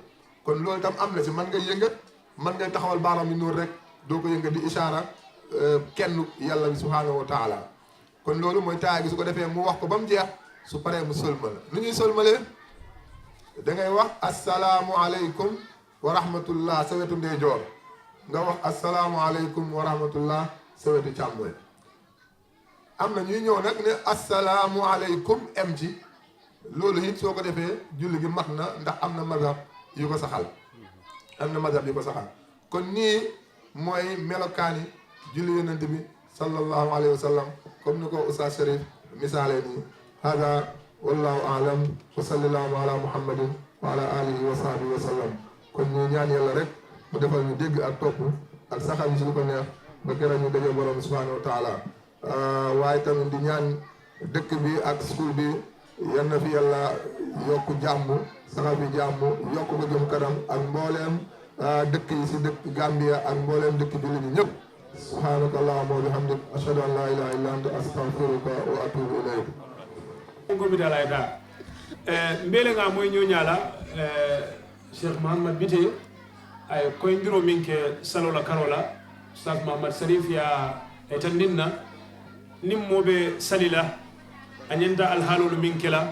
Kon loolu itam am na ci, man ngay yëngat, man ngay taxawal baaraam yi noonu rek, doo ko yëngat, di ishaara, euh, kenn Yàlla bi subhaanahu wa taala. Kon loolu mooy taaya gi. Su ko defee, mu wax ko ba mu jeex, su paree, mu sëlmal. Nu ñuy sëlmalee? Da ngay wax: "Assalaamu aleykum wa rahmatullah," sa wetu ndeyjoor. Nga wax: "Assalaamu aleykum wa rahmatullah," sa wetu càmmooñ. Am na ñuy ñëw nag ne: "Assalaamu aleykum," em ci. Loolu it, soo ko defee, julli gi mat na, ndax am na mazhab yu ko saxal. Am na mazhab yu ko saxal. Kon nii mooy melokaani julli Yonent bi, sallallahu alayhi wa sallam, comme ni ko Oustaz Cherif misaalee nii. Hada, wallahu a'lam, wa sallallahu ala Muhammadin wa ala alihi wa sahbihi wa sallam. Kon ñu ñaan Yàlla rek mu defal ñu dégg ak topp ak saxal ñu ci lu ko neex ba keroog ñu daje Borom subhanahu wa taala. Ah, waaye tamit di ñaan dëkk bi ak school bi, yal na fi Yàlla yokk jàmm, saxal fi jàmm, yokk ko jëm kanam, ak mbooleem, ah, dëkk yi ci dëkk Gambia ak mbooleem dëkk jullit ñi ñépp. Subhanaka Allahumma wa bihamdik, ashhadu an la ilaha illa anta, astaghfiruka wa atubu ilayk. Ko mi dalay da. Eh, mbele nga moy ñoñala, eh, Cheikh Mahamad Bite, a ye koyindiroo meŋ ke saloo la karoo la, Ustaz Mahamad Sarif ye a yitandi n na, niŋ moo be sali la, a ñanta alihaaloolu meŋ ke la,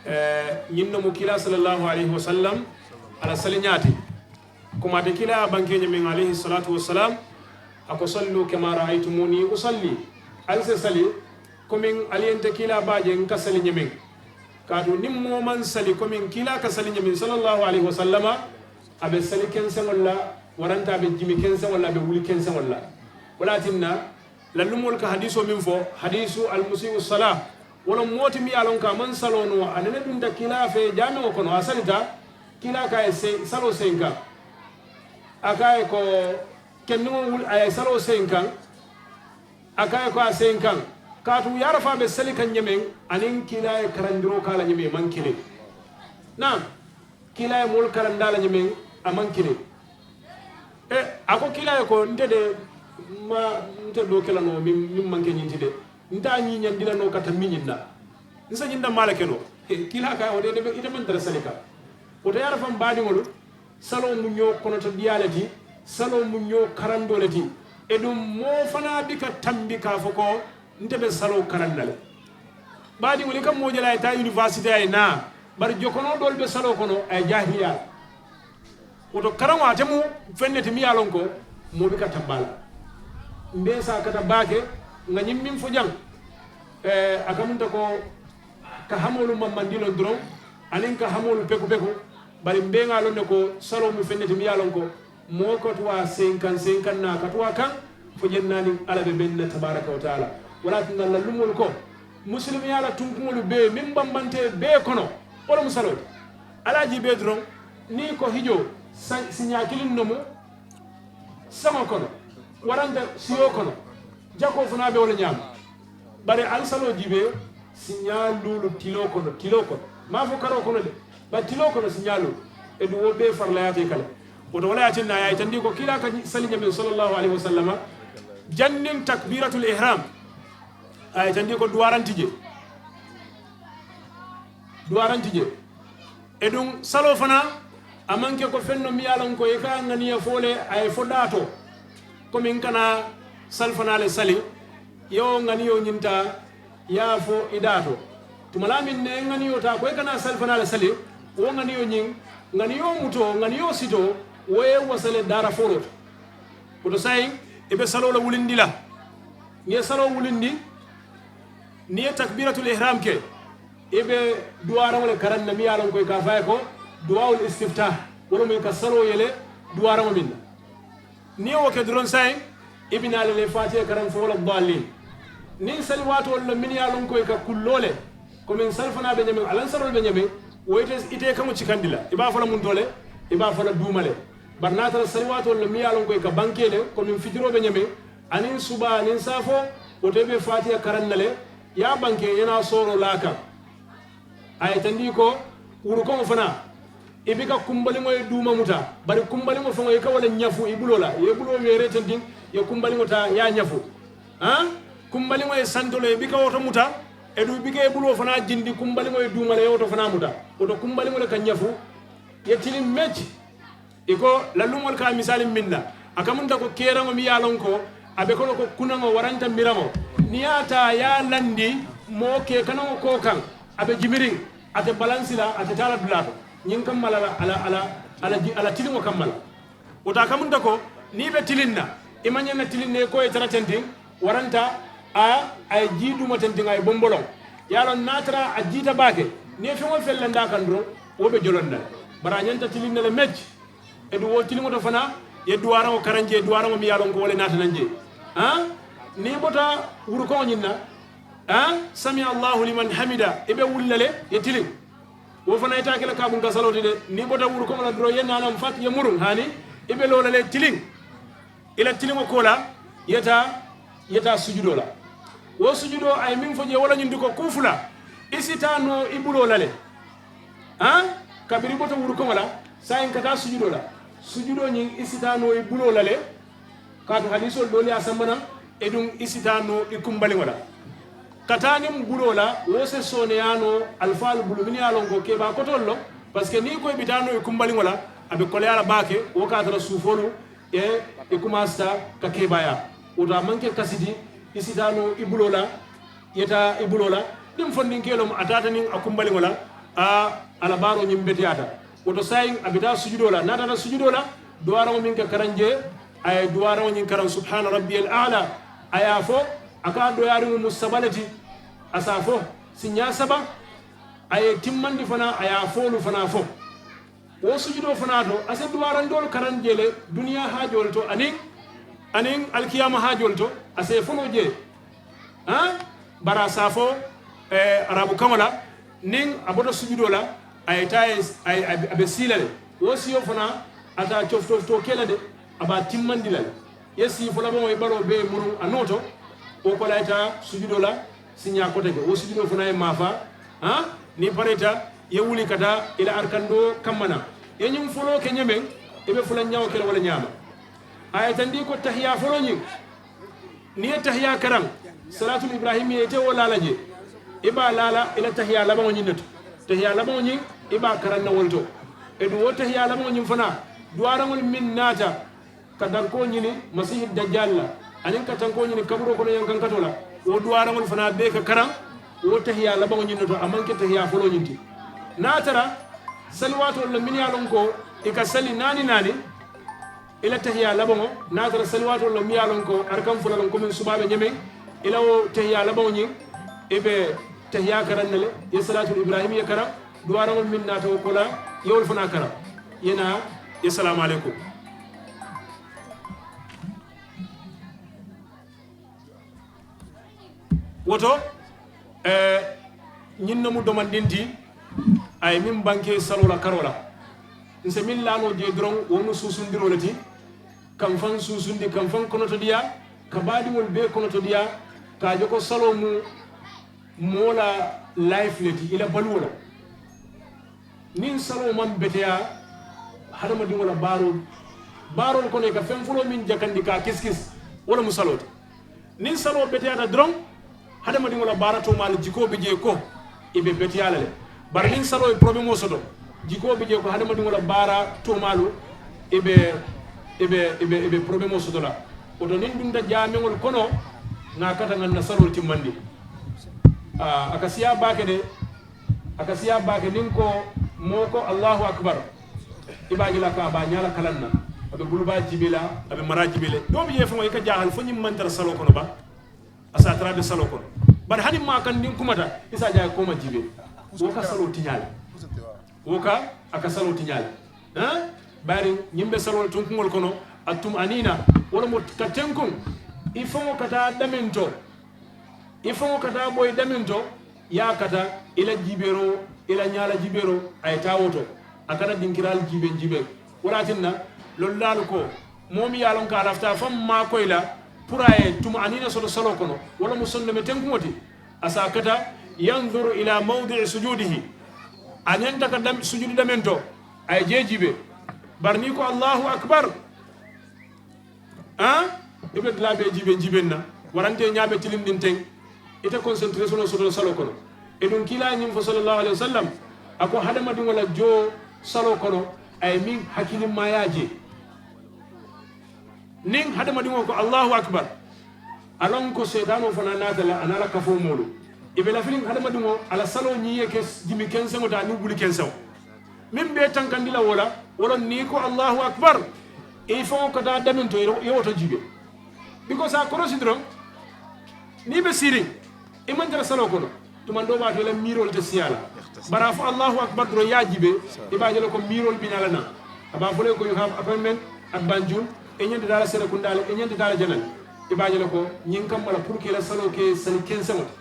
eh, ñiŋ ne mu kiilaa sallallahu alayhi wa sallam a la sali ñaa ti. Komaate kiilaa ye a bankee ñameŋ, alayhi salatu wassalam, a ko: "Sallu kama ra'aytumuni usalli." Ali se sali komiŋ ali ye nte kiilaa baa je n ka sali ñameŋ. Kaatu niŋ moo maŋ sali komiŋ kiilaa ka sali ñameŋ, sallallahu alayhi wa sallama, a be sali kenseŋolu la, waranta a be jimi kenseŋolu la, a be wuli kenseŋolu la. Wo le ye a tinna, lallumoolu ka hadiisoo meŋ fo, hadiisu almusii'u salaa, wo loŋ moo ti miŋ ye a loŋ ko a maŋ saloo noo, a nene dunta kiilaa fee jaameŋo kono, a salita, kiilaa ko a ye se-, saloo senka. A ko a ye ko, Kenniŋo wuli a ye saloo seyiŋ kaŋ. A ka a ye ko a seyiŋ kaŋ, kaatu yaarafa be sali kaŋ ñemeŋ, aniŋ kiilaa ye karandiroo ka a la ñemeŋ maŋ kiliŋ. Naam. Kiilaa ye moolu karandi a la ñemeŋ, a maŋ kiliŋ. E a ko kiilaa ye ko nte de, ma nte doo ke la noo meŋ maŋ ke ñiŋ ti de. Nte a ñiiñandi la noo ka tambi ñiŋ na. N se ñiŋ dammaa le ke noo. Kiilaa ka a ye wo de ite maŋ tara sali kaŋ. Wo to yaarafaŋ baadiŋolu, saloo mu ñoo konoto diyaa le ti. Saloo mu ñoo karandoo le ti. Aduŋ moo fanaa bi ka tambi ka a fo ko nte be saloo karanna le. Baadiŋolu i ka moo je le a ye taa yunivaasitee a ye naa, bari jokonoo doolu be saloo kono a ye jaahiliyaa la. Wo to karaŋo ate mu feŋ ne ti miŋ ye a loŋ ko moo bi ka tambaa la. Mbe saa kata baake. Ŋa ñiŋ meŋ fo jaŋ, a kamunta ko ka hamoolu mammandi loŋ doroŋ, aniŋ ka hamoolu peku peku. Bari mbe ŋa a loŋ ne ko saloo mu feŋ ne ti miŋ ye a loŋ ko moo katuwaa senkaŋ senkaŋ naa katuwaa kaŋ. Fo jennaaniŋ alla be meŋ na tabaaraka wa taala. Wala a tinna lallumoolu ko musulumiyaa la tunkuŋolu bee meŋ bambantee bee kono, wo le mu saloo ti. Alla a jiibee doroŋ niŋ i ko hijoo, siiñaa kiliŋ nomu saŋo kono, waranta siyoo kono, jakoo fanaa be wo le ñaama. Bari ali saloo jiibee siiñaa luulu tiloo kono tiloo kono, maŋ a fo karoo kono de, bari tiloo kono siiñaa luulu. Aduŋ wo bee farilayaata i ka le. Wo to wo le ye a tinna a ye a yitandi ko kiilaa ka sali ñameŋ sallallaahu alayhi wa sallama, janniŋ takbiiratul ihiraam, a ye a yitandi ko duwaaranti jee. Duwaaranti jee. Aduŋ saloo fanaa, a maŋ ke ko feŋ no miŋ ye a loŋ ko i ka a ŋaniya fo le a ye fo daa to, komi n kana sali fanaa le sali, i ye wo ŋaniyoo ñiŋ taa, i ye a fo i daa to. Tumalaa meŋ na i ye ŋaniyoo taa ko i kana sali fanaa le sali, wo ŋaniyoo ñiŋ, ŋaniyoo mutoo, ŋaniyoo sitoo, wo ye i wasa le daara fooloo to. Wo to saayiŋ, i be saloo le wulindi la. Niŋ i ye saloo wulindi, niŋ i ye takbiiratul ihiraam ke, i be duwaaraŋo le karaŋ na miŋ ye a loŋ ko i ka a fo a ye ko duwaawul istiftaah. Wo le mu i ka saloo yele duwaaraŋo meŋ na. Niŋ i ye wo ke doroŋ saayiŋ, i bi naa le le faatiha karaŋ fo wala daalliin. Niŋ sali waatoolu le mennu ye a loŋ ko i ka kulloo le, komi sali fanaa be ñameŋ alansaroolu be ñameŋ, wo ite ite i kaŋo cikandi la, i be a fo la muntoo le, i be a fo la duuma le. Bari niŋ a tara sali waatoolu le mennu ye a loŋ ko i ka bankee le, komi fitiroo be ñameŋ, aniŋ subaa aniŋ saafoo, wo to i be faatiha karaŋ na le, i ye a bankee i ye naa sooroo laa a kaŋ. A ye tandii ko wurukoŋo fanaa, i bi ka kumbaliŋo ye duuma muta, bari kumbaliŋo faŋo i ka wo le ñafu i buloo la, i ye i buloo weeree tendiŋ, i ye kumbaliŋo taa i ye a ñafu. Haa, kumbaliŋo ye santo le i bi ka wo to muta, aduŋ i bi ka i buloo fanaa jindi kumbaliŋo ye duuma la i ye wo to fanaa muta. Wo to kumbaliŋo le ka ñafu, i ye tiliŋ mecci. I ko lallumoolu ka a misaali meŋ na, a kamunta ko keeraŋo meŋ ye a loŋ ko a be kono ko kunaŋo waranta miraŋo, niŋ i ye a taa i ye a landi moo keekanaŋo koo kaŋ, a be jimiriŋ, a te balansi la, a te taa la dulaa to. Ñiŋ kamma la a la a la a la tiliŋo kamma la. Wo to a kamunta ko niŋ i be tiliŋ na, i maŋ ñaŋ na tiliŋ na i ko ye tara tendiŋ, waranta a a ye jii duuma tendiŋ a ye bomboloŋ. I ye a loŋ niŋ a tara a jiita baake, niŋ i ye feŋ wo feŋ landi a kaŋ doroŋ, wo be joloŋ na le. Bari a ñanta tiliŋ na le mecci. Aduŋ wo tiliŋo to fanaa, i ye duwaaraŋo karaŋ jee, duwaaraŋo meŋ ye a loŋ ko wo le naata naŋ jee. Haa, niŋ i bota wurukoŋo ñiŋ na, haa, sami allahu liman hamida, i be wuli la le i ye tiliŋ. Wo fanaa i te a ke la kaabuŋ ka saloo ti de. Niŋ i bota wurukoŋo la doroŋ i ye naanaŋ fati i ye muruŋ hani, i be loo la le tiliŋ. I la tiliŋo koolaa, i ye taa i ye taa sujudoo la. Wo sujudoo a ye meŋ fo jee wo le ñiŋ ti ko kuu fula, i si taa noo i buloo la le. Haa, kabiriŋ i bota wurukoŋo la saayiŋ ka taa sujudoo la, sujudoo ñiŋ i si taa noo i buloo la le. Kaatu hadiisoolu doolu ye a samba naŋ. Aduŋ i si taa noo i kumbaliŋo la ka taa niŋ buloo la, wo se sooneyaa noo alifaalu bulu mennu ye a loŋ ko keebaa kotoolu loŋ. Parisiko niŋ i ko i bi taa noo i kumbaliŋo la, a be koleyaa la baake. Wo ka a tara suufoolu ye i kumaasita ka keebaayaa. Wo to a maŋ ke kasi ti, i si taa noo i buloo la, i ye taa i buloo la. Niŋ fondinkeeloo mu a taata niŋ a kumbaliŋo la, a a la baaroo ñiŋ beteyaata. Wo to saayiŋ a bi taa sujudoo la, niŋ a taata sujudoo la, duwaaraŋo meŋ ka karaŋ jee, a ye duwaaraŋo ñiŋ karaŋ subhaana rabbiyal aala. A ye a fo, a ka a doyaariŋo mu saba le ti. A si a fo siiñaa saba. A ye timmandi fanaa a ye a foolu fanaa fo. Wo sujudoo fanaa to a si duwaarandoolu karaŋ jee le, duniyaa haajoolu to aniŋ aniŋ alikiyaama haajoolu to. A si i fo noo jee. Haa, bari a si a fo araabu kaŋo la, niŋ a bota sujudoo la, a ye taa a ye a be sii la le. Wo siyoo fanaa, a te a cofutoo ke la de, a be a timmandi la le. Ye sii fo labaŋo i baloo bee muruŋ a noo to. Wo kola i taa sujudoo la siñaa kote ke wo sujudoo fanaa ye maafaa. Niŋ i pareta i ye wuli ka taa i la arkandoo kamma naa i ye ñiŋ foloo ke ñemeŋ. I be fulanñaŋo ke la wo le ñaama. A ye tandi ko tahiyaa foloo ñiŋ niŋ i ye tahiyaa karaŋ, salaatul ibrahimiya ite wo laa la je. I be a laa la i la tahiyaa labaŋo ñiŋ ne to. Tahiyaa labaŋo ñiŋ i be a karaŋ na wo le to. Iduŋ wo tahiyaa labaŋo ñiŋ fanaa duwaaraŋolu meŋ naata ka tankoo ñini masiihi dajjaali la aniŋ ka tankoo ñini kaburoo kono yankankatoo la, wo duwaaraŋolu fanaa bee ka karaŋ wo tahiyaa labaŋo ñiŋ ne to. A maŋ ke tahiyaa foloo ñiŋ ti. Niŋ a tara saliwaatoolu le mennu ye a loŋ ko i ka sali naani naani i la tahiyaa labaŋo niŋ a tara saliwaatoolu le mennu ye a loŋ ko arkaŋ fula loŋ komiŋ subaa be ñemeŋ i la wo tahiyaa labaŋo ñiŋ i be tahiyaa karaŋ ne le. I ye salaatul ibrahimiya karaŋ duwaaraŋolu meŋ naata wo kola i ye wolu fanaa karaŋ. I ye naa i ye salaamu aleykum. Wo to ñiŋ ne mu domandiŋ ti. A ye meŋ bankee saloo la karoo la n se meŋ laa noo jee doroŋ wo mu suusundiroo le ti. Ka mfaŋ suusundi ka mfaŋ konotodiyaa ka baadiŋolu bee konotodiyaa ka a je ko saloo mu moo la layifu le ti i la baluwo la. Niŋ saloo maŋ beteyaa hadamadiŋo la baaroo baaroolu kono i ka feŋ foloo meŋ jakandi ka a kisikisi wo le mu saloo ti. Niŋ saloo beteyaata doroŋ hadamadiŋo la baara toomaalu jikoo be jee ko i be beteyaa la le. Bari niŋ saloo ye porobemoo soto jikoo be jee ko hadamadiŋo la baara toomaalu i be i be i be i be porobemoo soto la. Wo to niŋ dunta jaameŋolu kono ŋa a kata ŋa n na saloolu timmandi. A ka siyaa baake de. A ka siyaa baake niŋ ko moo ko allahu akbar i be a je la ka a be a ñaa la kalaŋ na. A be bulubaa jiibee la a be maraa jiibee le doo bi jee faŋo i ka jaaxal fo ñiŋ maŋ tara saloo kono ba. A si a tara a be saloo kono bari hani maakandiŋ kumata i si a je a ye kooma jiibee. Wo ka saloo tiñaa le wo ka a ka saloo tiñaa le. Bari ñiŋ be saloo le tunkuŋolu kono a tum aniina wo le mu ka tenkuŋ i faŋo ka taa daminto i faŋo ka taa boyi daminto. Ye a kata i la jiibeeroo i la ñaa la jiibeeroo a ye taa wo to. A kana dinkiraalu jiibeŋ jiibeŋ wo le ye a tinna lollaalu ko moo miŋ ye a loŋ ko a lafita a faŋ maakoyi la puru a ye tuma aniina soto saloo kono wo le mu sondome tenkuŋo ti. A si a kata yanzuru ila mawdii sujuudihi a ñanta ka sujudu daminto a ye jee jiibee. Bari niŋ i ko allahu akbar i be dulaa bee jiibeŋ jiibeŋ na. Warante ñaa be tilindiŋ teŋ ite konsentiree sono soto saloo kono. Iduŋ kiilaa ye ñiŋ fo sallallahu alaihi wasallam a ko hadamadiŋo la joo saloo kono a ye meŋ hakilimaayaa je. Niŋ hadamadiŋo ko allahu akbar a loŋ ko seetaanoo fanaa naata le a niŋ a la kafoo moolu i be lafiliŋ hadamadiŋo a la saloo ñiŋ ye ke jimi kenseŋo ti aniŋ buli kenseŋo. Meŋ be i tankandi la wo la wo loŋ niŋ i ko allahu akbar i faŋo ka taa daminto i ye wo to jiibee. Bikosi a korosi doroŋ niŋ i be siiriŋ i maŋ tara saloo kono. Tumandoo baa to i la miiroolu te siyaa la bari a fo allahu akbar doroŋ i ye a jiibee i be a je le ko miiroolu bi naa la naa. A be a fo le ko you have appointment at banjul i ñanta taa la serekundaa le i ñanta taa la janal. I be a je le ko ñiŋ kamma la puru ka i la saloo ke sali kenseŋo ti.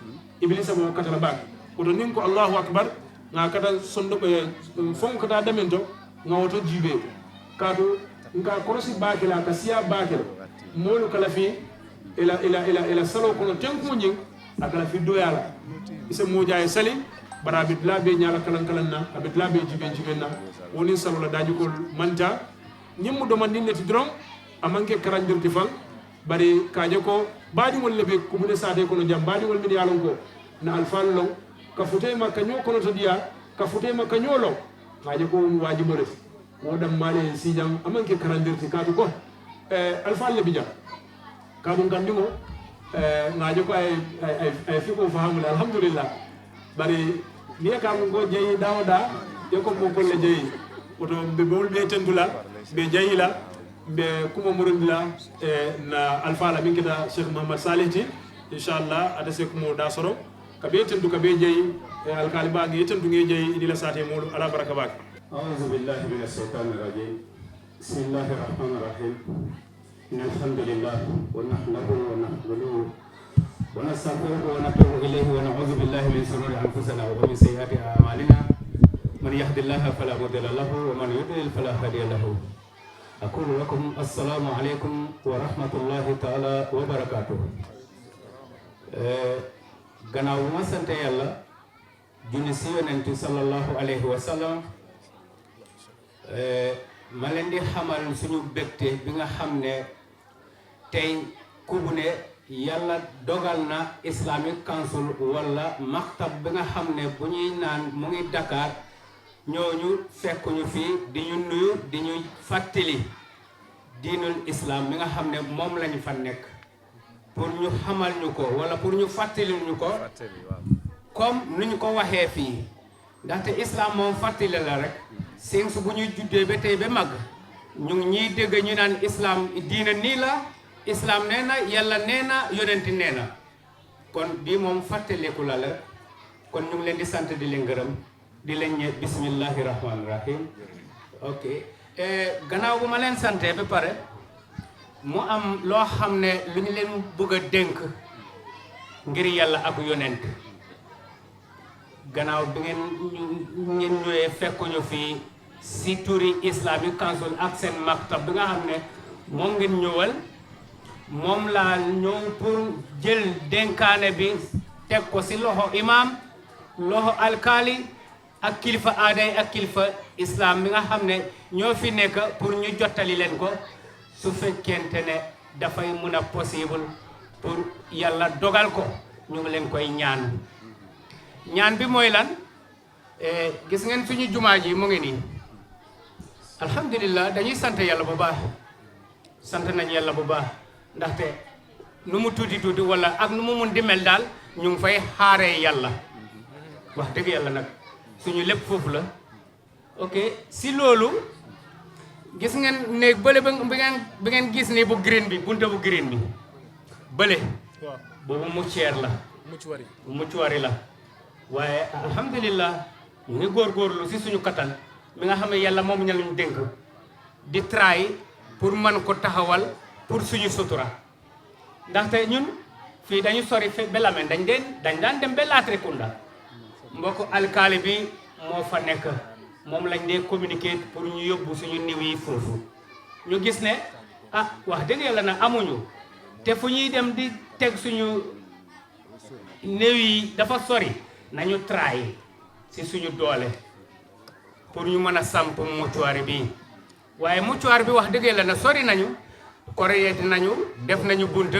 Ibilisa be wo kata la baake. Wo to niŋ ko allahu akbar ŋa a kata sondo foŋo ka taa daminto ŋa wo to jiibee. Kaatu n ka a korosi baake le a ka siyaa baake le. Moolu ka lafi i la i la i la i la saloo kono tenkuŋo ñiŋ a ka lafi dooyaa la. I se moo jaa ye sali bari a be dulaa bee ñaa la kalaŋ kalaŋ na a be dulaa bee jiibeŋ jiibeŋ na. Wo niŋ saloo la daajikoolu maŋ taa. Ñiŋ mu domandiŋ ne ti doroŋ a maŋ ke karandiri ti faŋ. Bari ka a je ko baadiŋolu le be kubune saatee kono jaŋ baadiŋolu mennu ye a loŋ ko na alifaalu loŋ ka futa i ma ka ñoo konotodiyaa ka futa i ma ka ñoo loŋ. Ŋa a je ko wo mu waajiboo le ti. Wo dammaa le ye n sii jaŋ a maŋ ke karandiri ti kaatu ko alifaalu le bi jaŋ. Kaatu n kandiŋo ŋa a je ko a ye a ye a ye fikoo fahaamu le alhamdulillahi. Bari niŋ i ye ka a muŋ ko jayi daa wo daa i ye ko moo koŋ le jayi. Wo to mbe bewolu be tentu la mbe jayi la. Mbe kumoo murundi la na alifaa la meŋ keta sheikh muhammad salih ti. Inshallah ate se kumoo daa soro ka bee tentu ka bee jayi. Alkaali baa ŋa i ye tentu ŋa i ye jayi i niŋ i la saatee moolu alla baraka baake. Auzubillahi mina shaytani rajim. Bismillahi rahmani rahim. إن الحمد لله ونحمده ونحمده ونستغفره ونتوب إليه ونعوذ بالله من شرور أنفسنا ومن سيئات أعمالنا. من يهد الله فلا مضل له ومن يضلل فلا هادي له. أقول لكم السلام عليكم ورحمة الله تعالى وبركاته. Gannaaw bu ma sante Yàlla, julli si Yonent bi sallallahu alayhi wa sallam, ma leen di xamal suñu bégte bi nga xam ne tey, ku bu ne Yàlla dogal na Islamic Council walla maktab bi nga xam ne bu ñuy naan mu ngi Dakar, ñooñu fekkuñu fii di ñu nuyu, di ñu fàttali diinul Islam bi nga xam ne moom lañu fa nekk, pour ñu xamal ñu ko walla pour ñu fàttali ñu ko, comme nu ñu ko waxee fii. Ndaxte Islam moom fàttali la rek. Since bu ñu juddee ba tey ba mag, ñu ngi ñuy dégg ñu naan Islam diina nii la, Islam nee na, Yàlla nee na, Yonent nee na. Kon bii moom fàttaliku la la. Kon ñu ngi leen di sant, di leen gërëm, di leen ñe bismillahi rahmaani rahim. Ok. Gannaaw bu ma leen santee ba pare, mu am loo xam ne lu ñu leen bëgg a dénk ngir Yàlla ak Yonent. Gannaaw bi ngeen ñu ngeen ñëwee fekkuñu fii si turi Islamic Council ak seen maktab bi nga xam ne moom ngeen ñëwal, moom laa ñëw pour jël dénkaane bi teg ko si loxo imaam, loxo alkaali ak kilifa aada yi ak kilifa Islam bi nga xam ne ñoo fi nekk pour ñu jottali leen ko. Su fekkente ne dafay mun a possible pour Yàlla dogal ko, ñu ngi leen koy ñaan. Ñaan bi mooy lan? Gis ngeen suñu jumaa ji mu ngi nii. Alhamdulillah, dañuy sant Yàlla bu baax. Sant nañu Yàlla bu baax, ndaxte nu mu tuuti tuuti walla ak nu mu mun di mel daal, ñu ngi fay xaaree Yàlla. Wax dëgg Yàlla nag, suñu lépp foofu la. Ok, si loolu, gis ngeen néeg bële bi ngeen bi ngeen gis nii bu green bi, bunte bu green bi bële, boobu mucceer la, muccuwari la. Waaye alhamdulillah, ñu ngi góorgóorlu si suñu kattan mi nga xam ne Yàlla moom ña lañu dénk, di try pour mën ko taxawal pour suñu sutura. Ndaxte ñun fii dañu sori fe ba Lamin, dañ dee dañ daan dem ba Latrikunda. Mbokk alkaali bi moo fa nekk, moom lañ dee communiquer pour ñu yóbbu suñu niw yi foofu. Ñu gis ne, ah, wax dëgg Yàlla na amuñu, te fu ñuy dem di teg suñu néew yi dafa sori. Nañu try si suñu doole pour ñu mën a samp muccuwaari bi. Waaye muccuwaari bi, wax dëgg Yàlla na sori nañu, koreyeeti nañu, def nañu bunt,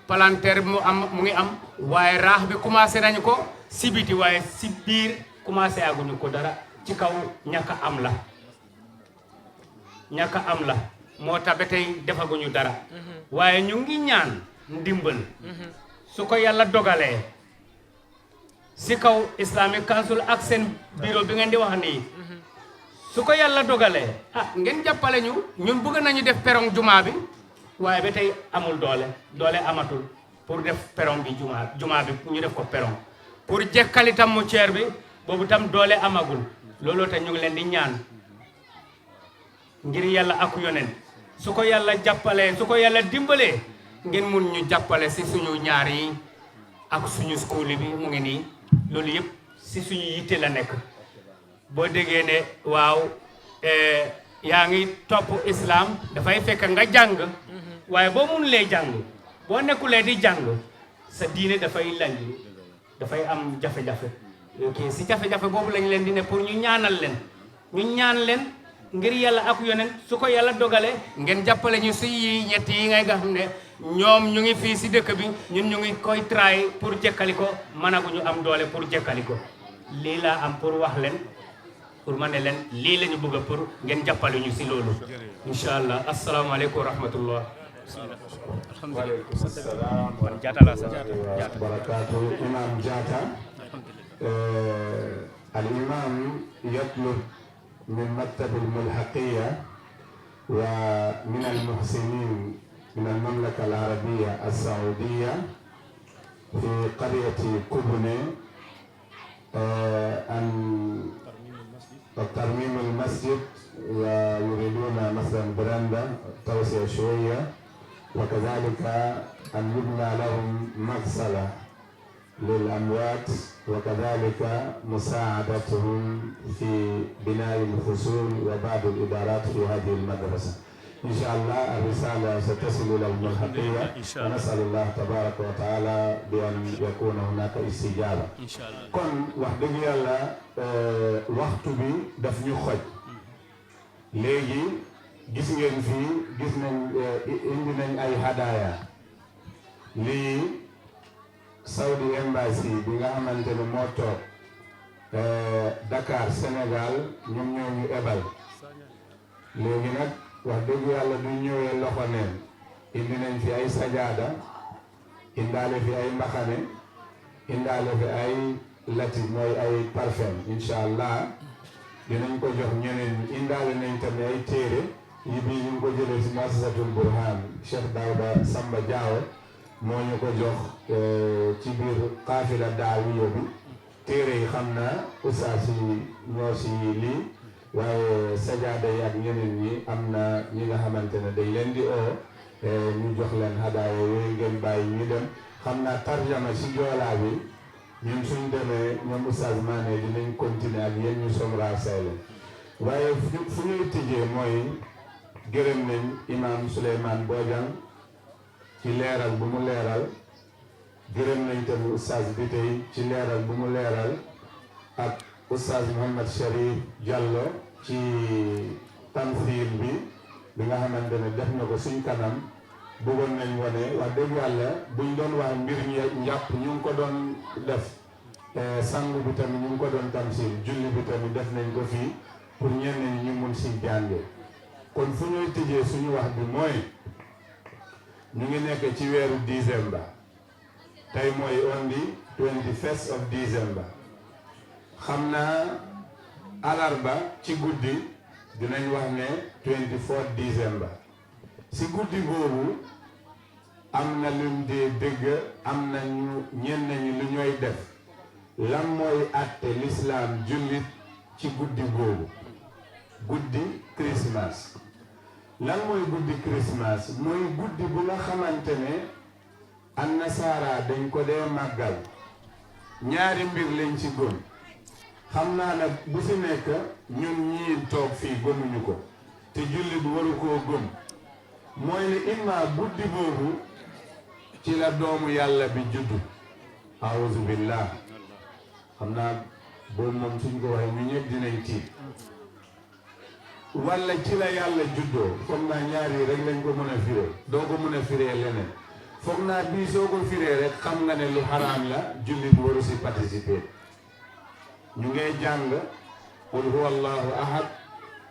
palanteer mu am mu ngi am, waaye raax bi commencé nañu ko si biti, waaye si biir commencé aguñu ko dara. Ci kaw ñàkk a am la, ñàkk a am la, moo tax ba tey defaguñu dara. Waaye ñu ngi ñaan ndimbal, su ko Yàlla dogalee, si kaw Islamic Council ak seen bureau bi ngeen di wax nii, su ko Yàlla dogalee, ah, ngeen jàppale ñu. Ñun bëgg nañu def perong jumaa bi, waaye ba tey amul doole, doole amatul pour def perong bi, jumaa jumaa bi ñu def ko perong. Pour jekkali tam mu ceer bi, boobu tam doole amagul. Looloo tax ñu ngi leen di ñaan ngir Yàlla ak Yonent, su ko Yàlla jàppalee, su ko Yàlla dimbalee, ngeen mun ñu jàppale si suñu ñaar yi ak suñu school bi mu ngi nii. Loolu yépp si suñu yitte la nekk. Boo déggee ne, waaw, eh, yaa ngi topp Islam, dafay fekk nga jàng. Waaye boo munulee jàng, boo nekkulee di jàng, sa diine dafay lanj, dafay am jafe-jafe. Ok, si jafe-jafe boobu lañ leen di ne pour ñu ñaanal leen, ñu ñaan leen ngir Yàlla ak Yonent. Su ko Yàlla dogalee, ngeen jàppale ñu si yi ñett yi ngay nga xam ne ñoom ñu ngi fii si dëkk bi, ñun ñu ngi koy try pour jekkali ko, mënaguñu am doole pour jekkali ko. Lii laa am pour wax leen, pour ma ne leen lii la ñu bëgg pour ngeen jàppale ñu si loolu. Incha Allah. Assalaamu aleykum wa rahmatullah. Waaleykum salaam wa rahmatullahi wa barakaatuh. Imam Jaata, eh, al imam yatlub من مكتب الملحقية ومن المحسنين من المملكة العربية السعودية في قرية كوبوني، آه، أن ترميم المسجد، ويريدون مثلًا براندا توسعة شوية، وكذلك أن يبنى لهم مغسلة للأموات، وكذلك مساعدتهم في بناء الفصول وبعض الإدارات في هذه المدرسة. إن شاء الله الرسالة ستتصل إلى الملحقية. إن شاء الله. ونسأل الله تبارك وتعالى بأن يكون هناك استجابة. إن شاء الله. Kon wax dëgg yàlla waxtu bi daf ñu xoj. Léegi gis ngeen fii, gis nañ indi nañ ay hadaaya. Lii Saudi Embassy bi nga xamante ne moo toog Dakar, Sénégal, ñoom ñoo ñu ebal. Léegi nag wax dëgg yàlla du ñëwee loxo neen. Indi nañ fi ay sajaada, indaale fi ay mbaxane, indaale fi ay lati, mooy ay parfum. Incha allah dinañ ko jox ñeneen ñi. Indaale nañ tamit ay téere yi, bii ñu ngi ko jëlee si Muassasatul Burhan, Cheikh Daouda Samba Diawo moo ñu ko jox. Ci biir qaafila daawiya bi, téere yi xam naa ustaas yi ñoo si lii, waaye sajaada yi ak ñeneen ñi, am na ñi nga xamante ne dañ leen di oo ñu jox leen hadaaya yooyu, ngeen bàyyi ñu dem. Xam naa tarjama si joolaa bi, ñun suñ demee, ñoom ustaas Maane dinañ continuer ak yéen, ñu somraar say leen. Waaye fu fu ñuy tijjee mooy gërëm nañ imaam Souleymane Bojang ci leeral bu mu leeral. Gërëm nañ tamit ustaas bi tey ci leeral bu mu leeral, ak ustaas Mouhamed Cherif Diallo ci tamsiil bi, bi nga xamante ne def na ko suñ kanam. Bëggoon nañ wane, wax dëgg yàlla, buñ doon wax mbir ñi njàpp ñu ngi ko doon def. Sangu bi tamit ñu ngi ko doon tamsiil, julli bi tamit def nañ ko fii pour ñenn ñi ñu mun si jànge. Kon fu ñuy tëjee suñu wax bi mooy, ñu ngi nekk ci weeru décembre. Tey mooy on the twenty first of December. Xam naa alarba ci guddi dinañ wax ne twenty fourth December. Si guddi boobu am na luñ dee dégg, am na ñu ñenn ñi lu ñooy def. Lan mooy àtte lislaam jullit ci guddi boobu? Guddi Christmas. Lan mooy guddi Christmas? Mooy guddi bu nga xamante ne annasaara dañ ko dee màggal. Ñaari mbir lañ ci gëm. Xam naa nag bu si nekk ñun ñii toog fii gëmuñu ko, te jullit waru koo gëm. Mooy ne imma guddi boobu ci la doomu Yàlla bi juddu. Auzu billah. Xam naa boobu moom suñ ko waxee ñu ñëpp dinañ tiit. Walla ci la Yàlla juddoo. Foog naa ñaar yi rek lañ ko mën a firee. Doo ko mën a firee leneen. Foog naa bii soo ko firee rek xam nga ne lu xaraam la, jullit waru si participer. Ñu ngay jàng: Qul huwa Allahu ahad,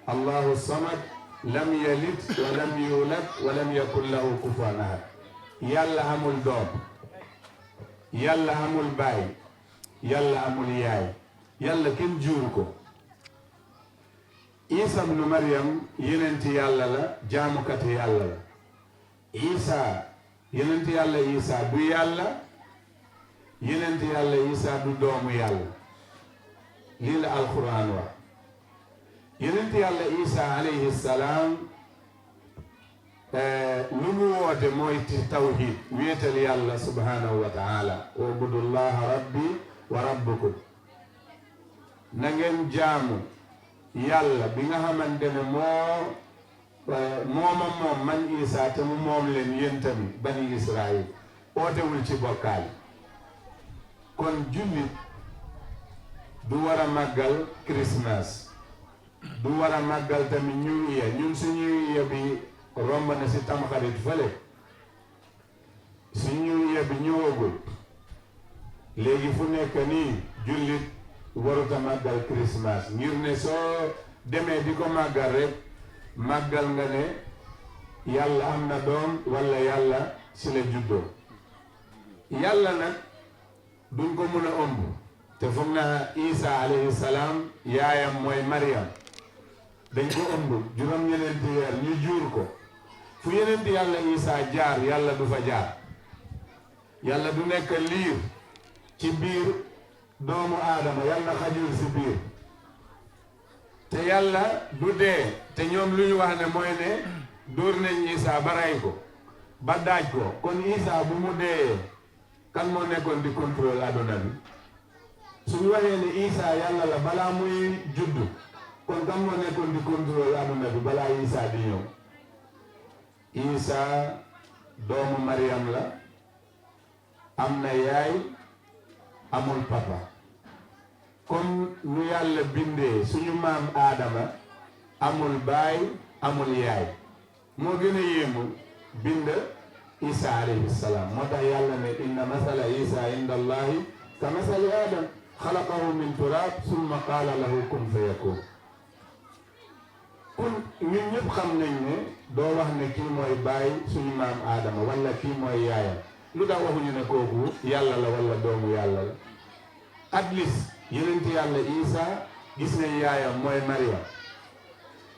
Allahu samad, lam yalid wa lam yulad wa lam yakun lahu kufuwan ahad. Yàlla amul doom, Yàlla amul baay, Yàlla amul yaay, Yàlla kenn jur ko. Isa bnu Maryam yonenti Yàlla la, jaamukati Yàlla la. Isa, yonenti Yàlla Isa du Yàlla, yonenti Yàlla Isa du doomu Yàlla. Lii la Alxuraan wax. Yonenti Yàlla Isa alayhi salaam, lu mu woote mooy ci tawhiid, wéetal Yàlla subhaanahu wa taala. Ubudu llaha rabbi wa rabbukum. Na ngeen jaamu Yàlla bi nga xamante ne moo, moo ma moom man Isa, te mu moom leen yéen tamit, bani Israayil. Ootewul ci bokkaale. Kon jullit du war a màggal Christmas, du war a màggal tamit New Year. Ñun suñu New Year bi romb na si tamxarit fële. Suñu New Year bi ñëwagul. Léegi fu nekk nii, jullit warut a màggal Christmas, ngir ne soo demee di ko màggal rek, màggal nga ne Yàlla am na doom walla Yàlla si la juddoo. Yàlla nag duñ ko mën a ëmb. Te foog naa Isa alayhi salaam yaayam mooy Maryam. Dañ ko ëmb juróom-ñeneenti weer, ñu jur ko. Fu yonent Yàlla Isa jaar, Yàlla du fa jaar. Yàlla du nekk liir ci biir doomu Aadama, Yàlla xajul si biir. Te Yàlla du dee, te ñoom lu ñu wax ne mooy ne dóor nañ Isa ba rey ko, ba daaj ko. Kon Isa bu mu deeyee, kan moo nekkoon di contrôle àdduna bi? Suñu waxee ne Isa Yàlla la balaa muy juddu, kon kan moo nekkoon di contrôle àdduna bi balaa Isa di ñëw? Isa doomu mariyam la. Am na yaay, amul papa. Kon nu yàlla bindee suñu maam aadama, amul baay, amul yaay. Moo gën a yéemu bind isa alayhi salaam. Moo tax yàlla ne inna masala isa inda allahi ka masali adam, xalaqahu min turab summa qaala lahu kun fa yakun. Kon ñun ñëpp xam nañ ne doo wax ne kii mooy baay suñu maam aadama wala kii mooy yaayam. Lu tax waxuñu ne kooku yàlla la wala doomu yàlla la? At least yonent yàlla isa, gis nañ yaayam mooy mariyam.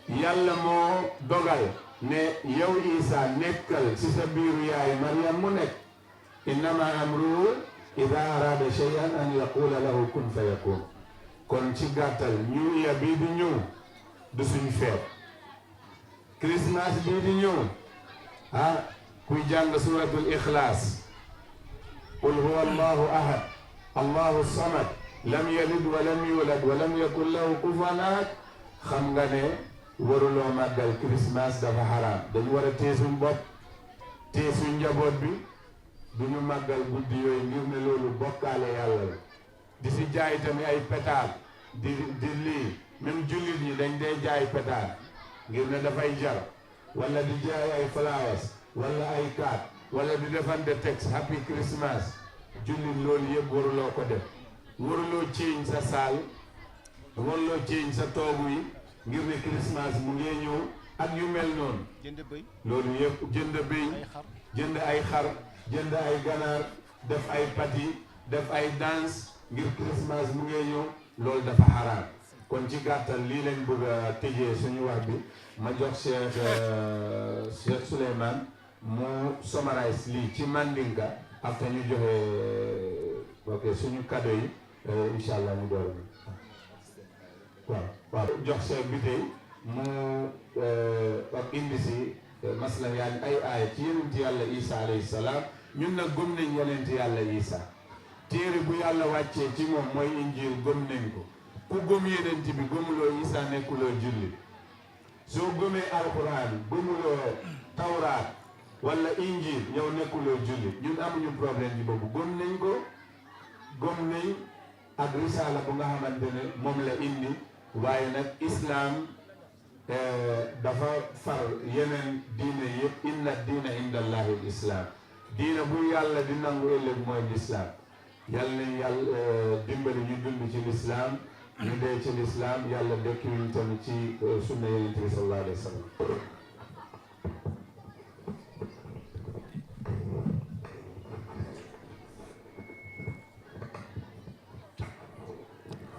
Yàlla moo dogal ne yow isa nekkal ci sa biiru yaay mariyam mu nekk. Innama amruhu ida arada shay'an an yaqula lahu kun fa yakun. Kon ci gàttal, new year bii di ñëw du suñ feet. Christmas bii di ñëw, ah, kuy jàng suratul ixlaas, qul huwa allahu ahad, allahu samad, lam yalid wa lam yulad wa lam yakun lahu kufuwan ahad, xam nga ne waruloo màggal Christmas, dafa xaraam. Dañu war a téye suñ bopp, téye suñ njaboot bi. Duñu màggal guddi yooyu ngir ne loolu bokkaale yàlla la. Di si jaay tamit ay pétard, di di lii, même jullit ñi dañ dee jaay pétard ngir ne dafay jar, wala di jaay ay flowers, wala ay card, wala di defante texte happy Christmas. Jullit, loolu yëpp waruloo ko def. Waruloo change sa saal, waruloo change sa toogu yi ngir ne Christmas mu ngee ñëw ak yu mel noonu. Loolu yëpp, jënd béy, jënd ay xar, jënd ay ganaar, def ay pati, def ay dance ngir Christmas mu ngee ñëw, loolu dafa xaraam. Kon ci gàttal, lii lañ bëgg a tëjee suñu wax bi. Ma jox Cheikh, euh, Cheikh Souleymane mu summarize lii ci Mandinka, after ñu joxe, ok, suñu cadeau yi, euh, incha allah, ñu door. Waaw, waaw, jox Cheikh bi tey mu, euh, ak indi si, euh, masla, yaani ay aaya ci yonent yàlla Isa alayhi salaam. Ñun nag gëm nañ yonent yàlla Isa. Téere bu yàlla wàccee ci moom mooy Injil, gëm nañ ko. Ku gëm yonent bi, gëmuloo Isa, nekkuloo jullit. Soo gëmee Alquran, gëmuloo Tawraat wala Injil, yow nekkuloo jullit. Ñun amuñu problème bi boobu. Gëm nañ ko, gëm nañ ak risaala bu nga xamante ne moom la indi. Waaye nag, Islam, eh, dafa far yeneen diine yëpp. Inna diina inda Allahi al Islam. Diina bu yàlla di nangu ëllëg mooy Lislaam. Yal nañ yàlla, eh, dimbali ñu dund ci Lislaam, ñu dee ci Lislaam, yàlla dekki ñu tamit ci, eh, sunna Yonent bi sallallahu alayhi wa sallam.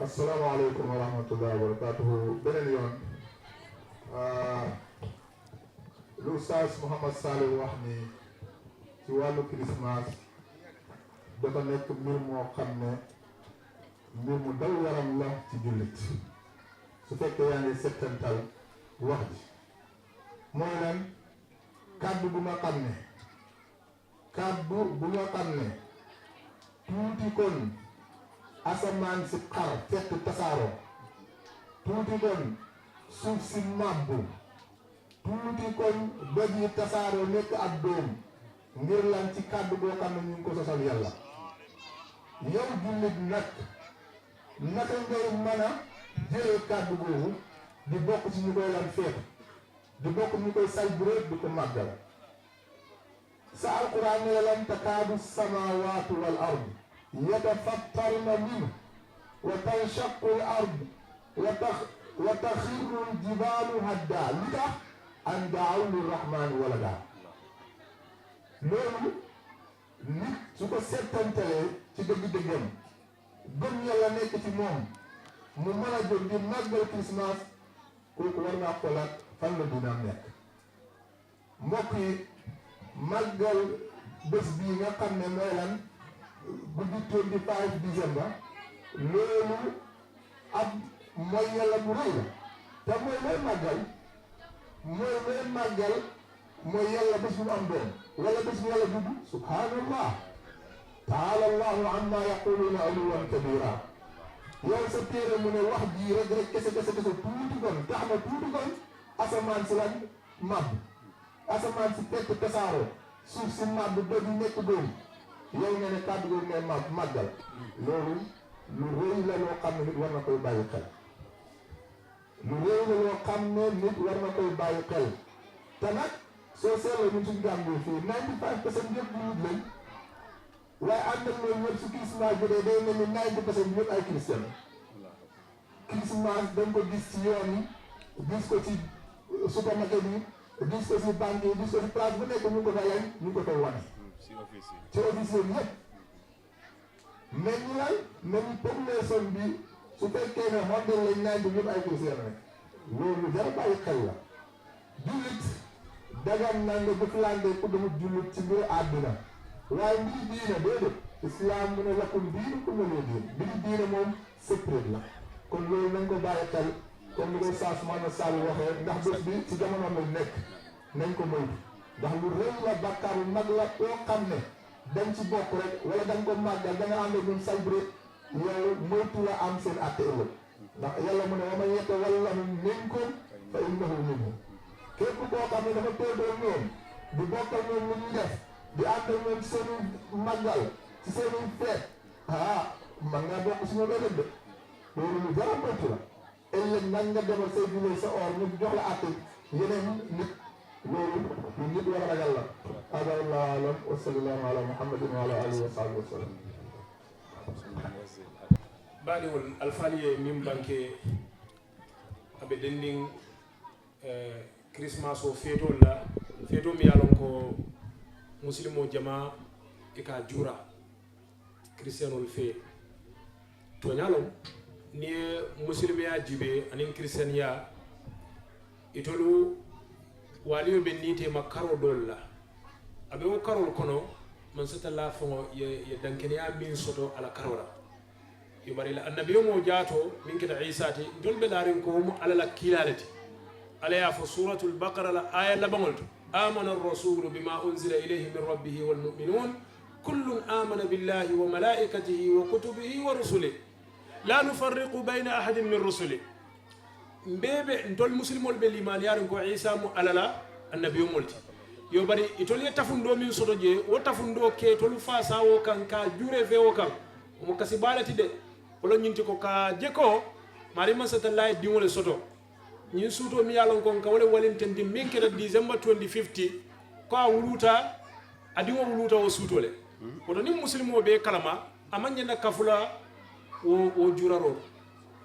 Assalaamu aleykum wa rahmatullahi wa barakaatuhu. Beneen yoon, ah, lu Oustaz Mouhamed Saliou wax ni ci wàllu Christmas, dafa nekk mbir moo xam ne mbir mu daw yaram la ci jullit. Su fekkee yaa ngi settantal wax ji, mooy lan? Kàddu bu nga xam ne, kàddu bu nga xam ne, tuuti kon asamaan si xar, fett, tasaaroo, tuuti kon suuf si màbbu, tuuti kon doj yi tasaaroo nekk ab dóom. Ngir lan? Ci kàddu goo xam ne ñu ngi ko sosal Yàlla. Yow jullit nag, naka ngay mën a jëlee kàddu googu di bokk ci ñu koy lan? Feetu, di bokk ci ñu koy célébrer, di ko màggal? Sa Alquran ne la lan? Takaadu samaawaatu wal ard yatafattarna minhu wa tanshaqqu al ard wa tax-, wa taxirru al jibaalu hadda. Lu tax? An daaw lirrahmaani walada. Loolu nit su ko settantalee ci dëgg-dëggam, gëm Yàlla nekk ci moom, mu mën a jóg di màggal Christmas, kooku war naa xoolaat fan la diinaam nekk. Mbokk yi, màggal bés bii nga xam ne mooy lan? Guddi twenty five December, loolu ab mooy Yàlla bu rëy la. Te mooy looy màggal, mooy looy màggal, mooy Yàlla bés bu mu am doom, wala bés bu Yàlla juddu. Subhaanallah. Taala Allahu amma yaquluuna uluwan kabira. Yow, sa téere mu ne wax jii rek, rek, kese, kese, kese, tuuti kon, tax na tuuti kon asamaan si lan? Màbb. Asamaan si tekki tasaaroo, suuf si màbb, doj yi nekk dóom, yow nga ne kàddu googu ngay màbb màggal. Loolu lu rëy la loo xam ne nit war na koy bàyyi xel. Lu rëy la loo xam ne nit war na koy bàyyi xel. Te nag soo seetloo ñun suñu Gambie fii ninety five percent yëpp jullit lañ. Waaye ànd ak loolu yëpp su Christmas jotee day mel ni ninety percent bi yëpp ay Christian la. Christmas dañ ko gis ci yoon yi, gis ko ci supermarket yi, gis ko ci banque yi, gis ko ci place bu nekk ñu ngi ko fay lañ ñu ngi ko fay wane. Ci office yi yëpp. Mel ni lan? Mel ni population bi su fekkee ne hundred lañ, ninety ñëpp ay Christian rek. Loolu lu jar a bàyyi xel la. Jullit dagan na nga jëflante ku dul jullit ci mbiru àddina, waaye mbiri diina déedéet. Islam mu ne lakum diinukum waliya diin, mbiri diina moom separate la. Kon loolu nañ ko bàyyi xel, comme ni ko Oustaz Mouhamed Sall waxee, ndax bés bi ci jamono lañ nekk, nañ ko moytu. Ndax lu rëy la, bàkkaar bu mag la koo xam ne dañ ci bokk rek wala dañ ko màggal, da nga ànd ak ñun célébrer, yow moytu la am seen àtte ëllëg. Ndax Yàlla mu ne wa man yatawallahum minkum fa innahu minhum. Képp koo xam ne dafa féetoo ñoom, di bokk ak ñoom lu ñuy def, di ànd ak ñoom ci seen i màggal, ci seen i feet, ah, man ngaa bokk si ñoom ëllëg de. Loolu lu jar a moytu la. Ëllëg nag nga demal say jullee sa or ñu jox la àtte yeneen nit. Loolu lu nit war a ragal la. Hada wallahu alam wa sallallahu ala muhammadin wa ala alihi wa sahbihi wa sallam. Baadiŋolu, alifaalu ye meŋ banke a be dendiŋ, eh, kirisimasoo feetoolu la, feetoo meŋ ye a loŋ ko musilimoo jamaa i ka a juura kirisitiyanoolu fee. Tooñaa loŋ, niŋ i ye musilimeyaa jiibee aniŋ kirisitiyaniyaa, itolu waaliyo be niitee ma karoo doolu la. A be wo karoolu kono, mansatallaa faŋo ye, ye dankeneyaa meŋ soto a la karoo la. Yo bari la annabiyomoo jaatoo meŋ keta Iisaa ti, ntolu be laariŋ ko wo mu Alla la kiilaa le ti. Alla ye a fo suuratul bakara la aaya labaŋolu to, amana arrasuulu bimaa unzila ilayhi min rabbihi wal mu'minuun, kullun amana billahi wa malaa'ikatihi wa kutubihi wa rusulihi, laa nufarriqu bayna ahadin min rusulihi. Mbe be ntolu musilimoolu be liimaaniyaariŋ ko Iisaa mu Alla la annabiyomoo le ti. Yo bari itolu ye tafundoo meŋ soto jee, wo tafundoo ke itolu faasaa wo kaŋ ka a juuree fee wo kaŋ, wo mu kasi baa le ti de. Wo le ñiŋ ti ko ka a je ko maarii mansatallaa ye diŋo le soto ñiŋ suutoo meŋ ye a loŋ ko nka wo le walintendi meŋ keta diisemba twenty fifty, ko a wuluuta, a diŋo wuluuta wo suutoo le. Wo to niŋ musilimoo be i kalama, a maŋ ñanda kafu la wo, wo juuraroo to,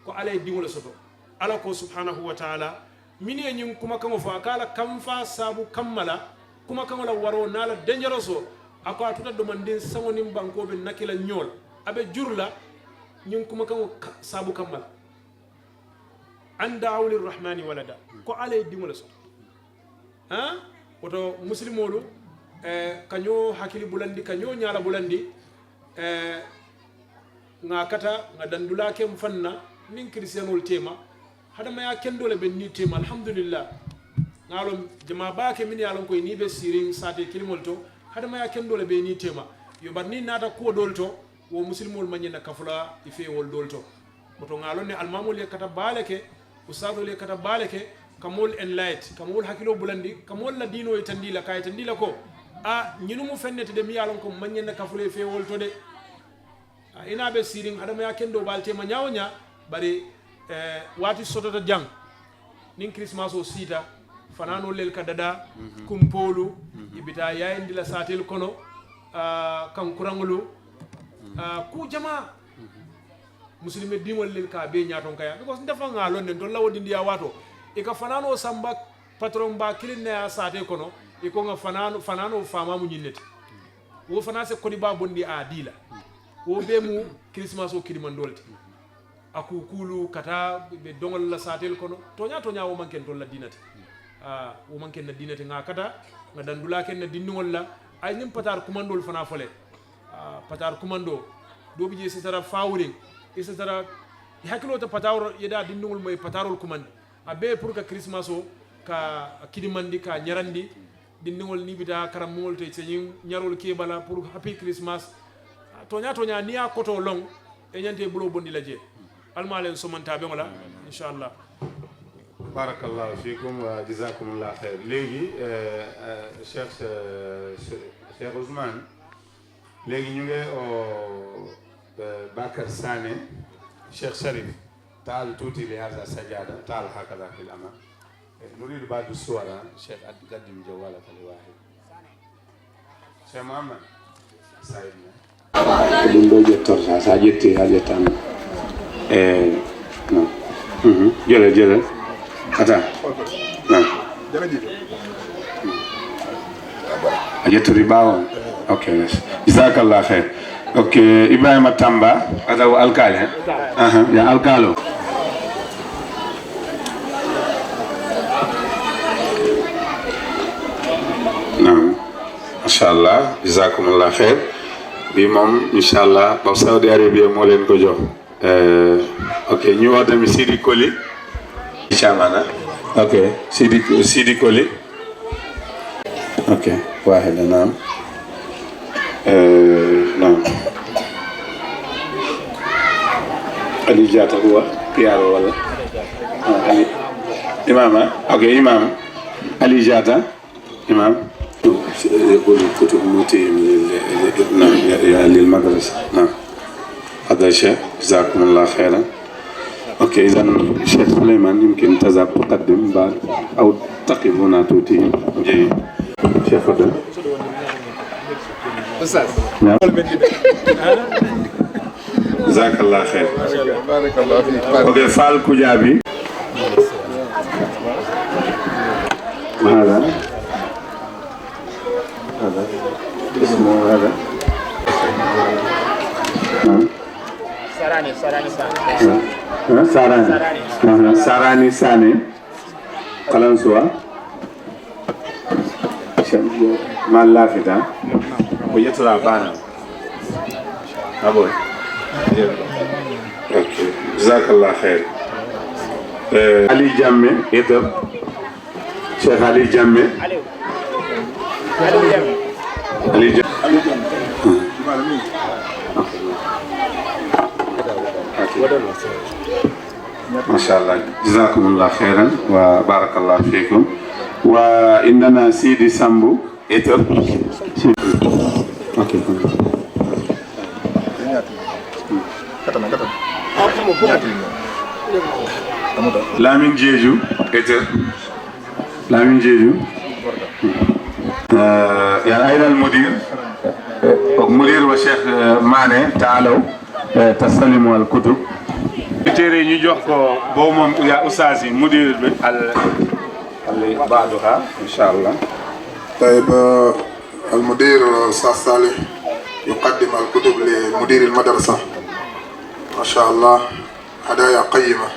ko Alla ye diŋo le soto. Alla ko subhaanahu wa taala, mennu ye ñiŋ kumakaŋo fo, a ka a la kamfaa saabu kamma la, kumakaŋo la waroo niŋ a la denjarosoo, a ko a tuta domandiŋ saŋo niŋ bankoo be naki la ñoo la, a be juru la ñiŋ kumakaŋo ka, saabu kamma la. An da'aw lirrahmaani walada, ko Alla ye diŋo le soto. Haa, wo to musilimoolu, eh, ka ñoo hakili bulandi, ka ñoo ñaala bulandi, eh, ŋà a kata ŋà dandulaa ke m faŋ na, niŋ kirisitiyanoolu teema, hadamayaa kendoo le be n nii teema, alhamdulillah. Ŋà a loŋ jamaa baa ke mennu ye a loŋ ko i nii be siiriŋ saatee kilimolu to, hadamayaa kendoo le be i nii teema. Yo bari niŋ i naata kuwo doolu to, wo musilimoolu maŋ ñaŋ na kafu la i feewoolu doolu to. Wo to ŋà a loŋ ne alimaamoolu ye kata baa le ke, usitaasoolu ye kata baa le ke, ka moolu enlighten, ka moolu hakiloo bulandi, ka moolu la diinoo yitandi i la, ka a yitandi i la ko, a, ñiŋ mu feŋ ne ti de, meŋ ye a loŋ ko maŋ ñaŋ na kafu la i feewoolu to de. A, i naa be siiriŋ hadamayaa kendoo baa le teema ñaa woo ñaa, bari, eh, waati sotota jaŋ, niŋ kirisimasoo siita, fanaanoo lelu ka dadaa, kumpoolu, i bi taa yaayindi la saateelu kono, a, kankuraŋolu, a, kuu jamaa. Musilime diŋolu le ka a bee ñaatonkaya, because nte faŋ ŋà a loŋ ne ntolu la wo dindiyaa waatoo, i ka fanaanoo samba patoroŋ baa kiliŋ ne ye a saatee kono, i ko ŋà fanaanoo, fanaanoo faamaa mu ñiŋ ne ti. Wo fanaa si kodi baa bondi a ye a dii la. Wo bee mu kirisimasoo kidimandoo le ti. A kuukuulu ka taa be doŋolu la saateelu kono, tooñaa tooñaa wo maŋ ke ntolu la diina ti. Aa, wo maŋ ke n na diina ti. Ŋà a kata, ŋà dandulaa ke n na dindiŋolu la, a ye ñiŋ pataari kumandoolu fanaa fo le. Aa, pataari kumandoo doo bi jee, i si tara faawuriŋ, i si tara i hakiloo te pataaroo ye daa dindiŋolu ma i pataaroolu kumandi. A bee puru ka kirisimasoo ka a kidimandi, ka a ñarandi. Dindiŋolu niŋ i bi taa karammoolu te i si ñiŋ ñaroolu ke i bala puru happy Christmas. Tooñaa tooñaa niŋ i ye a kotoo loŋ, i ñanta i buloo bondi la jee. Ali maa le n somantaa beŋo la, inshallah. Barakallahu fiikum wa jazakumullahu xayr. Léegi, eh, eh, Cheikh, Cheikh Ousmane, léegi ñu ngi oo Bakar Sané. Cheikh Sharif, taal tuuti li haza sajada, taal hakada fil aman. Nuridu badu suwara. Cheikh, qaddim jawalaka li wahid. Cheikh Muhammad, sayidna. Ɗum ɗo ƴettorta, so a ƴetti, a ƴettan. E, no. Mhm. Jere, jere. Ata. No. A ƴettori ɓaawo? Ok, merci. Jazakallah khair. Ok, Ibrahima Tamba, ata o alkaali, he? Aha, ya alkaalo. Naam. Machallah, jazakumullah khair. Bii moom, inchallah, ba Saudi Arabia moo leen ko jox. Eh, ok, ñu woo tamit Sidi Koli. Chamana. Ok, Sidi, Sidi Koli. Ok, wahida, naam. Eh, naam. Ali Jaata huwa P R O walla? Ah, Ali. Imam, ah? Ok, Imam. Ali Jaata. Imam, يقول كتب موتهم لل-، لل-، نعم، يا، يا للمدرسة. نعم. هذا الشيخ، جزاكم الله خيرا. أوكي، إذن الشيخ سليمان يمكن تذهب تقدم بعد أو تقف هنا تؤتي. جيد. شيخ، تفضل. أستاذ. نعم. جزاك الله خير. بارك الله فيك. أوكي، فال كجابي. هذا، هذا اسمه هذا. نعم. Sarani، Sarani، Sarani. ها؟ ساراني. ساراني. أها. ساراني ساني. Kalansuwa. Ma lafita. Ko yettoraa baana. Abo. Ok. Jazakallah khair. Eh, Ali Jammeh, Ethiopie. Cheikh Ali Jammeh. Ali Jammeh. Ali Jammeh. Machallah. Jazakumullah khairan wa barakallahu fikum. Wa indana Sidi Sambu, Ethiopie. Ok. Lamin Jeju, Ethiopie. Lamin Jeju. Eh, ya ayna al mudir? Mudir wa Cheikh, eh, Mane, taalaw. Eh, tasalimu al kutub. Téere yi ñu jox ko boobu moom, yaa ustaas yi, mudir bi, al, al baaduha, incha allah. طيب، آه، المدير، آه، أستاذ صالح يقدم الكتب لمدير المدرسة. ما شاء الله، هدايا قيمة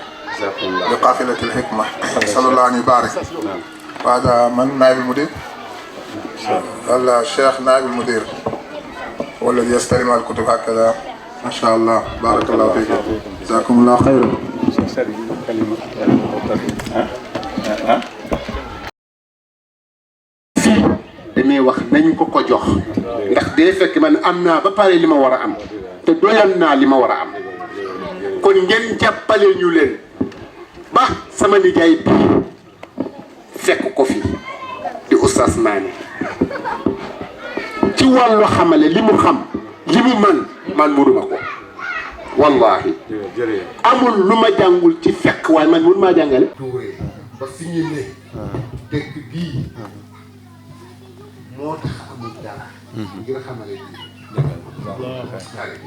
لقافلة الحكمة. نسأل الله أن يبارك. نعم. وهذا من؟ نائب المدير؟ الشيخ نائب المدير هو الذي يستلم الكتب هكذا. ما شاء الله، بارك الله فيكم، جزاكم الله خيرا. Fii, damay wax nañ ko ko jox, ndax day fekk man am naa ba pare li ma war a am, te doyal naa li ma war a am. Kon ngeen jàppale ñu leen ba sama nijaay bii fekk ko fi, di Oustaz Mané, ci wàllu xamale, li mu xam, li mu man, man mënuma ko. Wallahi, amul lu ma jàngul ci fiqh, waaye man mënumaa jàngale. Tuuree ba fi ñu ne, dëkk bii moo tax amul dara ngir xamale bii. Xale bi.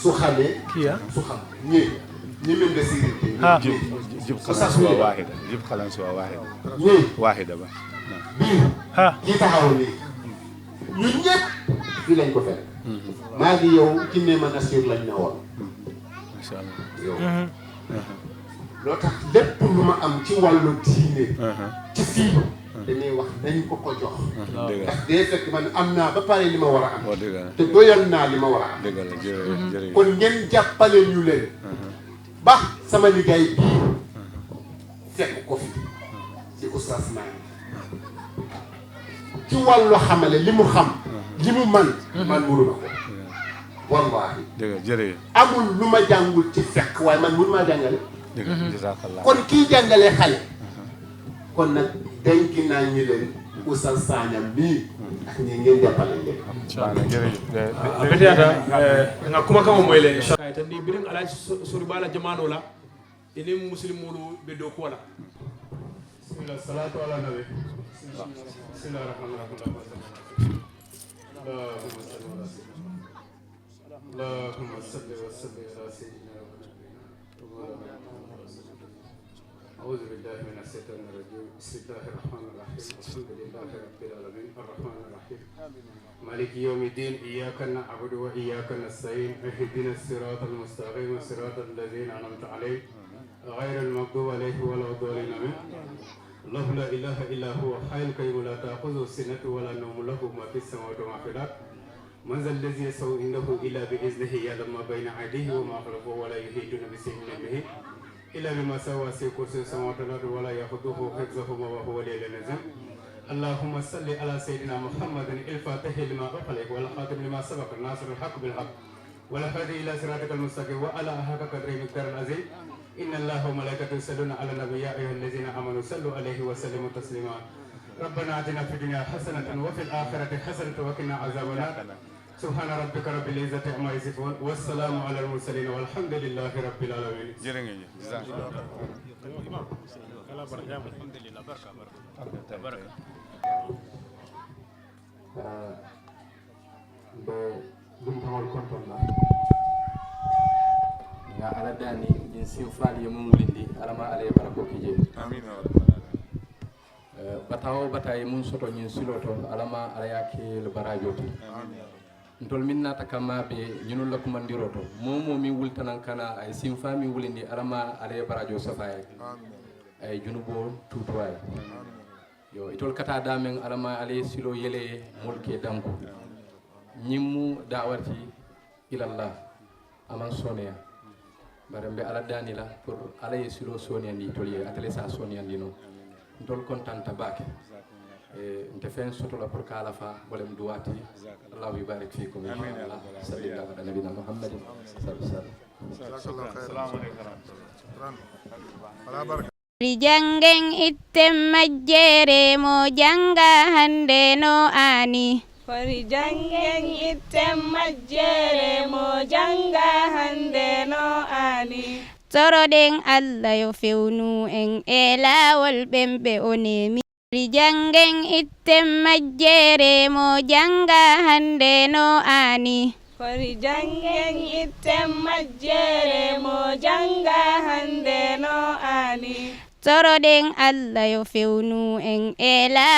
Su xamee, kii, ah? Su xam, ñii, ñi mën nga siirinte, ñii, ah, ñii. Jib, jib, xalansuwa waahida, jib xalansuwa waahida. Ñii. Waahida ba. Bii, ah, kii taxaw nii, ñun ñëpp fii lañ ko fekk. Maa ngi yow ci Neema Nasir lañ ne woon. Macha Allah. Yow. Loo tax lépp lu ma am ci wàllu diine, ci fii, damay wax nañ ko ko jox. Dëgg la. Ndax day fekk man am naa ba pare li ma war a am. Wax dëgg la. Te doyal naa li ma war a am. Dëgg la, jërëjëf, jërëjëf. Kon ngeen jàppale ñu leen. Ba sama nijaay bii fekk ko fi, di Oustaz Mané. Ci wàllu xamale, li mu xam, li mu man, man mënuma ko. Wallahi. Dëgg la, jërëjëf. Amul lu ma jàngul ci fiqh, waaye man mënumaa jàngale. Dëgg la, jazakallah. Kon kii jàngale xale, kon nag dénk naa ñi leen Usan sañam bi ak ñi ngeen jàppale leen. Inchallah. Jërëjëf. Beteyaata. Nga kuma kaŋo moy le inchallah. Kayita ndi biriŋ alaaji sori baa la jamaanoo la. I niŋ musilimuulu be dookuwo la. Bismillah, salaatu ala nabi. Bismillah rahmaan rahim. Allahumma salli ala sayyidina. Allahumma salli wa sallim ala sayyidina wa nabiyina wa mawlana Muhammad. أعوذ بالله من الشيطان الرجيم. بسم الله الرحمن الرحيم. الحمد لله رب العالمين. الرحمن الرحيم. مالك يوم الدين. إياك نعبد وإياك نستعين. اهدنا الصراط المستقيم. صراط الذين أنعمت عليهم غير المغضوب عليهم ولا الضالين. آمين. الله لا إله إلا هو الحي القيوم لا تأخذه سنة ولا نوم له ما في السماوات وما في الأرض. من ذا الذي يشفع عنده إلا بإذنه يعلم ما بين أيديهم وما خلفهم ولا يحيطون بشيء من علمه إلا بما شاء وسع كرسيه السماوات والأرض ولا يؤوده حفظهما وهو العلي العظيم. اللهم صل على سيدنا محمد الفاتح لما أغلق والخاتم لما سبق ناصر الحق بالحق والهادي إلى صراطك المستقيم وعلى آله حق قدره ومقداره العظيم. إن الله وملائكته يصلون على النبي يا أيها الذين آمنوا صلوا عليه وسلموا تسليما. ربنا آتنا في الدنيا حسنة وفي الآخرة حسنة وقنا عذاب النار. سبحان ربك رب العزة عما يصفون والسلام على المرسلين والحمد لله رب العالمين. Jërë ngeen jëf. Jazakallah. Alhamdulillah. Barka, barka. Mbe buntaŋolu kontoŋ na. Ŋà Alla daani ñiŋ siŋ faalu ye muŋ wulindi, Alla maŋ Alla ye barakoo ke jee. Amiina. Bataa woo bataa ye muŋ soto ñiŋ siloo to, Alla maŋ Alla ye a ke le baraajoo ti. Ntolu meŋ naata ka maa bee ñinnu la kumandiroo to, moo woo moo meŋ wulita naŋ ka naa a ye siŋ faa meŋ wulindi, Alla maŋ Alla ye baraajoo safaa ye. A ye junuboo tuutuu a ye. Iyoo, itolu ka taa daameŋ, Alla maŋ Alla ye siloo yele ye moolu ka i danku. Ñiŋ mu daawati ilallah, a maŋ sooneeyaa. Bari mbe Alla daani la puru Alla ye siloo sooneeyandi itolu ye, ate le si a sooneeyandi noo. Ntolu kontanta baake. Nte feŋ soto la puru ka Alla faa, wo le mu duwaa ti. Allahu yubarik fiikum. Amiin. Sallallahu ala nabina Muhammadin. Sallallahu. Jazakallahu khairan. Wala baraka. Kori jaŋŋeŋ ittem majjeere mo jaŋŋa hande no aani. Kori jaŋŋeŋ ittem majjeere mo jaŋŋa hande no aani. Toroɗen Alla yo fewnu en e laawol ɓen ɓe o neemi. Kori jaŋŋeŋ ittem majjeere mo jaŋŋa hande no aani. Kori jaŋŋeŋ ittem majjeere mo jaŋŋa hande no aani. Toroɗen Alla yo fewnu en e laawol